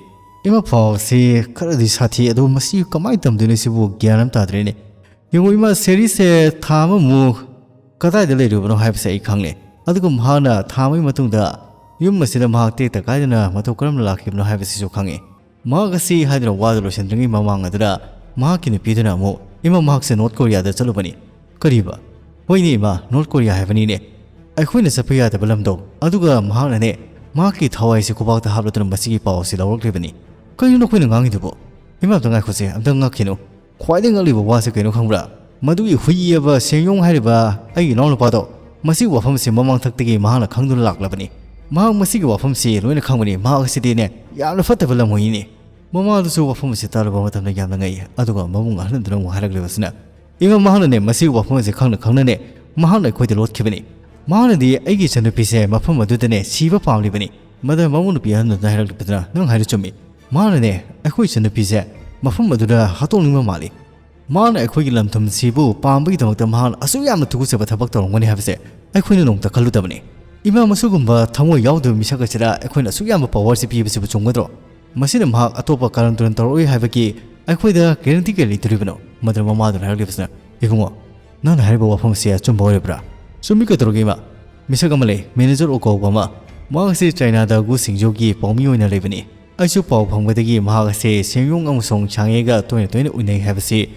"ꯏꯃꯥ, ꯄꯥꯎꯁꯤ ꯈꯔꯗꯤ ꯁꯥꯊꯤ, ꯑꯗꯨ ꯃꯁꯤ ꯀꯃꯥꯏꯅ ꯇꯝꯗꯣꯏꯅꯣ, ꯁꯤꯕꯨ ꯒ꯭ꯌꯥꯟ ꯑꯃ ꯇꯥꯗ꯭ꯔꯦꯅꯦ꯫ ꯌꯦꯡꯉꯨ ꯏꯃꯥ, ꯁꯦꯔꯤꯁꯦ ꯊꯥ ꯑꯃꯃꯨꯛ ꯀꯗꯥꯏꯗ ꯂꯩꯔꯨꯕꯅꯣ ꯍꯥꯏꯕꯁꯦ ꯑꯩ ꯈꯪꯂꯦ꯫ ꯑꯗꯨꯒ ꯃꯍꯥꯛꯅ ꯊꯥ ꯑꯃꯒꯤ ꯃꯇꯨꯡꯗ ꯌꯨꯝ ꯑꯁꯤꯗ ꯃꯍꯥꯛ ꯇꯦꯛꯇ ꯀꯥꯏꯗꯅ ꯃꯇꯧ ꯀꯔꯝꯅ ꯂꯥꯛꯈꯤꯕꯅꯣ ꯍꯥꯏꯕꯁꯤꯁꯨ ꯈꯪꯉꯤ꯫" ꯃꯍꯥꯛ ꯑꯁꯤ ꯍꯥꯏꯗꯨꯅ ꯋꯥꯗꯨ ꯂꯣꯏꯁꯤꯟꯗ꯭ꯔꯤꯉꯩ ꯃꯃꯥꯡ ꯑꯗꯨꯗ ꯃꯍꯥꯛꯀꯤ ꯅꯨꯄꯤꯗꯨꯅ ꯑꯃꯨꯛ, "ꯏꯃꯥ, ꯃꯍꯥꯛꯁꯦ ꯅꯣꯔꯠ ꯀꯣꯔꯤꯌꯥꯗ ꯆꯠꯂꯨꯕꯅꯤ꯫" "ꯀꯔꯤꯕ?" "ꯍꯣꯏꯅꯦ ꯏꯃꯥ, ꯅꯣꯔꯠ ꯀꯣꯔꯤꯌꯥ ꯍꯥꯏꯕꯅꯤꯅꯦ꯫ ꯑꯩꯈꯣꯏꯅ ꯆꯠꯄ ꯌꯥꯗꯕ ꯂꯝꯗꯣ꯫ ꯑꯗꯨꯒ ꯃꯍꯥꯛꯅꯅꯦ, ꯃꯍꯥꯛꯀꯤ ꯊꯋꯥꯏꯁꯤ ꯈꯨꯕꯥꯛꯇ ꯍꯥꯞꯂꯗꯨꯅ ꯃꯁꯤꯒꯤ ꯄꯥꯎ ꯑꯁꯤ ꯂꯧꯔꯛꯂꯤꯕꯅꯤ꯫" "ꯀꯔꯤꯅꯣ ꯅꯈꯣꯏꯅ ꯉꯥꯡꯉꯤꯗꯨꯕꯣ?" "ꯏꯃꯥ, ꯑꯝꯇ ꯉꯥꯏꯈꯣꯁꯦ, ꯑꯝꯇ ꯉꯛꯈꯤꯅꯨ꯫ ꯈ꯭ꯋꯥꯏꯗꯒꯤ ꯉꯛꯂꯤꯕ ꯋꯥꯁꯦ ꯀꯩꯅꯣ ꯈꯪꯕ꯭ꯔꯥ? ꯃꯗꯨꯒꯤ ꯍꯨꯏ ꯑꯕ ꯁꯦꯡꯌꯣꯡ ꯍꯥꯏꯔꯤꯕ ꯑꯩꯒꯤ ꯏꯅꯥꯎꯅꯨꯄꯥꯗꯣ, ꯃꯁꯤꯒꯤ ꯋꯥꯐꯝ ꯑꯁꯤ ꯃꯃꯥꯡꯊꯛꯇꯒꯤ ꯃꯍꯥꯛꯅ ꯈꯪꯗꯨꯅ ꯂꯥꯛꯂꯕꯅꯤ꯫ ꯃꯍꯥꯛ ꯃꯁꯤꯒꯤ ꯋꯥꯐꯝꯁꯤ ꯂꯣꯏꯅ ꯈꯪꯕꯅꯤ꯫ ꯃꯍꯥꯛ ꯑꯁꯤꯗꯤꯅꯦ, ꯌꯥꯝꯅ ꯐꯠꯇꯕ ꯂꯝꯍꯨꯏꯅꯤ꯫" ꯃꯃꯥꯗꯨꯁꯨ ꯋꯥꯐꯝ ꯑꯁꯤ ꯇꯥꯔꯨꯕ ꯃꯇꯝꯗ ꯌꯥꯝꯅ ꯉꯛꯏ꯫ ꯑꯗꯨꯒ ꯃꯕꯨꯡ ꯑꯍꯜ ꯑꯗꯨꯅ ꯑꯃꯨꯛ ꯍꯥꯏꯔꯛꯂꯤꯕꯁꯤꯅ, "ꯏꯃꯥ, ꯃꯍꯥꯛꯅꯅꯦ, ꯃꯁꯤꯒꯤ ꯋꯥꯐꯝ ꯑꯁꯤ ꯈꯪꯅ ꯈꯪꯅꯅꯦ, ꯃꯍꯥꯛꯅ ꯑꯩꯈꯣꯏꯗ ꯂꯣꯠꯈꯤꯕꯅꯤ꯫ ꯃꯍꯥꯛꯅꯗꯤ ꯑꯩꯒꯤ ꯏꯆꯟꯅꯨꯄꯤꯁꯦ ꯃꯐꯝ ꯑꯗꯨꯗꯅꯦ ꯁꯤꯕ ꯄꯥꯝꯂꯤꯕꯅꯤ꯫" ꯃꯗꯨ ꯃꯕꯨꯡ ꯅꯨꯄꯤ ꯑꯍꯜ ꯑꯗꯨꯅ ꯍꯥꯏꯔꯛꯂꯤꯕꯗꯨꯅ, "ꯅꯪ ꯍꯥꯏꯔꯤꯗꯨ ꯆꯨꯝꯃꯤ꯫ ꯃꯍꯥꯛꯅꯅꯦ, ꯑꯩꯈꯣꯏ ꯏꯆꯟꯅꯨꯄꯤꯁꯦ ꯃꯐꯝ ꯑꯗꯨꯗ ꯍꯥꯠꯇꯣꯛꯅꯤꯡꯕ ꯃꯥꯜꯂꯤ꯫ ꯃꯍꯥꯛꯅ ꯑꯩꯈꯣꯏꯒꯤ ꯂꯝꯗꯝꯁꯤꯕꯨ ꯄꯥꯝꯕꯒꯤꯗꯃꯛꯇ ꯃꯍꯥꯛꯅ ꯑꯁꯨꯛ ꯌꯥꯝꯅ ꯇꯨꯀꯠꯆꯕ ꯊꯕꯛ ꯇꯧꯔꯝꯒꯅꯤ ꯍꯥꯏꯕꯁꯦ ꯑꯩꯈꯣꯏꯅ ꯅꯣꯡꯃꯇ ꯈꯜꯂꯨꯗꯕꯅꯤ꯫" "ꯏꯃꯥ, ꯃꯁꯤꯒꯨꯝꯕ ꯊꯃꯣꯏ ꯌꯥꯎꯗꯕ ꯃꯤꯁꯛ ꯑꯁꯤꯗ ꯑꯩꯈꯣꯏꯅ ꯑꯁꯨꯛ ꯌꯥꯝꯕ ꯄꯥꯋꯔꯁꯤ ꯄꯤꯕꯁꯤꯕꯨ ꯆꯨꯝꯒꯗ꯭ꯔꯣ? ꯃꯁꯤꯅ ꯃꯍꯥꯛ ꯑꯇꯣꯞꯄ ꯀꯥꯔꯟ ꯇꯨꯔꯟ ꯇꯧꯔꯛꯑꯣꯏ ꯍꯥꯏꯕꯒꯤ ꯑꯩꯈꯣꯏꯗ ꯒꯦꯔꯦꯟꯇꯤ ꯀꯔꯤ ꯂꯩꯗꯣꯔꯤꯕꯅꯣ?" ꯃꯗꯨꯅ ꯃꯃꯥꯗꯨꯅ ꯍꯥꯏꯔꯛꯂꯤꯕꯁꯤꯅ, "ꯏꯕꯨꯡꯉꯣ, ꯅꯪꯅ ꯍꯥꯏꯔꯤꯕ ꯋꯥꯐꯝ ꯑꯁꯤ ꯑꯆꯨꯝꯕ ꯑꯣꯏꯔꯕ꯭ꯔꯥ?" "ꯆꯨꯝꯃꯤ, ꯀꯩꯗꯧꯔꯒꯦ ꯏꯃꯥ? ꯃꯤꯁꯛ ꯑꯃ ꯂꯩ, ꯃꯦꯅꯦꯖꯔ ꯑꯣ ꯀꯧꯕ ꯑꯃ꯫ ꯃꯍꯥꯛ ꯑꯁꯤ ꯆꯥꯏꯅꯥꯗ ꯒꯨ ꯁꯤꯡꯖꯨꯒꯤ ꯄꯥꯎꯃꯤ ꯑꯣꯏꯅ ꯂꯩꯕꯅꯤ꯫ ꯑꯩꯁꯨ ꯄꯥꯎ ꯐꯪꯕꯗꯒꯤ ꯃꯍꯥꯛ ꯑꯁꯤ ꯁꯦꯡꯌꯣꯡ ꯑꯃꯁꯨꯡ ꯁꯥꯡꯌꯦꯒ ꯇꯣꯏꯅ ꯇꯣꯏꯅ ꯎꯅꯩ ꯍꯥꯏꯕꯁꯤ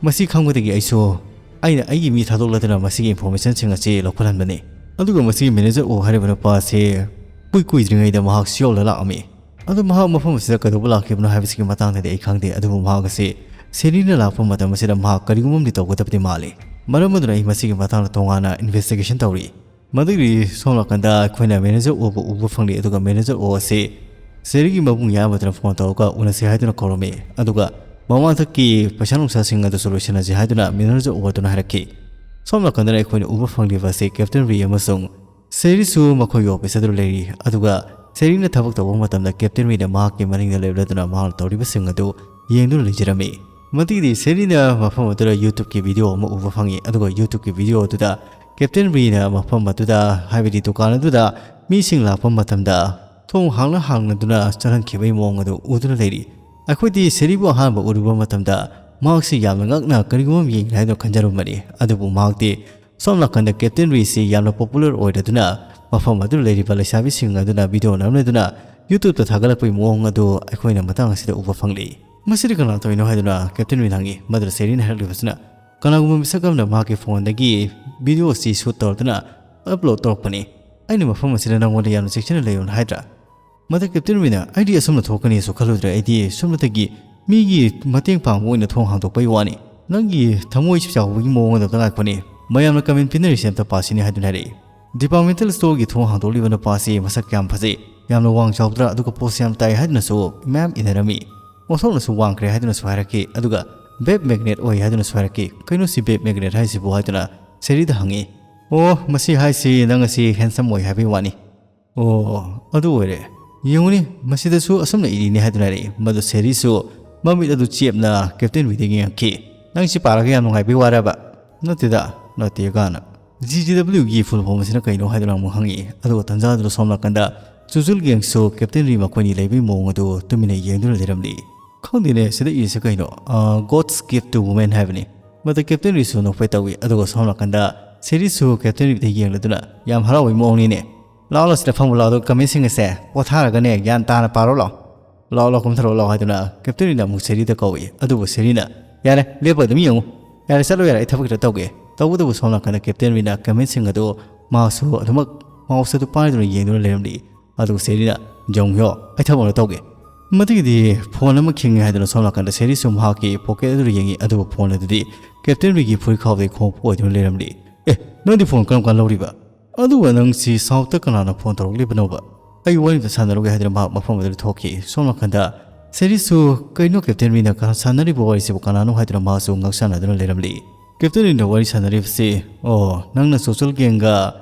ꯃꯁꯤ ꯈꯪꯕꯗꯒꯤ ꯑꯩꯁꯨ ꯑꯩꯅ ꯑꯩꯒꯤ ꯃꯤ ꯊꯥꯗꯣꯛꯂꯗꯨꯅ ꯃꯁꯤꯒꯤ informationꯁꯤꯡ ꯑꯁꯤ ꯂꯧꯈꯠꯍꯟꯕꯅꯤ꯫ ꯑꯗꯨꯒ ꯃꯁꯤꯒꯤ manager ꯑꯣ ꯍꯥꯏꯔꯤꯕ ꯅꯨꯄꯥ ꯑꯁꯤ ꯀꯨꯏ ꯀꯨꯏꯗ꯭ꯔꯤꯉꯩꯗ ꯃꯍꯥꯛ ꯁꯤꯌꯣꯜꯗ ꯂꯥꯛꯑꯝꯃꯤ꯫ ꯑꯗꯨ ꯃꯍꯥꯛ ꯃꯐꯝ ꯑꯁꯤꯗ ꯀꯩꯗꯧꯕ ꯂꯥꯛꯈꯤꯕꯅꯣ ꯍꯥꯏꯕꯁꯤꯒꯤ ꯃꯇꯥꯡꯗꯗꯤ ꯑꯩ ꯈꯪꯗꯦ, ꯑꯗꯨꯕꯨ ꯃꯍꯥꯛ ꯑꯁꯤ ꯁꯦꯔꯤꯅ ꯂꯥꯛꯄ ꯃꯇꯝ ꯑꯁꯤꯗ ꯃꯍꯥꯛ ꯀꯔꯤꯒꯨꯝꯕ ꯑꯃꯗꯤ ꯇꯧꯒꯗꯕꯗꯤ ꯃꯥꯜꯂꯤ꯫ ꯃꯔꯝ ꯑꯗꯨꯅ ꯑꯩ ꯃꯁꯤꯒꯤ ꯃꯇꯥꯡꯗ ꯇꯣꯉꯥꯟꯅ investigation ꯇꯧꯔꯤ꯫ ꯃꯗꯨꯒꯤ ꯁꯣꯝ ꯅꯥꯀꯟꯗ ꯑꯩꯈꯣꯏꯅ manager ꯑꯣꯕꯨ ꯎꯕ ꯐꯪꯂꯤ, ꯑꯗꯨꯒ manager ꯑꯣ ꯑꯁꯤ ꯁꯦꯔꯤꯒꯤ ꯃꯕꯨꯡ ꯌꯥꯝꯕꯗꯨꯅ phone ꯇꯧꯔꯒ ꯎꯅꯁꯤ ꯍꯥꯏꯗꯨꯅ ꯀꯧꯔꯝꯃꯤ, ꯑꯗꯨꯒ ꯃꯃꯥꯡꯊꯛꯀꯤ ꯄꯩꯁꯥ ꯅꯨꯡꯁꯥꯁꯤꯡ ꯑꯗꯨꯁꯨ ꯂꯣꯏꯁꯤꯟꯅꯁꯤ ꯍꯥꯏꯗꯨꯅ manager ꯑꯣ ꯑꯗꯨꯅ ꯍꯥꯏꯔꯛꯈꯤ꯫ ꯁꯣꯝ ꯅꯥꯀꯟꯗꯅ ꯑꯩꯈꯣꯏꯅ ꯎꯕ ꯐꯪꯂꯤꯕ ꯑꯁꯤ Captain Ri ꯑꯃꯁꯨꯡ ꯁꯦꯔꯤꯁꯨ ꯃꯈꯣꯏꯒꯤ office ꯑꯗꯨ ꯂꯩꯔꯤ, ꯑꯗꯨꯒ ꯁꯦꯔꯤꯅ ꯊꯕꯛ ꯇꯧꯕ ꯃꯇꯝꯗ Captain Riꯅ ꯃꯍꯥꯛꯀꯤ ꯃꯅꯤꯡꯗ ꯂꯦꯞꯂꯗꯨꯅ ꯃꯍꯥꯛꯅ ꯇꯧꯔꯤꯕꯁꯤꯡ ꯑꯗꯨ ꯌꯦꯡꯗꯨꯅ ꯂꯩꯖꯔꯝꯃꯤ꯫ ꯃꯗꯨꯒꯤꯗꯤ ꯁꯦꯔꯤꯅ ꯃꯐꯝ ꯑꯗꯨꯗ YouTubeꯀꯤ video ꯑꯃ ꯎꯕ ꯐꯪꯉꯤ, ꯑꯗꯨꯒ YouTubeꯀꯤ video ꯑꯗꯨꯗ Captain Riꯅ ꯃꯐꯝ ꯑꯗꯨꯗ, ꯍꯥꯏꯕꯗꯤ ꯗꯨꯀꯥꯟ ꯑꯗꯨꯗ ꯃꯤꯁꯤꯡ ꯂꯥꯛꯄ ꯃꯇꯝꯗ ꯊꯣꯡ ꯍꯥꯡꯅ ꯍꯥꯡꯅꯗꯨꯅ ꯆꯠꯍꯟꯈꯤꯕꯒꯤ ꯃꯑꯣꯡ ꯑꯗꯨ ꯎꯗꯨꯅ ꯂꯩꯔꯤ꯫ ꯑꯩꯈꯣꯏꯗꯤ ꯁꯦꯔꯤꯕꯨ ꯑꯍꯥꯟꯕ ꯎꯔꯨꯕ ꯃꯇꯝꯗ ꯃꯍꯥꯛꯁꯤ ꯌꯥꯝꯅ ꯉꯛꯅ ꯀꯔꯤꯒꯨꯝꯕ ꯑꯃ ꯌꯦꯡꯂꯤ ꯍꯥꯏꯗꯨꯅ ꯈꯟꯖꯔꯝꯕꯅꯤ, ꯑꯗꯨꯕꯨ ꯃꯍꯥꯛꯇꯤ ꯁꯣꯝ ꯅꯥꯀꯟꯗ Captain Riꯁꯤ ꯌꯥꯝꯅ popular ꯑꯣꯏꯔꯗꯨꯅ ꯃꯐꯝ ꯑꯗꯨꯗ ꯂꯩꯔꯤꯕ ꯂꯩꯁꯥꯕꯤꯁꯤꯡ ꯑꯗꯨꯅ video ꯅꯝꯂꯗꯨꯅ YouTubeꯇ ꯊꯥꯒꯠꯂꯛꯄꯒꯤ ꯃꯑꯣꯡ ꯑꯗꯨ ꯑꯩꯈꯣꯏꯅ ꯃꯇꯥꯡ ꯑꯁꯤꯗ ꯎꯕ ꯐꯪꯂꯤ꯫ "ꯃꯁꯤꯗꯤ ꯀꯅꯥ ꯇꯧꯔꯤꯅꯣ?" ꯍꯥꯏꯗꯨꯅ Captain Riꯅ ꯍꯪꯉꯤ꯫ ꯃꯗꯨꯗ ꯁꯦꯔꯤꯅ ꯍꯥꯏꯔꯛꯂꯤꯕꯁꯤꯅ, "ꯀꯅꯥꯒꯨꯝꯕ ꯃꯤꯁꯛ ꯑꯃꯅ ꯃꯍꯥꯛꯀꯤ phoneꯗꯒꯤ video ꯑꯁꯤ shoot ꯇꯧꯔꯗꯨꯅ upload ꯇꯧꯔꯛꯄꯅꯤ꯫ ꯑꯩꯅ ꯃꯐꯝ ꯑꯁꯤꯗ ꯅꯉꯣꯟꯗ ꯌꯥꯝꯅ ꯆꯦꯛꯁꯤꯟꯅ ꯂꯩꯌꯨꯅ ꯍꯥꯏꯗ꯭ꯔꯥ?" ꯃꯗꯨ Captain Riꯅ, "ꯑꯩꯗꯤ ꯑꯁꯨꯝꯅ ꯊꯣꯛꯀꯅꯤꯁꯨ ꯈꯜꯂꯨꯗ꯭ꯔꯦ, ꯑꯩꯗꯤ ꯁꯨꯞꯅꯇꯒꯤ ꯃꯤꯒꯤ ꯃꯇꯦꯡ ꯄꯥꯡꯕ ꯑꯣꯏꯅ ꯊꯣꯡ ꯍꯥꯡꯗꯣꯛꯄꯒꯤ ꯋꯥꯅꯤ꯫ ꯅꯪꯒꯤ ꯊꯃꯣꯏ ꯆꯥꯎꯕꯒꯤ ꯃꯑꯣꯡ ꯑꯗꯨ ꯑꯝꯇ ꯉꯥꯏꯈꯣꯅꯦ, ꯃꯌꯥꯝꯅ comment ꯄꯤꯅꯔꯤꯁꯦ ꯑꯝꯇ ꯄꯥꯁꯤꯅꯦ" ꯍꯥꯏꯗꯨꯅ ꯍꯥꯏꯔꯛꯏ꯫ Departmental storeꯒꯤ ꯊꯣꯡ ꯍꯥꯡꯗꯣꯛꯂꯤꯕ ꯅꯨꯄꯥ ꯑꯁꯤ ꯃꯁꯛ ꯌꯥꯝ ꯐꯖꯩ, ꯌꯥꯝꯅ ꯋꯥꯡ ꯆꯥꯎꯗ꯭ꯔꯥ, ꯑꯗꯨꯒ post ꯌꯥꯝ ꯇꯥꯏ ꯍꯥꯏꯗꯨꯅꯁꯨ ꯃꯌꯥꯝ ꯏꯅꯔꯝꯃꯤ꯫ ꯃꯁꯛꯅꯁꯨ ꯋꯥꯡꯈ꯭ꯔꯦ ꯍꯥꯏꯗꯨꯅꯁꯨ ꯍꯥꯏꯔꯛꯈꯤ, ꯑꯗꯨꯒ vape magnet ꯑꯣꯏ ꯍꯥꯏꯗꯨꯅꯁꯨ ꯍꯥꯏꯔꯛꯈꯤ꯫ "ꯀꯩꯅꯣ ꯁꯤ vape magnet ꯍꯥꯏꯁꯤꯕꯨ?" ꯍꯥꯏꯗꯨꯅ ꯁꯦꯔꯤꯗ ꯍꯪꯉꯤ꯫ "ꯑꯣ, ꯃꯁꯤ ꯍꯥꯏꯁꯤ ꯅꯪ ꯑꯁꯤ handsome ꯑꯣꯏ ꯍꯥꯏꯕꯒꯤ ꯋꯥꯅꯤ"꯫ "ꯑꯣ, ꯑꯗꯨ ꯑꯣꯏꯔꯦ꯫ ꯌꯦꯡꯉꯨꯅꯦ, ꯃꯁꯤꯗꯁꯨ ꯑꯁꯨꯝꯅ ꯏꯔꯤꯅꯦ" ꯍꯥꯏꯗꯨꯅ ꯍꯥꯏꯔꯛꯏ꯫ ꯃꯗꯨ ꯁꯦꯔꯤꯁꯨ ꯃꯃꯤꯠ ꯑꯗꯨ ꯆꯦꯞꯅ Captain Riꯗ ꯌꯦꯡꯉꯛꯈꯤ꯫ "ꯅꯪ ꯁꯤ ꯄꯥꯔꯒ ꯌꯥꯝ ꯅꯨꯡꯉꯥꯏꯕꯒꯤ ꯋꯥꯔꯕ?" "ꯅꯠꯇꯦꯗ, ꯅꯠꯇꯦ ꯀꯥꯅ꯫ G G Wꯒꯤ full form ꯑꯁꯤꯅ ꯀꯩꯅꯣ?" ꯍꯥꯏꯗꯨꯅ ꯑꯃꯨꯛ ꯍꯪꯉꯛꯏ꯫ ꯑꯗꯨꯒ ꯇꯟꯖꯥꯗꯨꯗ ꯁꯣꯝ ꯅꯥꯀꯟꯗ ꯆꯨꯖꯨꯜ ꯒꯦꯡꯁꯨ Captain Ri ꯃꯈꯣꯏꯅꯤ ꯂꯩꯕꯒꯤ ꯃꯑꯣꯡ ꯑꯗꯨ ꯇꯨꯃꯤꯟꯅ ꯌꯦꯡꯗꯨꯅ ꯂꯩꯔꯝꯂꯤ꯫ "ꯈꯪꯗꯦꯅꯦ, ꯁꯤꯗ ꯏꯔꯤꯁꯦ ꯀꯩꯅꯣ? ꯑꯥ, God's Gift to Women ꯍꯥꯏꯕꯅꯤ"꯫ ꯃꯗꯨ Captain Riꯁꯨ ꯅꯣꯛꯐꯦꯠ ꯇꯧꯏ꯫ ꯑꯗꯨꯒ ꯁꯣꯝ ꯅꯥꯀꯟꯗ ꯁꯦꯔꯤꯁꯨ Captain Riꯗ ꯌꯦꯡꯂꯗꯨꯅ ꯌꯥꯝ ꯍꯔꯥꯎꯕꯒꯤ ꯃꯑꯣꯡꯅꯤꯅꯦ꯫ "ꯂꯥꯛꯑꯣ, ꯂꯥꯛꯑꯣ, ꯁꯤꯗ ꯐꯝꯃꯨ ꯂꯥꯛꯑꯣ, ꯑꯗꯨꯒ commentꯁꯤꯡ ꯑꯁꯦ ꯄꯣꯊꯥꯔꯒꯅꯦ ꯒ꯭ꯌꯥꯟ ꯇꯥꯅ ꯄꯥꯔꯣ ꯂꯥꯛꯑꯣ"꯫ "ꯂꯥꯛꯑꯣ, ꯂꯥꯛꯑꯣ, ꯀꯨꯝꯊꯔꯛꯑꯣ, ꯂꯥꯛꯑꯣ" ꯍꯥꯏꯗꯨꯅ ꯀꯦꯞꯇꯦꯟ ꯔꯤꯅ ꯑꯃꯨꯛ ꯁꯦꯔꯤꯗ ꯀꯧꯏ꯫ ꯑꯗꯨꯕꯨ ꯁꯦꯔꯤꯅ, "ꯌꯥꯔꯦ, ꯂꯦꯞꯄ ꯑꯗꯨꯝ ꯌꯦꯡꯉꯨ, ꯌꯥꯔꯦ, ꯆꯠꯂꯣ, ꯌꯥꯔꯦ, ꯑꯩ ꯊꯕꯛ ꯈꯤꯇ ꯇꯧꯒꯦ"꯫ ꯇꯧꯕꯇꯕꯨ ꯁꯣꯝ ꯅꯥꯀꯟꯗ ꯀꯦꯞꯇꯦꯟ ꯔꯤꯅ ꯀꯃꯦꯟꯁꯤꯡ ꯑꯗꯨ ꯃꯥꯁꯨ ꯑꯗꯨꯃꯛ ꯃꯥꯎꯁ ꯑꯗꯨ ꯄꯥꯏꯗꯨꯅ ꯌꯦꯡꯗꯨꯅ ꯂꯩꯔꯝꯂꯤ꯫ ꯑꯗꯨꯒ ꯁꯦꯔꯤꯅ, "ꯖꯣꯡ ꯍ꯭ꯌꯣ, ꯑꯩ ꯊꯕꯛ ꯑꯃ ꯇꯧꯒꯦ"꯫ ꯃꯗꯨꯒꯤꯗꯤ ꯐꯣꯟ ꯑꯃ ꯈꯤꯡꯉꯦ ꯍꯥꯏꯗꯨꯅ ꯁꯣꯝ ꯅꯥꯀꯟꯗ ꯁꯦꯔꯤꯁꯨ ꯃꯍꯥꯛꯀꯤ ꯄꯣꯀꯦꯠ ꯑꯗꯨꯗ ꯌꯦꯡꯉꯤ꯫ ꯑꯗꯨꯕꯨ ꯐꯣꯟ ꯑꯗꯨꯗꯤ ꯀꯦꯞꯇꯦꯟ ꯔꯤꯒꯤ ꯐꯨꯔꯤꯠꯈꯥꯎꯗꯒꯤ ꯈꯣꯡꯎꯞ ꯑꯣꯏꯗꯨꯅ ꯂꯩꯔꯝꯂꯤ꯫ "ꯑꯦ, ꯅꯪꯗꯤ ꯐꯣꯟ ꯀꯔꯝ ꯀꯥꯟ ꯂꯧꯔꯤꯕ? ꯑꯗꯨꯒ ꯅꯪꯁꯤ ꯁꯥꯎꯠꯇ ꯀꯅꯥꯅ ꯐꯣꯟ ꯇꯧꯔꯛꯂꯤꯕꯅꯣꯕ? ꯑꯩ ꯋꯥꯔꯤ ꯑꯝꯇ ꯁꯥꯟꯅꯔꯨꯒꯦ" ꯍꯥꯏꯗꯨꯅ ꯃꯍꯥꯛ ꯃꯐꯝ ꯑꯗꯨꯗ ꯊꯣꯛꯈꯤ꯫ ꯁꯣꯝ ꯅꯥꯀꯟꯗ ꯁꯦꯔꯤꯁꯨ, "ꯀꯩꯅꯣ ꯀꯦꯞꯇꯦꯟ ꯔꯤꯅ ꯀ-, ꯁꯥꯟꯅꯔꯤꯕ ꯋꯥꯔꯤꯁꯤꯕꯨ ꯀꯅꯥꯅꯣ?" ꯍꯥꯏꯗꯨꯅ ꯃꯍꯥꯛꯁꯨ ꯉꯥꯎꯁꯥꯟꯅꯗꯨꯅ ꯂꯩꯔꯝꯂꯤ꯫ "ꯀꯦꯞꯇꯦꯟ ꯔꯤꯅ ꯋꯥꯔꯤ ꯁꯥꯟꯅꯔꯤꯕꯁꯤ, ꯑꯣ, ꯅꯪꯅ ꯁꯣꯁꯦꯜ ꯒꯦꯡꯒ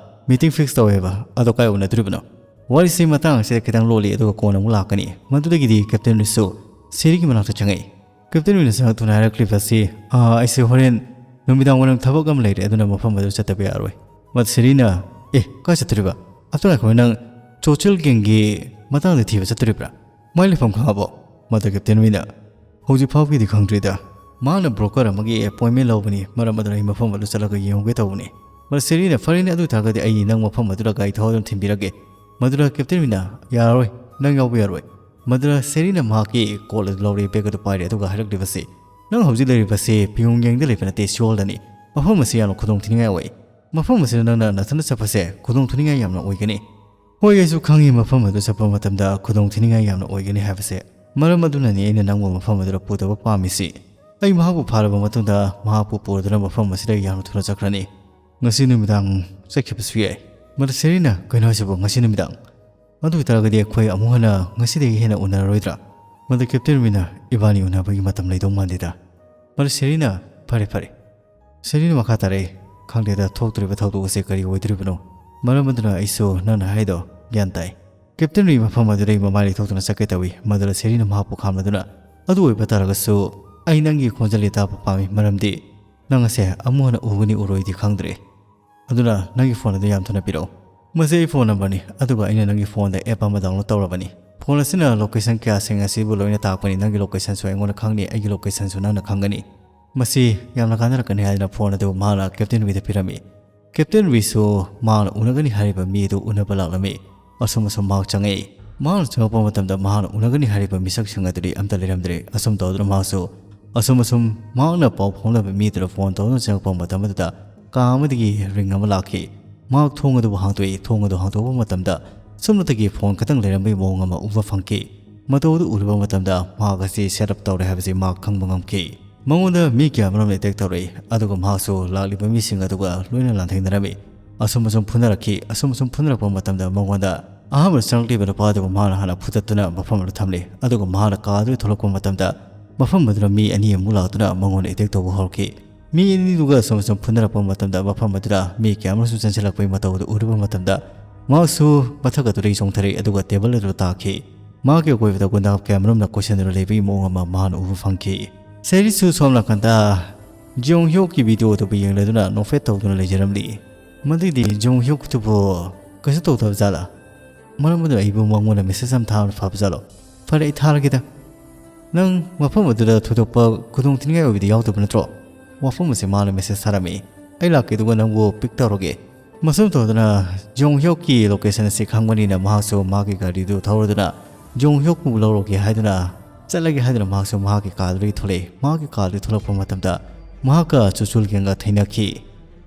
ꯃꯤꯇꯤꯡ ꯐꯤꯛꯁ ꯇꯧꯋꯦꯕ, ꯑꯗꯣ ꯀꯥꯏ ꯎꯅꯗꯣꯔꯤꯕꯅꯣ?" ꯋꯥꯔꯤꯁꯤ ꯃꯇꯥꯡ ꯑꯁꯤꯗ ꯈꯤꯇꯪ ꯂꯣꯜꯂꯤ, ꯑꯗꯨꯒ ꯀꯣꯟꯅ ꯑꯃꯨꯛ ꯂꯥꯛꯀꯅꯤ꯫ ꯃꯗꯨꯗꯒꯤꯗꯤ ꯀꯦꯞꯇꯦꯟ ꯔꯤꯁꯨ ꯁꯦꯔꯤꯒꯤ ꯃꯅꯥꯛꯇ ꯆꯪꯉꯛꯏ꯫ ꯀꯦꯞꯇꯦꯟ ꯔꯤꯅ ꯆꯪꯉꯛꯇꯨꯅ ꯍꯥꯏꯔꯛꯂꯤꯕ ꯑꯁꯤ, "ꯑꯥ, ꯑꯩꯁꯦ ꯍꯣꯔꯦꯟ ꯅꯨꯃꯤꯗꯥꯡ ꯋꯥꯏꯔꯝ ꯊꯕꯛ ꯑꯃ ꯂꯩꯔꯦ, ꯑꯗꯨꯅ ꯃꯐꯝ ꯑꯗꯨ ꯆꯠꯇꯕ ꯌꯥꯔꯣꯏ"꯫ ꯃꯗꯨ ꯁꯦꯔꯤꯅ, "ꯑꯦ, ꯀꯥꯏ ꯆꯠꯇꯣꯔꯤꯕ? ꯑꯝꯇ ꯉꯥꯏꯈꯣ, ꯅꯪ ꯁꯣꯁꯦꯜ ꯒꯦꯡꯒꯤ ꯃꯇꯥꯡꯗ ꯊꯤꯕ ꯆꯠꯇꯣꯔꯤꯕ꯭ꯔꯥ? ꯃꯥꯏ ꯂꯩꯐꯝ ꯈꯪꯉꯕꯣ?" ꯃꯗꯨ ꯀꯦꯞꯇꯦꯟ ꯔꯤꯅ, "ꯍꯧꯖꯤꯛ ꯐꯥꯎꯕꯒꯤꯗꯤ ꯈꯪꯗ꯭ꯔꯤꯗ꯫ ꯃꯍꯥꯛꯅ ꯕ꯭ꯔꯣꯀꯔ ꯑꯃꯒꯤ ꯑꯦꯄꯣꯏꯟꯃꯦꯟ ꯂꯧꯕꯅꯤ, ꯃꯔꯝ ꯑꯗꯨꯅ ꯑꯩ ꯃꯐꯝ ꯑꯗꯨ ꯆꯠꯂꯒ ꯌꯦꯡꯉꯨꯒꯦ ꯇꯧꯕꯅꯤ"꯫ ꯃꯗꯨ ꯁꯦꯔꯤꯅ, "ꯐꯔꯦꯅꯦ, ꯑꯗꯨ ꯑꯣꯏꯇꯥꯔꯒꯗꯤ ꯑꯩ ꯅꯪ ꯃꯐꯝ ꯑꯗꯨꯗ ꯒꯥꯔꯤ ꯊꯧꯗꯨꯅ ꯊꯤꯟꯕꯤꯔꯒꯦ"꯫ ꯃꯗꯨꯗ ꯀꯦꯞꯇꯦꯟ ꯔꯤꯅ, "ꯌꯥꯔꯔꯣꯏ, ꯅꯪ ꯌꯥꯎꯕ ꯌꯥꯔꯣꯏ"꯫ ꯃꯗꯨꯗ ꯁꯦꯔꯤꯅ ꯃꯍꯥꯛꯀꯤ ꯀꯣꯠ ꯑꯗꯨ ꯂꯧꯔꯦ, ꯕꯦꯒ ꯑꯗꯨ ꯄꯥꯏꯔꯦ, ꯑꯗꯨꯒ ꯍꯥꯏꯔꯛꯂꯤꯕꯁꯤ, "ꯅꯪ ꯍꯧꯖꯤꯛ ꯂꯩꯔꯤꯕꯁꯤ ꯄꯤꯌꯣꯡꯌꯦꯡꯗ ꯂꯩꯕ ꯅꯠꯇꯦ, ꯁꯤꯑꯣꯜꯗꯅꯤ꯫ ꯃꯐꯝ ꯑꯁꯤ ꯌꯥꯝꯅ ꯈꯨꯗꯣꯡꯊꯤꯅꯤꯡꯉꯥꯏ ꯑꯣꯏ꯫ ꯃꯐꯝ ꯑꯁꯤꯗ ꯅꯪꯅ ꯅꯊꯟꯇ ꯆꯠꯄꯁꯦ ꯈꯨꯗꯣꯡꯊꯤꯅꯤꯡꯉꯥꯏ ꯌꯥꯝꯅ ꯑꯣꯏꯒꯅꯤ"꯫ "ꯍꯣꯏ, ꯑꯩꯁꯨ ꯈꯪꯉꯤ ꯃꯐꯝ ꯑꯗꯨ ꯆꯠꯄ ꯃꯇꯝꯗ ꯈꯨꯗꯣꯡꯊꯤꯅꯤꯡꯉꯥꯏ ꯌꯥꯝꯅ ꯑꯣꯏꯒꯅꯤ ꯍꯥꯏꯕꯁꯦ꯫ ꯃꯔꯝ ꯑꯗꯨꯅꯅꯤ ꯑꯩꯅ ꯅꯪꯕꯨ ꯃꯐꯝ ꯑꯗꯨꯗ ꯄꯨꯗꯕ ꯄꯥꯝꯃꯤꯁꯤ꯫ ꯑꯩ ꯃꯍꯥꯛꯄꯨ ꯐꯥꯔꯕ ꯃꯇꯨꯡꯗ ꯃꯍꯥꯛꯄꯨ ꯄꯨꯔꯗꯨꯅ ꯃꯐꯝ ꯑꯁꯤꯗ ꯌꯥꯝꯅ ꯊꯨꯅ ꯆꯠꯈ꯭ꯔꯅꯤ꯫ ꯉꯁꯤ ꯅꯨꯃꯤꯗꯥꯡ ꯆꯠꯈꯤꯕꯁꯨ ꯌꯥꯏ"꯫ ꯃꯗꯨ ꯁꯦꯔꯤꯅ, "ꯀꯩꯅꯣ ꯍꯥꯏꯁꯤꯕꯣ, ꯉꯁꯤ ꯅꯨꯃꯤꯗꯥꯡ? ꯑꯗꯨ ꯑꯣꯏꯇꯥꯔꯒꯗꯤ ꯑꯩꯈꯣꯏ ꯑꯃꯨꯛ ꯍꯟꯅ ꯉꯁꯤꯗꯒꯤ ꯍꯦꯟꯅ ꯎꯅꯔꯔꯣꯏꯗ꯭ꯔꯥ?" ꯃꯗꯨ ꯀꯦꯞꯇꯦꯟ ꯔꯤꯅ, "ꯏꯕꯥꯅꯤ ꯎꯅꯕꯒꯤ ꯃꯇꯝ ꯂꯩꯗꯧ ꯃꯥꯟꯗꯦꯗ"꯫ ꯃꯗꯨ ꯁꯦꯔꯤꯅ, "ꯐꯔꯦ, ꯐꯔꯦ"꯫ ꯁꯦꯔꯤꯅ ꯃꯈꯥ ꯇꯥꯔꯛꯏ, "ꯈꯪꯗꯦꯗ, ꯊꯣꯛꯇꯣꯔꯤꯕ ꯊꯧꯗꯣꯛ ꯑꯁꯤ ꯀꯔꯤ ꯑꯣꯏꯗꯣꯔꯤꯕꯅꯣ꯫ ꯃꯔꯝ ꯑꯗꯨꯅ ꯑꯩꯁꯨ ꯅꯪꯅ ꯍꯥꯏꯗꯣ ꯒ꯭ꯌꯥꯟ ꯇꯥꯏ"꯫ ꯀꯦꯞꯇꯦꯟ ꯔꯤ ꯃꯐꯝ ꯑꯗꯨꯗꯒꯤ ꯃꯃꯥꯏ ꯂꯩꯊꯣꯛꯇꯨꯅ ꯆꯠꯀꯦ ꯇꯧꯏ꯫ ꯃꯗꯨꯗ ꯁꯦꯔꯤꯅ ꯃꯍꯥꯛꯄꯨ ꯈꯥꯝꯂꯗꯨꯅ, "ꯑꯗꯨ ꯑꯣꯏꯕ ꯇꯥꯔꯒꯁꯨ ꯑꯩ ꯅꯪꯒꯤ ꯈꯣꯟꯖꯦꯜ ꯇꯥꯕ ꯄꯥꯝꯃꯤ, ꯃꯔꯝꯗꯤ ꯅꯪ ꯑꯁꯦ ꯑꯃꯨꯛ ꯍꯟꯅ ꯎꯒꯅꯤ ꯎꯔꯣꯏꯗꯤ ꯈꯪꯗ꯭ꯔꯦ꯫ ꯑꯗꯨꯅ ꯅꯪꯒꯤ ꯐꯣꯟ ꯑꯗꯨ ꯌꯥꯝ ꯊꯨꯅ ꯄꯤꯔꯛꯎ"꯫ "ꯃꯁꯤ ꯑꯩ ꯐꯣꯟ ꯅꯝꯕꯔꯅꯤ, ꯑꯗꯨꯒ ꯑꯩꯅ ꯅꯪꯒꯤ ꯐꯣꯟꯗ ꯑꯦꯞ ꯑꯃ ꯗꯥꯎꯟꯂꯣꯗ ꯇꯧꯔꯕꯅꯤ꯫ ꯐꯣꯟ ꯑꯁꯤꯅ ꯂꯣꯀꯦꯁꯟ ꯀꯌꯥꯁꯤꯡ ꯑꯁꯤꯕꯨ ꯂꯣꯏꯅ ꯇꯥꯛꯄꯅꯤ꯫ ꯅꯪꯒꯤ ꯂꯣꯀꯦꯁꯟꯁꯨ ꯑꯩꯉꯣꯟꯗ ꯈꯪꯅꯤ, ꯑꯩꯒꯤ ꯂꯣꯀꯦꯁꯟꯁꯨ ꯅꯪꯅ ꯈꯪꯒꯅꯤ"꯫ "ꯃꯁꯤ ꯌꯥꯝꯅ ꯀꯥꯟꯅꯔꯛꯀꯅꯤ" ꯍꯥꯏꯗꯨꯅ ꯐꯣꯟ ꯑꯗꯨ ꯃꯍꯥꯛꯅ ꯀꯦꯞꯇꯦꯟ ꯔꯤꯗ ꯄꯤꯔꯝꯃꯤ꯫ ꯀꯦꯞꯇꯦꯟ ꯔꯤꯁꯨ ꯃꯍꯥꯛꯅ ꯎꯅꯒꯅꯤ ꯍꯥꯏꯔꯤꯕ ꯃꯤ ꯑꯗꯨ ꯎꯅꯕ ꯂꯥꯛꯂꯝꯃꯤ꯫ ꯑꯁꯨꯝ ꯑꯁꯨꯝ ꯃꯍꯥꯛ ꯆꯪꯉꯛꯏ꯫ ꯃꯍꯥꯛꯅ ꯆꯪꯂꯛꯄ ꯃꯇꯝꯗ ꯃꯍꯥꯛꯅ ꯎꯅꯒꯅꯤ ꯍꯥꯏꯔꯤꯕ ꯃꯤꯁꯛꯁꯤꯡ ꯑꯗꯨꯗꯤ ꯑꯝꯇ ꯂꯩꯔꯝꯗ꯭ꯔꯦ꯫ ꯑꯁꯨꯝ ꯇꯧꯗꯨꯅ ꯃꯍꯥꯛꯁꯨ ꯑꯁꯨꯝ ꯑꯁꯨꯝ ꯃꯍꯥꯛꯅ ꯄꯥꯎ ꯐꯥꯎꯅꯕ ꯃꯤꯗꯨꯗ ꯐꯣꯟ ꯇꯧꯗꯨꯅ ꯆꯪꯂꯛꯄ ꯃꯇꯝ ꯑꯗꯨꯗ ꯀꯥ ꯑꯃꯗꯒꯤ ꯔꯤꯡ ꯑꯃ ꯂꯥꯛꯈꯤ꯫ ꯃꯍꯥꯛ ꯊꯣꯡ ꯑꯗꯨꯕꯨ ꯍꯥꯡꯗꯣꯛꯏ꯫ ꯊꯣꯡ ꯑꯗꯨ ꯍꯥꯡꯗꯣꯛꯄ ꯃꯇꯝꯗ ꯁꯨꯞꯅꯇꯒꯤ ꯐꯣꯟ ꯈꯛꯇꯪ ꯂꯩꯔꯝꯕꯒꯤ ꯃꯑꯣꯡ ꯑꯃ ꯎꯕ ꯐꯪꯈꯤ꯫ ꯃꯇꯧ ꯑꯗꯨ ꯎꯔꯨꯕ ꯃꯇꯝꯗ ꯃꯍꯥꯛ ꯑꯁꯤ ꯁꯦꯠ ꯑꯞ ꯇꯧꯔꯦ ꯍꯥꯏꯕꯁꯤ ꯃꯍꯥꯛ ꯈꯪꯕ ꯉꯝꯈꯤ꯫ ꯃꯉꯣꯟꯗ ꯃꯤ ꯀꯌꯥ ꯑꯃꯔꯣꯝꯅ ꯑꯦꯇꯦꯛ ꯇꯧꯔꯛꯏ, ꯑꯗꯨꯒ ꯃꯍꯥꯛꯁꯨ ꯂꯥꯛꯂꯤꯕ ꯃꯤꯁꯤꯡ ꯑꯗꯨꯒ ꯂꯣꯏꯅ ꯂꯥꯟꯊꯦꯡꯅꯔꯝꯃꯤ꯫ ꯑꯁꯨꯝ ꯑꯁꯨꯝ ꯐꯨꯅꯔꯛꯈꯤ꯫ ꯑꯁꯨꯝ ꯑꯁꯨꯝ ꯐꯨꯅꯔꯛꯄ ꯃꯇꯝꯗ ꯃꯉꯣꯟꯗ ꯑꯍꯥꯟꯕ ꯆꯪꯂꯛꯂꯤꯕ ꯅꯨꯄꯥ ꯑꯗꯨꯕꯨ ꯃꯍꯥꯛꯅ ꯍꯥꯟꯅ ꯐꯨꯗꯠꯇꯨꯅ ꯃꯐꯝ ꯑꯗꯨꯗ ꯊꯝꯂꯤ꯫ ꯑꯗꯨꯒ ꯃꯍꯥꯛꯅ ꯀꯥ ꯑꯗꯨꯗꯒꯤ ꯊꯣꯛꯂꯛꯄ ꯃꯇꯝꯗ ꯃꯐꯝ ꯑꯗꯨꯗ ꯃꯤ ꯑꯅꯤ ꯑꯃꯨꯛ ꯂꯥꯛꯇꯨꯅ ꯃꯉꯣꯟꯗ ꯑꯦꯇꯦꯛ ꯇꯧꯕ ꯍꯧꯔꯛꯈꯤ꯫ ꯃꯤ ꯑꯅꯤꯗꯨꯒ ꯑꯁꯨꯝ ꯑꯁꯨꯝ ꯐꯨꯅꯔꯛꯄ ꯃꯇꯝꯗ ꯃꯐꯝ ꯑꯗꯨꯗ ꯃꯤ ꯀꯌꯥ ꯑꯃꯁꯨ ꯆꯪꯁꯤꯜꯂꯛꯄꯒꯤ ꯃꯇꯧ ꯑꯗꯨ ꯎꯔꯨꯕ ꯃꯇꯝꯗ ꯃꯍꯥꯛꯁꯨ ꯃꯊꯛ ꯑꯗꯨꯗꯒꯤ ꯆꯣꯡꯊꯔꯛꯏ, ꯑꯗꯨꯒ ꯇꯦꯕꯜ ꯑꯗꯨꯗ ꯇꯥꯈꯤ꯫ ꯃꯍꯥꯛꯀꯤ ꯑꯀꯣꯏꯕꯗ ꯒꯨꯟꯗꯥ ꯀꯌꯥ ꯑꯃꯔꯣꯝꯅ ꯀꯣꯏꯁꯤꯟꯗꯨꯅ ꯂꯩꯕꯒꯤ ꯃꯑꯣꯡ ꯑꯃ ꯃꯍꯥꯛꯅ ꯎꯕ ꯐꯪꯈꯤ꯫ ꯁꯦꯔꯤꯁꯁꯨ ꯁꯣꯝ ꯅꯥꯀꯟꯗ ꯖꯣꯡ ꯍ꯭ꯌꯣꯛꯀꯤ ꯚꯤꯗꯤꯑꯣ ꯑꯗꯨꯕꯨ ꯌꯦꯡꯂꯗꯨꯅ ꯅꯣꯛꯐꯦꯠ ꯇꯧꯗꯨꯅ ꯂꯩꯖꯔꯝꯂꯤ꯫ ꯃꯗꯨꯗꯤ ꯖꯣꯡ ꯍ꯭ꯌꯣꯛꯇꯨꯕꯨ ꯀꯩꯁꯨ ꯇꯧꯗꯕ ꯖꯥꯠꯂꯥ? ꯃꯔꯝ ꯑꯗꯨꯅ ꯑꯩꯕꯨ ꯃꯉꯣꯟꯗ ꯃꯦꯁꯦꯖ ꯑꯃ ꯊꯥꯕꯅ ꯐꯕ ꯖꯥꯠꯂꯣ? ꯐꯔꯦ, ꯑꯩ ꯊꯥꯔꯒꯦꯗ꯫ ꯅꯪ ꯃꯐꯝ ꯑꯗꯨꯗ ꯊꯣꯏꯗꯣꯛꯄ ꯈꯨꯗꯣꯡ ꯊꯤꯅꯤꯡꯉꯥꯏ ꯑꯣꯏꯕꯗꯤ ꯌꯥꯎꯗꯕ ꯅꯠꯇ꯭ꯔꯣ? ꯋꯥꯐꯝ ꯑꯁꯤ ꯃꯥꯅ ꯃꯦꯁꯦꯖ ꯊꯥꯔꯝꯃꯤ꯫ ꯑꯩ ꯂꯥꯛꯀꯦ, ꯑꯗꯨꯒ ꯅꯪꯕꯨ ꯄꯤꯛ ꯇꯧꯔꯒꯦ꯫ ꯃꯁꯨꯝ ꯇꯧꯗꯨꯅ ꯖꯣꯡ ꯍ꯭ꯌꯣꯛꯀꯤ ꯂꯣꯀꯦꯁꯟ ꯑꯁꯤ ꯈꯪꯕꯅꯤꯅ ꯃꯍꯥꯛꯁꯨ ꯃꯍꯥꯛꯀꯤ ꯒꯥꯔꯤꯗꯨ ꯊꯧꯔꯗꯨꯅ ꯖꯣꯡ ꯍ꯭ꯌꯣꯛꯄꯨ ꯂꯧꯔꯨꯒꯦ ꯍꯥꯏꯗꯨꯅ ꯆꯠꯂꯒꯦ ꯍꯥꯏꯗꯨꯅ ꯃꯍꯥꯛꯁꯨ ꯃꯍꯥꯛꯀꯤ ꯀꯥꯗꯨꯗꯒꯤ ꯊꯣꯛꯂꯛꯏ꯫ ꯃꯍꯥꯛꯀꯤ ꯀꯥꯗꯨꯗꯒꯤ ꯊꯣꯛꯂꯛꯄ ꯃꯇꯝꯗ ꯃꯍꯥꯛꯀ ꯆꯨꯆꯨꯜ ꯒꯦꯡꯒ ꯊꯦꯡꯅꯈꯤ꯫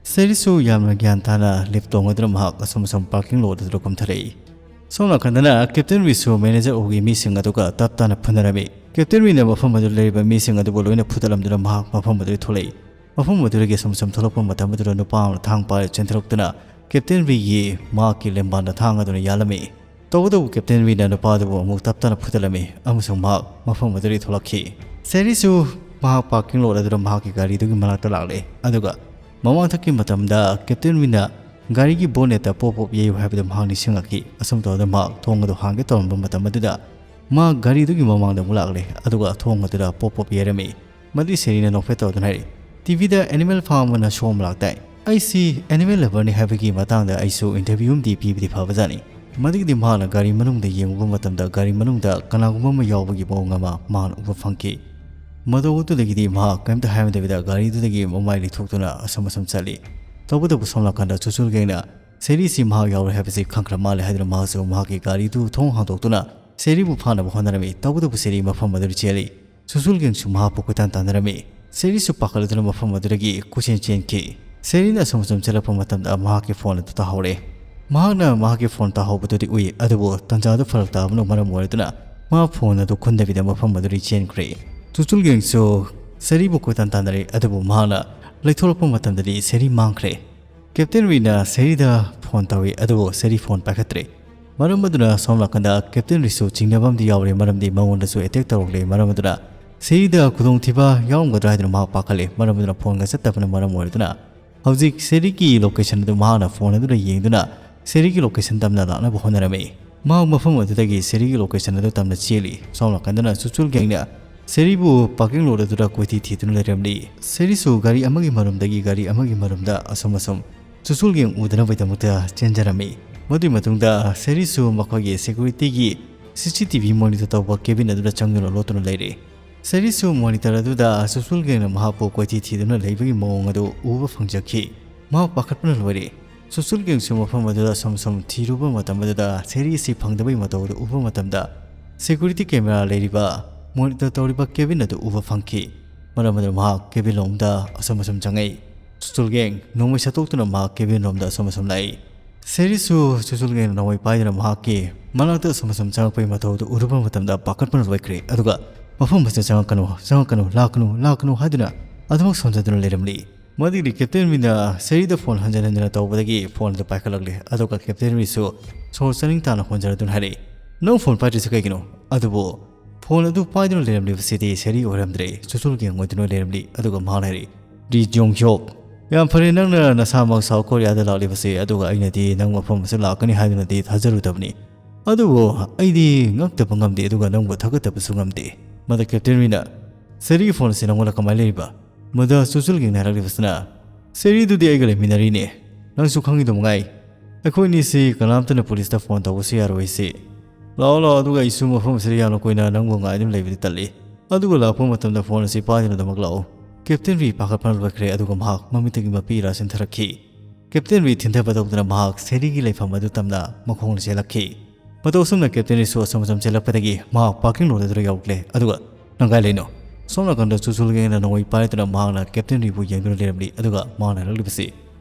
ꯁꯦꯔꯤꯁꯁꯨ ꯌꯥꯝꯅ ꯒ꯭ꯌꯥꯟ ꯇꯥꯅ ꯂꯤꯐ ꯇꯣꯡꯉꯗꯨꯅ ꯃꯍꯥꯛ ꯑꯁꯨꯝ ꯑꯁꯨꯝ ꯄꯥꯔꯀꯤꯡ ꯂꯣꯠ ꯑꯗꯨꯗ ꯀꯨꯝꯊꯔꯛꯏ꯫ ꯁꯣꯝ ꯅꯥꯀꯟꯗꯅ ꯀꯦꯞꯇꯦꯟ ꯋꯤꯁꯨ ꯃꯦꯅꯦꯖꯔ ꯑꯣꯒꯤ ꯃꯤꯁꯤꯡ ꯑꯗꯨꯒ ꯇꯞ ꯇꯥꯅ ꯐꯨꯅꯔꯝꯃꯤ꯫ ꯀꯦꯞꯇꯦꯟ ꯋꯤꯅ ꯃꯐꯝ ꯑꯗꯨꯗ ꯂꯩꯔꯤꯕ ꯃꯤꯁꯤꯡ ꯑꯗꯨꯕꯨ ꯂꯣꯏꯅ ꯐꯨꯗꯠꯂꯝꯗꯨꯅ ꯃꯍꯥꯛ ꯃꯐꯝ ꯑꯗꯨꯗꯒꯤ ꯊꯣꯛꯂꯛꯏ꯫ ꯃꯐꯝ ꯑꯗꯨꯗꯒꯤ ꯑꯁꯨꯝ ꯑꯁꯨꯝ ꯊꯣꯛꯂꯛꯄ ꯃꯇꯝ ꯑꯗꯨꯗ ꯅꯨꯄꯥ ꯑꯃꯅ ꯊꯥꯡ ꯄꯥꯏꯔ ꯆꯦꯟꯊꯔꯛꯇꯨꯅ ꯀꯦꯞꯇꯦꯟ ꯋꯤꯒꯤ ꯃꯍꯥꯛꯀꯤ ꯂꯦꯡꯕꯥꯟꯗ ꯊꯥꯡ ꯑꯗꯨꯅ ꯌꯥꯜꯂꯝꯃꯤ꯫ ꯇꯧꯕꯇꯕꯨ ꯀꯦꯞꯇꯦꯟ ꯋꯤꯅ ꯅꯨꯄꯥ ꯑꯗꯨꯕꯨ ꯑꯃꯨꯛ ꯇꯞ ꯇꯥꯅ ꯐꯨꯗꯠꯂꯝꯃꯤ ꯑꯃꯁꯨꯡ ꯃꯍꯥꯛ ꯃꯐꯝ ꯑꯗꯨꯗꯒꯤ ꯊꯣꯛꯂꯛꯈꯤ꯫ ꯁꯦꯔꯤꯁꯁꯨ ꯃꯍꯥꯛ ꯄꯥꯔꯀꯤꯡ ꯂꯣꯠ ꯑꯗꯨꯗ ꯃꯍꯥꯛꯀꯤ ꯒꯥꯔꯤꯗꯨꯒꯤ ꯃꯅꯥꯛꯇ ꯂꯥꯛꯂꯦ, ꯑꯗꯨꯒ ꯃꯃꯥꯡꯊꯛꯀꯤ ꯃꯇꯝꯗ ꯀꯦꯞꯇꯦꯟ ꯋꯤꯅ ꯒꯥꯔꯤꯒꯤ ꯕꯣꯅꯦꯠꯇ ꯄꯣꯞ ꯄꯣꯞ ꯌꯩꯌꯨ ꯍꯥꯏꯕꯗꯨ ꯃꯍꯥꯛ ꯅꯤꯡꯁꯤꯡꯂꯛꯈꯤ꯫ ꯑꯁꯨꯝ ꯇꯧꯗꯅ ꯃꯍꯥꯛ ꯊꯣꯡ ꯑꯗꯨ ꯍꯥꯡꯒꯦ ꯇꯧꯔꯝꯕ ꯃꯇꯝ ꯑꯗꯨꯗ ꯃꯍꯥꯛ ꯒꯥꯔꯤꯗꯨꯒꯤ ꯃꯃꯥꯡꯗ ꯑꯃꯨꯛ ꯂꯥꯛꯂꯦ, ꯑꯗꯨꯒ ꯊꯣꯡ ꯑꯗꯨꯗ ꯄꯣꯞ ꯄꯣꯞ ꯌꯩꯔꯝꯃꯤ꯫ ꯃꯗꯨꯗꯤ ꯁꯦꯔꯤꯅ ꯅꯣꯛꯐꯦꯠ ꯇꯧꯗꯨꯅ ꯍꯥꯏꯔꯛꯏ, "ꯇꯤꯚꯤꯗ ꯑꯦꯅꯤꯃꯦꯜ ꯐꯥꯔꯝ ꯑꯅ ꯁꯣ ꯑꯃ ꯂꯥꯛꯇꯥꯏ꯫ ꯑꯩꯁꯤ ꯑꯦꯅꯤꯃꯦꯜ ꯂꯚꯔꯅꯤ ꯍꯥꯏꯕꯒꯤ ꯃꯇꯥꯡꯗ ꯑꯩꯁꯨ ꯏꯟꯇꯔꯚ꯭ꯌꯨ ꯑꯃꯗꯤ ꯄꯤꯕꯗꯤ ꯐꯕꯖꯥꯠꯅꯤ"꯫ ꯃꯗꯨꯒꯤꯗꯤ ꯃꯍꯥꯛꯅ ꯒꯥꯔꯤ ꯃꯅꯨꯡꯗ ꯌꯦꯡꯉꯨꯕ ꯃꯇꯝꯗ ꯒꯥꯔꯤ ꯃꯅꯨꯡꯗ ꯀꯅꯥꯒꯨꯝꯕ ꯑꯃ ꯌꯥꯎꯕꯒꯤ ꯃꯑꯣꯡ ꯑꯃ ꯃꯍꯥꯛꯅ ꯎꯕ ꯐꯪꯈꯤ꯫ ꯃꯇꯧ ꯑꯗꯨꯗꯒꯤꯗꯤ ꯃꯍꯥꯛ ꯀꯔꯤꯝꯇ ꯍꯥꯏꯔꯝꯗꯕꯤꯗ ꯒꯥꯔꯤꯗꯨꯗꯒꯤ ꯃꯃꯥꯏ ꯂꯩꯊꯣꯛꯇꯨꯅ ꯑꯁꯨꯝ ꯑꯁꯨꯝ ꯆꯠꯂꯤ꯫ ꯇꯧꯕꯇꯕꯨ ꯁꯣꯝ ꯅꯥꯀꯟꯗ ꯆꯨꯆꯨꯜ ꯒꯦꯡꯅ ꯁꯦꯔꯤꯁꯤ ꯃꯍꯥꯛ ꯌꯥꯎꯔꯦ ꯍꯥꯏꯕꯁꯤ ꯈꯪꯈ꯭ꯔ ꯃꯥꯜꯂꯦ ꯍꯥꯏꯗꯨꯅ ꯃꯍꯥꯛꯁꯨ ꯃꯍꯥꯛꯀꯤ ꯒꯥꯔꯤꯗꯨ ꯊꯣꯡ ꯍꯥꯡꯗꯣꯛꯇꯨꯅ ꯁꯦꯔꯤꯕꯨ ꯐꯥꯅꯕ ꯍꯣꯠꯅꯔꯝꯃꯤ꯫ ꯇꯧꯕꯇꯕꯨ ꯁꯦꯔꯤ ꯃꯐꯝ ꯑꯗꯨꯗ ꯆꯦꯜꯂꯤ꯫ ꯁꯨꯁꯨꯜ ꯒꯦꯡꯁꯨ ꯃꯍꯥꯛꯄꯨ ꯀꯣꯏꯇꯥꯟ ꯇꯥꯟꯅꯔꯝꯃꯤ꯫ ꯁꯦꯔꯤꯁꯨ ꯄꯥꯈꯠꯂꯗꯨꯅ ꯃꯐꯝ ꯑꯗꯨꯗꯒꯤ ꯀꯣꯏꯆꯦꯟ ꯆꯦꯟꯈꯤ꯫ ꯁꯦꯔꯤꯅ ꯑꯁꯨꯝ ꯑꯁꯨꯝ ꯆꯠꯂꯛꯄ ꯃꯇꯝꯗ ꯃꯍꯥꯛꯀꯤ ꯐꯣꯟ ꯑꯗꯨ ꯇꯥꯍꯧꯔꯦ꯫ ꯃꯍꯥꯛꯅ ꯃꯍꯥꯛꯀꯤ ꯐꯣꯟ ꯇꯥꯍꯧꯕꯗꯨꯗꯤ ꯎꯏ, ꯑꯗꯨꯕꯨ ꯇꯟꯖꯥꯗꯨ ꯐꯔꯛ ꯇꯥꯕꯅ ꯃꯔꯝ ꯑꯣꯏꯔꯗꯨꯅ ꯃꯍꯥꯛ ꯐꯣꯟ ꯑꯗꯨ ꯈꯨꯟꯗꯕꯤꯗ ꯃꯐꯝ ꯑꯗꯨꯗꯒꯤ ꯆꯦꯟꯈ꯭ꯔꯦ꯫ ꯁꯨꯁꯨꯜ ꯒꯦꯡꯁꯨ ꯁꯦꯔꯤꯕꯨ ꯀꯣꯏꯇꯥꯟ ꯇꯥꯟꯅꯔꯦ, ꯑꯗꯨꯕꯨ ꯃꯍꯥꯛꯅ ꯂꯩꯊꯣꯛꯂꯛꯄ ꯃꯇꯝꯗꯗꯤ ꯁꯦꯔꯤ ꯃꯥꯡꯈ꯭ꯔꯦ꯫ ꯀꯦꯞꯇꯦꯟ ꯔꯤꯅ ꯁꯦꯔꯤꯗ ꯐꯣꯟ ꯇꯧꯏ, ꯑꯗꯨꯕꯨ ꯁꯦꯔꯤ ꯐꯣꯟ ꯄꯥꯏꯈꯠꯇ꯭ꯔꯦ꯫ ꯃꯔꯝ ꯑꯗꯨꯅ ꯁꯣꯝ ꯅꯥꯀꯟꯗ ꯀꯦꯞꯇꯦꯟ ꯔꯤꯁꯨ ꯆꯤꯡꯅꯕ ꯑꯃꯗꯤ ꯌꯥꯎꯔꯦ, ꯃꯔꯝꯗꯤ ꯃꯉꯣꯟꯗꯁꯨ ꯑꯦꯇꯦꯛ ꯇꯧꯔꯛꯂꯦ꯫ ꯃꯔꯝ ꯑꯗꯨꯅ ꯁꯦꯔꯤꯗ ꯈꯨꯗꯣꯡꯊꯤꯕ ꯌꯥꯎꯔꯝꯒꯗ꯭ꯔꯥ ꯍꯥꯏꯗꯨꯅ ꯃꯍꯥꯛ ꯄꯥꯈꯠꯂꯦ꯫ ꯃꯔꯝ ꯑꯗꯨꯅ ꯐꯣꯟꯒ ꯆꯠꯇꯕꯅ ꯃꯔꯝ ꯑꯣꯏꯔꯗꯨꯅ ꯍꯧꯖꯤꯛ ꯁꯦꯔꯤꯒꯤ ꯂꯣꯀꯦꯁꯟ ꯑꯗꯨ ꯃꯍꯥꯛꯅ ꯐꯣꯟ ꯑꯗꯨꯗ ꯌꯦꯡꯗꯨꯅ ꯁꯦꯔꯤꯒꯤ ꯂꯣꯀꯦꯁꯟ ꯇꯝꯅ ꯂꯥꯛꯅꯕ ꯍꯣꯠꯅꯔꯝꯃꯤ꯫ ꯃꯍꯥꯛ ꯃꯐꯝ ꯑꯗꯨꯗꯒꯤ ꯁꯦꯔꯤꯒꯤ ꯂꯣꯀꯦꯁꯟ ꯑꯗꯨ ꯇꯝꯅ ꯆꯦꯜꯂꯤ꯫ ꯁꯣꯝ ꯅꯥꯀꯟꯗꯅ ꯁꯨꯆꯨꯜ ꯒꯦꯡꯅ ꯁꯦꯔꯤꯕꯨ ꯄꯥꯔꯀꯤꯡ ꯂꯣꯠ ꯑꯗꯨꯗ ꯀꯣꯏꯊꯤ ꯊꯤꯗꯨꯅ ꯂꯩꯔꯝꯂꯤ꯫ ꯁꯦꯔꯤꯁꯨ ꯒꯥꯔꯤ ꯑꯃꯒꯤ ꯃꯔꯨꯝꯗꯒꯤ ꯒꯥꯔꯤ ꯑꯃꯒꯤ ꯃꯔꯨꯝꯗ ꯑꯁꯨꯝ ꯑꯁꯨꯝ ꯁꯨꯆꯨꯜ ꯒꯦꯡ ꯎꯗꯅꯕꯒꯤꯗꯃꯛꯇ ꯆꯦꯟꯖꯔꯝꯃꯤ꯫ ꯃꯗꯨꯒꯤ ꯃꯇꯨꯡꯗ ꯁꯦꯔꯤꯁꯨ ꯃꯈꯣꯏꯒꯤ ꯁꯦꯀ꯭ꯌꯨꯔꯤꯇꯤꯒꯤ ꯁꯤ ꯁꯤ ꯇꯤ ꯚꯤ ꯃꯣꯅꯤꯇꯔ ꯇꯧꯕ ꯀꯦꯕꯤꯟ ꯑꯗꯨꯗ ꯆꯪꯗꯨꯅ ꯂꯣꯠꯇꯨꯅ ꯂꯩꯔꯦ꯫ ꯁꯦꯔꯤꯁꯨ ꯃꯣꯅꯤꯇꯔ ꯑꯗꯨꯗ ꯁꯨꯆꯨꯜ ꯒꯦꯡꯅ ꯃꯍꯥꯛꯄꯨ ꯀꯣꯏꯊꯤ ꯊꯤꯗꯨꯅ ꯂꯩꯕꯒꯤ ꯃꯑꯣꯡ ꯑꯗꯨ ꯎꯕ ꯐꯪꯖꯈꯤ꯫ ꯃꯍꯥꯛ ꯄꯥꯈꯠꯄꯅ ꯂꯣꯏꯔꯦ꯫ ꯁꯨꯆꯨꯜ ꯒꯦꯡꯁꯨ ꯃꯐꯝ ꯑꯗꯨꯗ ꯁꯨꯝ ꯁꯨꯝ ꯊꯤꯔꯨꯕ ꯃꯇꯝ ꯑꯗꯨꯗ ꯁꯦꯔꯤ ꯑꯁꯤ ꯐꯪꯗꯕꯒꯤ ꯃꯇꯧ ꯑꯗꯨ ꯎꯕ ꯃꯇꯝꯗ ꯁꯦꯀ꯭ꯌꯨꯔꯤꯇꯤ ꯀꯦꯃꯦꯔꯥ ꯂꯩꯔꯤꯕ ꯃꯣꯅꯤꯇꯔ ꯇꯧꯔꯤꯕ ꯀꯦꯕꯤꯟ ꯑꯗꯨ ꯎꯕ ꯐꯪꯈꯤ꯫ ꯃꯔꯝ ꯑꯗꯨꯅ ꯃꯍꯥꯛ ꯀꯦꯕꯤꯟ ꯂꯣꯝꯗ ꯑꯁꯨꯝ ꯑꯁꯨꯝ ꯆꯪꯉꯛꯏ꯫ ꯁꯨꯆꯨꯜ ꯒꯦꯡ ꯅꯣꯡꯃꯩ ꯁꯠꯇꯣꯛꯇꯨꯅ ꯃꯍꯥꯛ ꯀꯦꯕꯤꯟ ꯂꯣꯝꯗ ꯑꯁꯨꯝ ꯑꯁꯨꯝ ꯂꯥꯛꯏ꯫ ꯁꯦꯔꯤꯁꯨ ꯁꯨꯆꯨꯜ ꯒꯦꯡꯅ ꯅꯣꯡꯃꯩ ꯄꯥꯏꯗꯨꯅ ꯃꯍꯥꯛꯀꯤ ꯃꯅꯥꯛꯇ ꯑꯁꯨꯝ ꯑꯁꯨꯝ ꯆꯪꯉꯛꯄꯒꯤ ꯃꯇꯧ ꯑꯗꯨ ꯎꯔꯨꯕ ꯃꯇꯝꯗ ꯄꯥꯈꯠꯄꯅ ꯂꯣꯏꯈ꯭ꯔꯦ꯫ ꯑꯗꯨꯒ ꯃꯐꯝ ꯑꯁꯤꯗ ꯆꯪꯉꯛꯀꯅꯨ, ꯆꯪꯉꯛꯀꯅꯨ, ꯂꯥꯛꯀꯅꯨ, ꯂꯥꯛꯀꯅꯨ ꯍꯥꯏꯗꯨꯅ ꯑꯗꯨꯃꯛ ꯁꯣꯟꯖꯗꯨꯅ ꯂꯩꯔꯝꯂꯤ꯫ ꯃꯗꯨꯒꯤ ꯀꯦꯞꯇꯦꯟ ꯃꯤꯅ ꯁꯦꯔꯤꯗ ꯐꯣꯟ ꯍꯟꯖꯤꯟ ꯍꯟꯖꯤꯟꯅ ꯇꯧꯕꯗꯒꯤ ꯐꯣꯟ ꯑꯗꯨ ꯄꯥꯏꯈꯠꯂꯛꯂꯦ꯫ ꯑꯗꯨꯒ ꯀꯦꯞꯇꯦꯟ ꯃꯤꯁꯨ ꯁꯣꯔ ꯆꯥꯅꯤꯡ ꯇꯥꯅ ꯍꯣꯟꯖꯔꯗꯨꯅ ꯍꯥꯏꯔꯛꯏ, "ꯅꯪ ꯐꯣꯟ ꯄꯥꯏꯗ꯭ꯔꯤꯁꯤ ꯀꯩꯒꯤꯅꯣ?" ꯑꯗꯨꯕꯨ ꯐꯣꯟ ꯑꯗꯨ ꯄꯥꯏꯗꯨꯅ ꯂꯩꯔꯝꯂꯤꯕꯁꯤꯗꯤ ꯁꯦꯔꯤ ꯑꯣꯏꯔꯝꯗ꯭ꯔꯦ, ꯆꯨꯆꯨꯜ ꯒꯦꯡ ꯑꯣꯏꯗꯨꯅ ꯂꯩꯔꯝꯂꯤ꯫ ꯑꯗꯨꯒ ꯃꯍꯥꯛꯅ ꯍꯥꯏꯔꯛꯏ, "ꯔꯤ ꯖꯣꯡ ꯍ꯭ꯌꯣꯞ, ꯌꯥꯝ ꯐꯔꯦ, ꯅꯪꯅ ꯅꯁꯥꯃꯛ ꯁꯥꯎꯠ ꯀꯣꯔꯤꯌꯥꯗ ꯂꯥꯛꯂꯤꯕꯁꯦ, ꯑꯗꯨꯒ ꯑꯩꯅꯗꯤ ꯅꯪ ꯃꯐꯝ ꯑꯁꯤꯗ ꯂꯥꯛꯀꯅꯤ ꯍꯥꯏꯗꯨꯅꯗꯤ ꯊꯥꯖꯔꯨꯗꯕꯅꯤ꯫ ꯑꯗꯨꯕꯨ ꯑꯩꯗꯤ ꯉꯛꯇꯕ ꯉꯝꯗꯦ, ꯑꯗꯨꯒ ꯅꯪꯕꯨ ꯊꯥꯒꯠꯇꯕꯁꯨ ꯉꯝꯗꯦ꯫" ꯃꯗꯨ ꯀꯦꯞꯇꯦꯟ ꯃꯤꯅ, "ꯁꯦꯔꯤꯒꯤ ꯐꯣꯟ ꯑꯁꯤ ꯅꯪꯉꯣꯟꯗ ꯀꯃꯥꯏꯅ ꯂꯩꯔꯤꯕ?" ꯃꯗꯨ ꯆꯨꯆꯨꯜ ꯒꯦꯡꯅ ꯍꯥꯏꯔꯛꯂꯤꯕꯁꯤꯅ, "ꯁꯦꯔꯤꯗꯨꯗꯤ ꯑꯩꯒ ꯂꯩꯃꯤꯟꯅꯔꯤꯅꯦ꯫ ꯅꯪꯁꯨ ꯈꯪꯉꯤꯗꯨ ꯃꯉꯥꯏ꯫ ꯑꯩꯈꯣꯏ ꯑꯅꯤꯁꯤ ꯀꯅꯥꯝꯇꯅ ꯄꯨꯂꯤꯁꯇ ꯐꯣꯟ ꯇꯧꯕꯁꯨ ꯌꯥꯔꯣꯏꯁꯤ꯫ ꯂꯥꯛꯑꯣ, ꯂꯥꯛꯑꯣ, ꯑꯗꯨꯒ ꯑꯩꯁꯨ ꯃꯐꯝ ꯑꯁꯤꯗ ꯌꯥꯝꯅ ꯀꯨꯏꯅ ꯅꯪꯕꯨ ꯉꯥꯏꯗꯨꯅ ꯂꯩꯕꯗꯤ ꯇꯜꯂꯤ꯫ ꯑꯗꯨꯒ ꯂꯥꯛꯄ ꯃꯇꯝꯗ ꯐꯣꯟ ꯑꯁꯤ ꯄꯥꯏꯗꯨꯅ ꯑꯗꯨꯃꯛ ꯂꯥꯛꯑꯣ꯫" ꯀꯦꯞꯇꯦꯟ ꯔꯤ ꯄꯥꯈꯠꯄꯅ ꯂꯣꯏꯈ꯭ꯔꯦ, ꯑꯗꯨꯒ ꯃꯍꯥꯛ ꯃꯃꯤꯠꯇꯒꯤ ꯃꯄꯤ ꯏꯔꯥ ꯆꯦꯟꯊꯔꯛꯈꯤ꯫ ꯀꯦꯞꯇꯦꯟ ꯔꯤ ꯊꯤꯟꯊꯕ ꯇꯧꯗꯨꯅ ꯃꯍꯥꯛ ꯁꯦꯔꯤꯒꯤ ꯂꯩꯐꯝ ꯑꯗꯨ ꯇꯝꯅ ꯃꯈꯣꯡꯅ ꯆꯦꯜꯂꯛꯈꯤ꯫ ꯃꯇꯧ ꯑꯁꯨꯝꯅ ꯀꯦꯞꯇꯦꯟ ꯔꯤꯁꯨ ꯑꯁꯨꯝ ꯑꯁꯨꯝ ꯆꯦꯜꯂꯛꯄꯗꯒꯤ ꯃꯍꯥꯛ ꯄꯥꯔꯀꯤꯡ ꯂꯣꯠ ꯑꯗꯨꯗ ꯌꯧꯔꯛꯂꯦ꯫ ꯑꯗꯨꯒ "ꯅꯪ ꯀꯥꯏ ꯂꯩꯅꯣ?" ꯁꯣꯝ ꯅꯥꯀꯟꯗ ꯆꯨꯆꯨꯜ ꯒꯦꯡꯅ ꯅꯣꯡꯃꯩ ꯄꯥꯏꯔꯗꯨꯅ ꯃꯍꯥꯛꯅ ꯀꯦꯞꯇꯦꯟ ꯔꯤꯕꯨ ꯌꯦꯡꯗꯨꯅ ꯂꯩꯔꯝꯂꯤ꯫ ꯑꯗꯨꯒ ꯃꯍꯥꯛꯅ ꯍꯥꯏꯔꯛꯂꯤꯕꯁꯤ,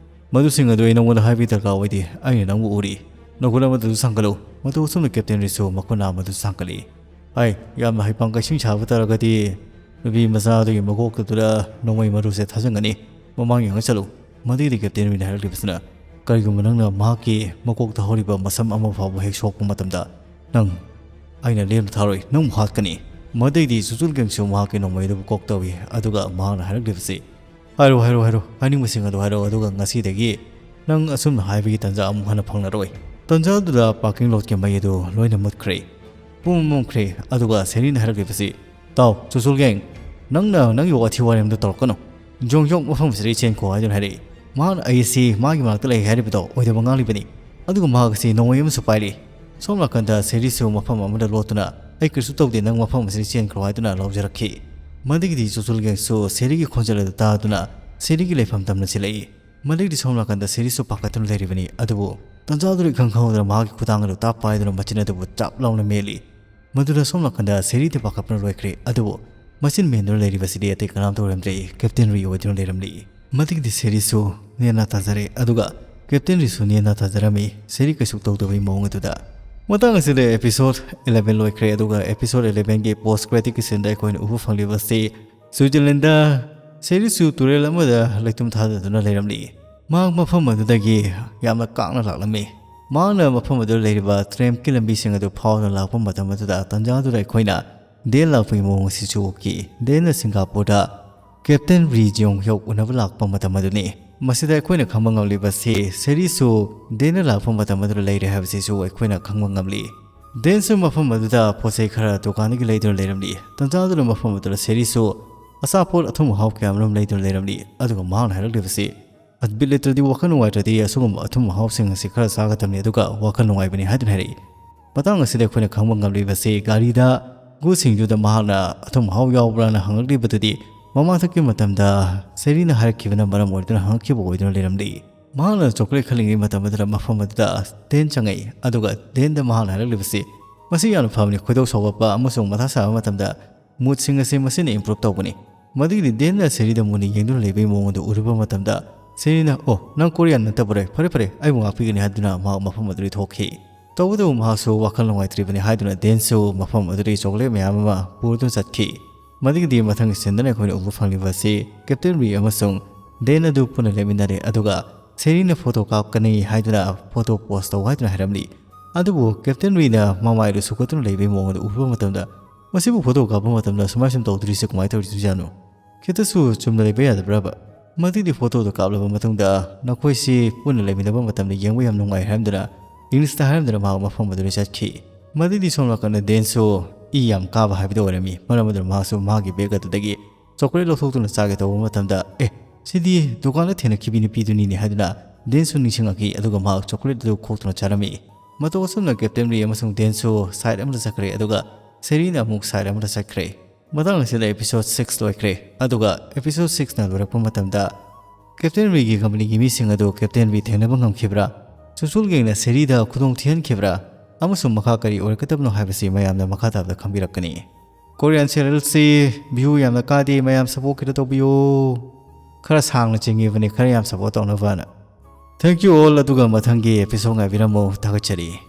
"ꯃꯗꯨꯁꯤꯡ ꯑꯗꯨ ꯑꯩ ꯅꯉꯣꯟꯗ ꯍꯥꯏꯕꯒꯤ ꯗꯔꯀꯥꯔ ꯑꯣꯏꯗꯦ꯫ ꯑꯩꯅ ꯅꯪꯕꯨ ꯎꯔꯤ꯫ ꯅꯈꯨꯠ ꯑꯃꯗꯨꯁꯨ ꯁꯥꯡꯒꯠꯂꯨ꯫" ꯃꯇꯧ ꯑꯁꯨꯝꯅ ꯀꯦꯞꯇꯦꯟ ꯔꯤꯁꯨ ꯃꯈꯨꯠ ꯑꯃꯗꯨ ꯁꯥꯡꯒꯠꯂꯤ꯫ "ꯑꯩ ꯌꯥꯝꯅ ꯍꯩꯄꯥꯡ ꯀꯩꯁꯤꯡ ꯁꯥꯕ ꯇꯥꯔꯒꯗꯤ ꯅꯨꯄꯤ ꯃꯆꯥ ꯑꯗꯨꯒꯤ ꯃꯀꯣꯛꯇꯨꯗ ꯅꯣꯡꯃꯩ ꯃꯔꯨꯁꯦ ꯊꯥꯖꯤꯟꯒꯅꯤ꯫ ꯃꯃꯥꯡ ꯌꯦꯡꯉ ꯆꯠꯂꯨ꯫" ꯃꯗꯨꯒꯤꯗꯤ ꯀꯦꯞꯇꯦꯟ ꯔꯤꯅ ꯍꯥꯏꯔꯛꯂꯤꯕꯁꯤꯅ, "ꯀꯔꯤꯒꯨꯝꯕ ꯅꯪꯅ ꯃꯍꯥꯛꯀꯤ ꯃꯀꯣꯛꯇ ꯍꯧꯔꯤꯕ ꯃꯁꯝ ꯑꯃ ꯐꯥꯎꯕ ꯍꯦꯛ ꯁꯣꯛꯄ ꯃꯇꯝꯗ, ꯅꯪ ꯑꯩꯅ ꯂꯦꯝꯅ ꯊꯥꯔꯣꯏ, ꯅꯪꯕꯨ ꯍꯥꯠꯀꯅꯤ꯫" ꯃꯗꯩꯗꯤ ꯆꯨꯆꯨꯜ ꯒꯦꯡꯁꯨ ꯃꯍꯥꯛꯀꯤ ꯅꯣꯡꯃꯩ ꯑꯗꯨꯕꯨ ꯀꯣꯛ ꯇꯧꯏ꯫ ꯑꯗꯨꯒ ꯃꯍꯥꯛꯅ ꯍꯥꯏꯔꯛꯂꯤꯕꯁꯤ, "ꯍꯥꯏꯔꯣ, ꯍꯥꯏꯔꯣ, ꯍꯥꯏꯔꯣ, ꯍꯥꯏꯅꯤꯡꯕꯁꯤꯡ ꯑꯗꯨ ꯍꯥꯏꯔꯣ, ꯑꯗꯨꯒ ꯉꯁꯤꯗꯒꯤ ꯅꯪ ꯑꯁꯨꯝꯅ ꯍꯥꯏꯕꯒꯤ ꯇꯥꯟꯖꯥ ꯑꯃꯨꯛ ꯍꯟꯅ ꯐꯪꯂꯔꯣꯏ꯫" ꯇꯥꯟꯖꯥ ꯑꯗꯨꯗ ꯄꯥꯔꯀꯤꯡ ꯂꯣꯠꯀꯤ ꯃꯩ ꯑꯗꯨ ꯂꯣꯏꯅ ꯃꯨꯠꯈ꯭ꯔꯦ꯫ ꯄꯨꯝ ꯃꯝꯈ꯭ꯔꯦ꯫ ꯑꯗꯨꯒ ꯁꯦꯔꯤꯅ ꯍꯥꯏꯔꯛꯂꯤꯕꯁꯤ, "ꯇꯥꯎ, ꯆꯨꯆꯨꯜ ꯒꯦꯡ, ꯅꯪꯅ ꯅꯪꯒꯤ ꯋꯥꯊꯤ ꯋꯥꯔꯦꯝꯗꯣ ꯇꯧꯔꯛꯀꯅꯨ꯫ ꯖꯣꯡ ꯖꯣꯡ ꯃꯐꯝ ꯑꯁꯤꯗꯒꯤ ꯆꯦꯟꯈꯣ ꯍꯥꯏꯗꯨꯅ ꯍꯥꯏꯔꯛꯏ꯫ ꯃꯍꯥꯛꯅ ꯑꯩꯁꯤ ꯃꯥꯒꯤ ꯃꯅꯥꯛꯇ ꯂꯩ ꯍꯥꯏꯔꯤꯕꯗꯣ ꯑꯣꯏꯗꯕ ꯉꯥꯡꯂꯤꯕꯅꯤ꯫ ꯑꯗꯨꯒ ꯃꯍꯥꯛ ꯑꯁꯤ ꯅꯣꯡꯃꯩ ꯑꯃꯁꯨ ꯄꯥꯏꯔꯤ꯫" ꯁꯣꯝ ꯅꯥꯀꯟꯗ ꯁꯦꯔꯤꯁꯨ ꯃꯐꯝ ꯑꯃꯗ ꯂꯣꯠꯇꯨꯅ, "ꯑꯩ ꯀꯔꯤꯁꯨ ꯇꯧꯗꯦ, ꯅꯪ ꯃꯐꯝ ꯑꯁꯤꯗꯒꯤ ꯆꯦꯟꯈ꯭ꯔꯣ" ꯍꯥꯏꯗꯨꯅ ꯂꯥꯎꯖꯔꯛꯈꯤ꯫ ꯃꯗꯨꯒꯤꯗꯤ ꯆꯨꯆꯨꯜ ꯒꯦꯡꯁꯨ ꯁꯦꯔꯤꯒꯤ ꯈꯣꯟꯖꯦꯜ ꯑꯗꯨ ꯇꯥꯗꯨꯅ ꯁꯦꯔꯤꯒꯤ ꯂꯩꯐꯝ ꯇꯝꯅ ꯆꯦꯜꯂꯛꯏ꯫ ꯃꯗꯨꯒꯤꯗꯤ ꯁꯣꯝ ꯅꯥꯀꯟꯗ ꯁꯦꯔꯤꯁꯨ ꯄꯥꯈꯠꯇꯨꯅ ꯂꯩꯔꯤꯕꯅꯤ꯫ ꯑꯗꯨꯕꯨ ꯇꯟꯖꯥꯗꯨꯗ ꯏꯈꯪ ꯈꯪꯍꯧꯗꯅ ꯃꯍꯥꯛꯀꯤ ꯈꯨꯗꯥꯡ ꯑꯗꯨ ꯇꯥꯞ ꯄꯥꯏꯗꯨꯅ ꯃꯆꯤꯟ ꯑꯗꯨꯕꯨ ꯆꯞ ꯂꯥꯎꯅ ꯃꯦꯜꯂꯤ꯫ ꯃꯗꯨꯗ ꯁꯣꯝ ꯅꯥꯀꯟꯗ ꯁꯦꯔꯤꯗꯤ ꯄꯥꯈꯠꯄꯅ ꯂꯣꯏꯈ꯭ꯔꯦ꯫ ꯑꯗꯨꯕꯨ ꯃꯆꯤꯟ ꯃꯦꯟꯗꯨꯅ ꯂꯩꯔꯤꯕꯁꯤꯗꯤ ꯑꯇꯩ ꯀꯅꯥꯝꯇ ꯑꯣꯏꯔꯝꯗ꯭ꯔꯦ, ꯀꯦꯞꯇꯦꯟ ꯔꯤ ꯑꯣꯏꯗꯨꯅ ꯂꯩꯔꯝꯂꯤ꯫ ꯃꯗꯨꯒꯤꯗꯤ ꯁꯦꯔꯤꯁꯨ ꯅꯦꯅꯥ ꯇꯥꯖꯔꯦ, ꯑꯗꯨꯒ ꯀꯦꯞꯇꯦꯟ ꯔꯤꯁꯨ ꯅꯦꯅꯥ ꯇꯥꯖꯔꯝꯃꯤ, ꯁꯦꯔꯤ ꯀꯩꯁꯨ ꯇꯧꯗꯕꯒꯤ ꯃꯑꯣꯡ ꯑꯗꯨꯗ꯫ ꯃꯇꯥꯡ ꯑꯁꯤꯗ episode eleven ꯂꯣꯏꯈ꯭ꯔꯦ, ꯑꯗꯨꯒ episode elevenꯒꯤ post creditꯀꯤ sceneꯗ ꯑꯩꯈꯣꯏꯅ ꯎꯕ ꯐꯪꯂꯤꯕꯁꯤ ꯁ꯭ꯋꯤꯖꯔꯂꯦꯟꯗ ꯁꯦꯔꯤꯁꯨ ꯇꯨꯔꯦꯜ ꯑꯃꯗ ꯂꯩꯇꯨꯝ ꯊꯥꯗꯗꯨꯅ ꯂꯩꯔꯝꯂꯤ꯫ ꯃꯍꯥꯛ ꯃꯐꯝ ꯑꯗꯨꯗꯒꯤ ꯌꯥꯝꯅ ꯀꯥꯡꯅ ꯂꯥꯛꯂꯝꯃꯤ꯫ ꯃꯍꯥꯛꯅ ꯃꯐꯝ ꯑꯗꯨꯗ ꯂꯩꯔꯤꯕ ꯇ꯭ꯔꯦꯝꯞꯀꯤ ꯂꯝꯕꯤꯁꯤꯡ ꯑꯗꯨ ꯐꯥꯎꯗꯨꯅ ꯂꯥꯛꯄ ꯃꯇꯝ ꯑꯗꯨꯗ, ꯇꯥꯟꯖꯥ ꯑꯗꯨꯗ ꯑꯩꯈꯣꯏꯅ ꯗꯦꯟ ꯂꯥꯛꯄꯒꯤ ꯃꯑꯣꯡ ꯑꯁꯤꯁꯨ ꯎꯈꯤ꯫ ꯗꯦꯟꯅ ꯁꯤꯡꯒꯥꯄꯨꯔꯗ ꯀꯦꯞꯇꯦꯟ ꯔꯤ ꯖꯤꯌꯣꯡ ꯍ꯭ꯌꯣꯛ ꯎꯅꯕ ꯂꯥꯛꯄ ꯃꯇꯝ ꯑꯗꯨꯅꯤ꯫ ꯃꯁꯤꯗ ꯑꯩꯈꯣꯏꯅ ꯈꯪꯕ ꯉꯝꯂꯤꯕꯁꯤ ꯁꯦꯔꯤꯁꯨ ꯗꯦꯟꯅ ꯂꯥꯛꯄ ꯃꯇꯝ ꯑꯗꯨꯗ ꯂꯩꯔꯦ ꯍꯥꯏꯕꯁꯤꯁꯨ ꯑꯩꯈꯣꯏꯅ ꯈꯪꯕ ꯉꯝꯂꯤ꯫ ꯗꯦꯟꯁꯨ ꯃꯐꯝ ꯑꯗꯨꯗ ꯄꯣꯠ ꯆꯩ ꯈꯔ ꯗꯨꯀꯥꯟꯗꯒꯤ ꯂꯩꯗꯨꯅ ꯂꯩꯔꯝꯂꯤ꯫ ꯇꯥꯟꯖꯥ ꯑꯗꯨꯗ ꯃꯐꯝ ꯑꯗꯨꯗ ꯁꯦꯔꯤꯁꯨ ꯑꯆꯥꯄꯣꯠ ꯑꯊꯨꯝ ꯑꯍꯥꯎ ꯀꯌꯥ ꯑꯃꯔꯣꯝ ꯂꯩꯗꯨꯅ ꯂꯩꯔꯝꯂꯤ꯫ ꯑꯗꯨꯒ ꯃꯍꯥꯛꯅ ꯍꯥꯏꯔꯛꯂꯤꯕꯁꯤ, "ꯕꯤꯠ ꯂꯩꯇ꯭ꯔꯗꯤ ꯋꯥꯈꯜ ꯅꯨꯡꯉꯥꯏꯇ꯭ꯔꯗꯤ ꯑꯁꯤꯒꯨꯝꯕ ꯑꯊꯨꯝ ꯑꯍꯥꯎꯁꯤꯡ ꯑꯁꯤ ꯈꯔ ꯆꯥꯒꯗꯕꯅꯤ, ꯑꯗꯨꯒ ꯋꯥꯈꯜ ꯅꯨꯡꯉꯥꯏꯕꯅꯤ" ꯍꯥꯏꯗꯨꯅ ꯍꯥꯏꯔꯛꯏ꯫ ꯃꯇꯥꯡ ꯑꯁꯤꯗ ꯑꯩꯈꯣꯏꯅ ꯈꯪꯕ ꯉꯝꯂꯤꯕꯁꯤ, ꯒꯥꯔꯤꯗ ꯒꯨꯁꯤꯡꯗꯨꯗ ꯃꯍꯥꯛꯅ ꯑꯊꯨꯝ ꯑꯍꯥꯎ ꯌꯥꯎꯕ꯭ꯔꯥꯅ ꯍꯪꯂꯛꯂꯤꯕꯗꯨꯗꯤ ꯃꯃꯥꯡꯊꯛꯀꯤ ꯃꯇꯝꯗ ꯁꯦꯔꯤꯅ ꯍꯥꯏꯔꯛꯈꯤꯕꯅ ꯃꯔꯝ ꯑꯣꯏꯗꯨꯅ ꯍꯪꯉꯛꯈꯤꯕ ꯑꯣꯏꯗꯨꯅ ꯂꯩꯔꯝꯂꯤ꯫ ꯃꯍꯥꯛꯅ ꯆꯣꯀ꯭ꯂꯦꯠ ꯈꯜꯂꯤꯉꯩ ꯃꯇꯝ ꯑꯗꯨꯗ ꯃꯐꯝ ꯑꯗꯨꯗ ꯗꯦꯟ ꯆꯪꯉꯛꯏ꯫ ꯑꯗꯨꯒ ꯗꯦꯟꯗ ꯃꯍꯥꯛꯅ ꯍꯥꯏꯔꯛꯂꯤꯕꯁꯤ, ꯃꯁꯤ ꯌꯥꯝꯅ ꯐꯕꯅꯤ, ꯈꯣꯏꯗꯧ ꯁꯥꯎꯒꯠꯄ ꯑꯃꯁꯨꯡ ꯃꯊꯥ ꯁꯥꯕ ꯃꯇꯝꯗ ꯃꯨꯠꯁꯤꯡ ꯑꯁꯤ ꯃꯁꯤꯅ ꯏꯝꯄ꯭ꯔꯨꯞ ꯇꯧꯕꯅꯤ꯫ ꯃꯗꯨꯒꯤꯗꯤ ꯗꯦꯟꯅ ꯁꯦꯔꯤꯗ ꯃꯨꯟꯅ ꯌꯦꯡꯗꯨꯅ ꯂꯩꯕꯒꯤ ꯃꯑꯣꯡ ꯑꯗꯨ ꯎꯔꯨꯕ ꯃꯇꯝꯗ, ꯁꯦꯔꯤꯅ, "ꯑꯣ, ꯅꯪ ꯀꯣꯔꯤꯌꯥꯟ ꯅꯠꯇꯕꯔꯦ, ꯐꯔꯦ ꯐꯔꯦ, ꯑꯩꯕꯨ ꯉꯥꯛꯄꯤꯒꯅꯤ" ꯍꯥꯏꯗꯨꯅ ꯃꯍꯥꯛ ꯃꯐꯝ ꯑꯗꯨꯗꯒꯤ ꯊꯣꯛꯈꯤ꯫ ꯇꯧꯕꯇꯕꯨ ꯃꯍꯥꯛꯁꯨ ꯋꯥꯈꯜ ꯅꯨꯡꯉꯥꯏꯇ꯭ꯔꯤꯕꯅꯤ ꯍꯥꯏꯗꯨꯅ ꯗꯦꯟꯁꯨ ꯃꯐꯝ ꯑꯗꯨꯗꯒꯤ ꯆꯣꯀ꯭ꯂꯦꯠ ꯃꯌꯥꯝ ꯑꯃ ꯄꯨꯗꯨꯅ ꯆꯠꯈꯤ꯫ ꯃꯗꯨꯒꯤꯗꯤ ꯃꯊꯪꯒꯤ ꯁꯤꯟꯗꯅ ꯑꯩꯈꯣꯏꯅ ꯎꯕ ꯐꯪꯂꯤꯕ ꯑꯁꯤ ꯀꯦꯞꯇꯦꯟ ꯔꯤ ꯑꯃꯁꯨꯡ ꯗꯦꯟ ꯑꯗꯨ ꯄꯨꯟꯅ ꯂꯩꯃꯤꯟꯅꯔꯦ, ꯑꯗꯨꯒ ꯁꯦꯔꯤꯅ ꯐꯣꯇꯣ ꯀꯥꯞꯀꯅꯤ ꯍꯥꯏꯗꯨꯅ ꯐꯣꯇꯣ ꯄꯣꯁ ꯇꯧ ꯍꯥꯏꯗꯨꯅ ꯍꯥꯏꯔꯝꯂꯤ꯫ ꯑꯗꯨꯕꯨ ꯀꯦꯞꯇꯦꯟ ꯔꯤꯅ ꯃꯃꯥꯏꯗꯨ ꯁꯨꯛꯀꯠꯇꯨꯅ ꯂꯩꯕꯒꯤ ꯃꯑꯣꯡ ꯑꯗꯨ ꯎꯕ ꯃꯇꯝꯗ, "ꯃꯁꯤꯕꯨ ꯐꯣꯇꯣ ꯀꯥꯞꯄ ꯃꯇꯝꯗ ꯁꯨꯃꯥꯏ ꯁꯨꯝ ꯇꯧꯗ꯭ꯔꯤꯁꯦ ꯀꯃꯥꯏꯅ ꯇꯧꯔꯤꯁꯨꯖꯥꯠꯅꯣ? ꯈꯤꯇꯁꯨ ꯆꯨꯝꯅ ꯂꯩꯕ ꯌꯥꯗꯕ꯭ꯔꯕ?" ꯃꯗꯨꯗꯤ ꯐꯣꯇꯣꯗꯨ ꯀꯥꯞꯂꯕ ꯃꯇꯨꯡꯗ ꯅꯈꯣꯏꯁꯤ ꯄꯨꯟꯅ ꯂꯩꯃꯤꯟꯅꯕ ꯃꯇꯝꯗ ꯌꯦꯡꯕ ꯌꯥꯝ ꯅꯨꯡꯉꯥꯏ ꯍꯥꯏꯔꯝꯗꯨꯅ ꯏꯪꯂꯤꯁꯇ ꯍꯥꯏꯔꯝꯗꯨꯅ ꯃꯍꯥꯛ ꯃꯐꯝ ꯑꯗꯨꯗ ꯆꯠꯈꯤ꯫ ꯃꯗꯨꯗꯤ ꯁꯣꯝ ꯅꯥꯀꯟꯗ ꯗꯦꯟꯁꯨ ꯏ ꯌꯥꯝ ꯀꯥꯕ ꯍꯥꯏꯕꯗꯨ ꯑꯣꯏꯔꯝꯃꯤ꯫ ꯃꯔꯝ ꯑꯗꯨꯅ ꯃꯍꯥꯛꯁꯨ ꯃꯥꯒꯤ ꯕꯦꯒ ꯑꯗꯨꯗꯒꯤ ꯆꯣꯀ꯭ꯂꯦꯠ ꯂꯧꯊꯣꯛꯇꯨꯅ ꯆꯥꯒꯦ ꯇꯧꯕ ꯃꯇꯝꯗ, "ꯑꯦ, ꯁꯤꯗꯤ ꯗꯨꯀꯥꯟꯗ ꯊꯦꯡꯅꯈꯤꯕꯤ ꯅꯨꯄꯤꯗꯨꯅꯤꯅꯦ" ꯍꯥꯏꯗꯨꯅ ꯗꯦꯟꯁꯨ ꯅꯤꯡꯁꯤꯡꯉꯛꯈꯤ꯫ ꯑꯗꯨꯒ ꯃꯍꯥꯛ ꯆꯣꯀ꯭ꯂꯦꯠ ꯑꯗꯨ ꯈꯣꯛꯇꯨꯅ ꯆꯥꯔꯝꯃꯤ꯫ ꯃꯇꯧ ꯑꯁꯨꯝꯅ ꯀꯦꯞꯇꯦꯟ ꯔꯤ ꯑꯃꯁꯨꯡ ꯗꯦꯟꯁꯨ ꯁꯥꯏꯠ ꯑꯃꯗ ꯆꯠꯈ꯭ꯔꯦ, ꯑꯗꯨꯒ ꯁꯦꯔꯤꯅ ꯑꯃꯨꯛ ꯁꯥꯏꯠ ꯑꯃꯗ ꯆꯠꯈ꯭ꯔꯦ꯫ ꯃꯇꯥꯡ ꯑꯁꯤꯗ episode six ꯂꯣꯏꯈ꯭ꯔꯦ꯫ ꯑꯗꯨꯒ episode sixꯅ ꯂꯣꯏꯔꯛꯄ ꯃꯇꯝꯗ ꯀꯦꯞꯇꯦꯟ ꯔꯤꯒꯤ ꯀꯝꯄꯅꯤꯒꯤ ꯃꯤꯁꯤꯡ ꯑꯗꯨ ꯀꯦꯞꯇꯦꯟ ꯔꯤ ꯊꯦꯡꯅꯕ ꯉꯝꯈꯤꯕ꯭ꯔꯥ? ꯆꯨꯆꯨꯜ ꯒꯦꯡꯅ ꯁꯦꯔꯤꯗ ꯈꯨꯗꯣꯡ ꯊꯤꯍꯟꯈꯤꯕ꯭ꯔꯥ? ꯑꯃꯁꯨꯡ ꯃꯈꯥ ꯀꯔꯤ ꯑꯣꯏꯔꯛꯀꯗꯕꯅꯣ ꯍꯥꯏꯕꯁꯤ ꯃꯌꯥꯝꯅ ꯃꯈꯥ ꯇꯥꯕꯗ ꯈꯪꯕꯤꯔꯛꯀꯅꯤ꯫ ꯀꯣꯔꯤꯌꯥꯟ ꯁꯦꯔꯤꯌꯦꯜꯁꯤ ꯚ꯭ꯌꯨ ꯌꯥꯝꯅ ꯀꯥꯗꯦ, ꯃꯌꯥꯝ ꯁꯞꯄꯣꯔꯠ ꯈꯤꯇ ꯇꯧꯕꯤꯌꯨ꯫ ꯈꯔ ꯁꯥꯡꯅ ꯆꯤꯡꯉꯤꯕꯅꯤ, ꯈꯔ ꯌꯥꯝ ꯁꯞꯄꯣꯔꯠ ꯇꯧꯅꯕꯅ꯫ Thank you all, ꯑꯗꯨꯒ ꯃꯊꯪꯒꯤ episode ꯉꯥꯏꯕꯤꯔꯝꯃꯨ꯫ ꯊꯥꯒꯠꯆꯔꯤ꯫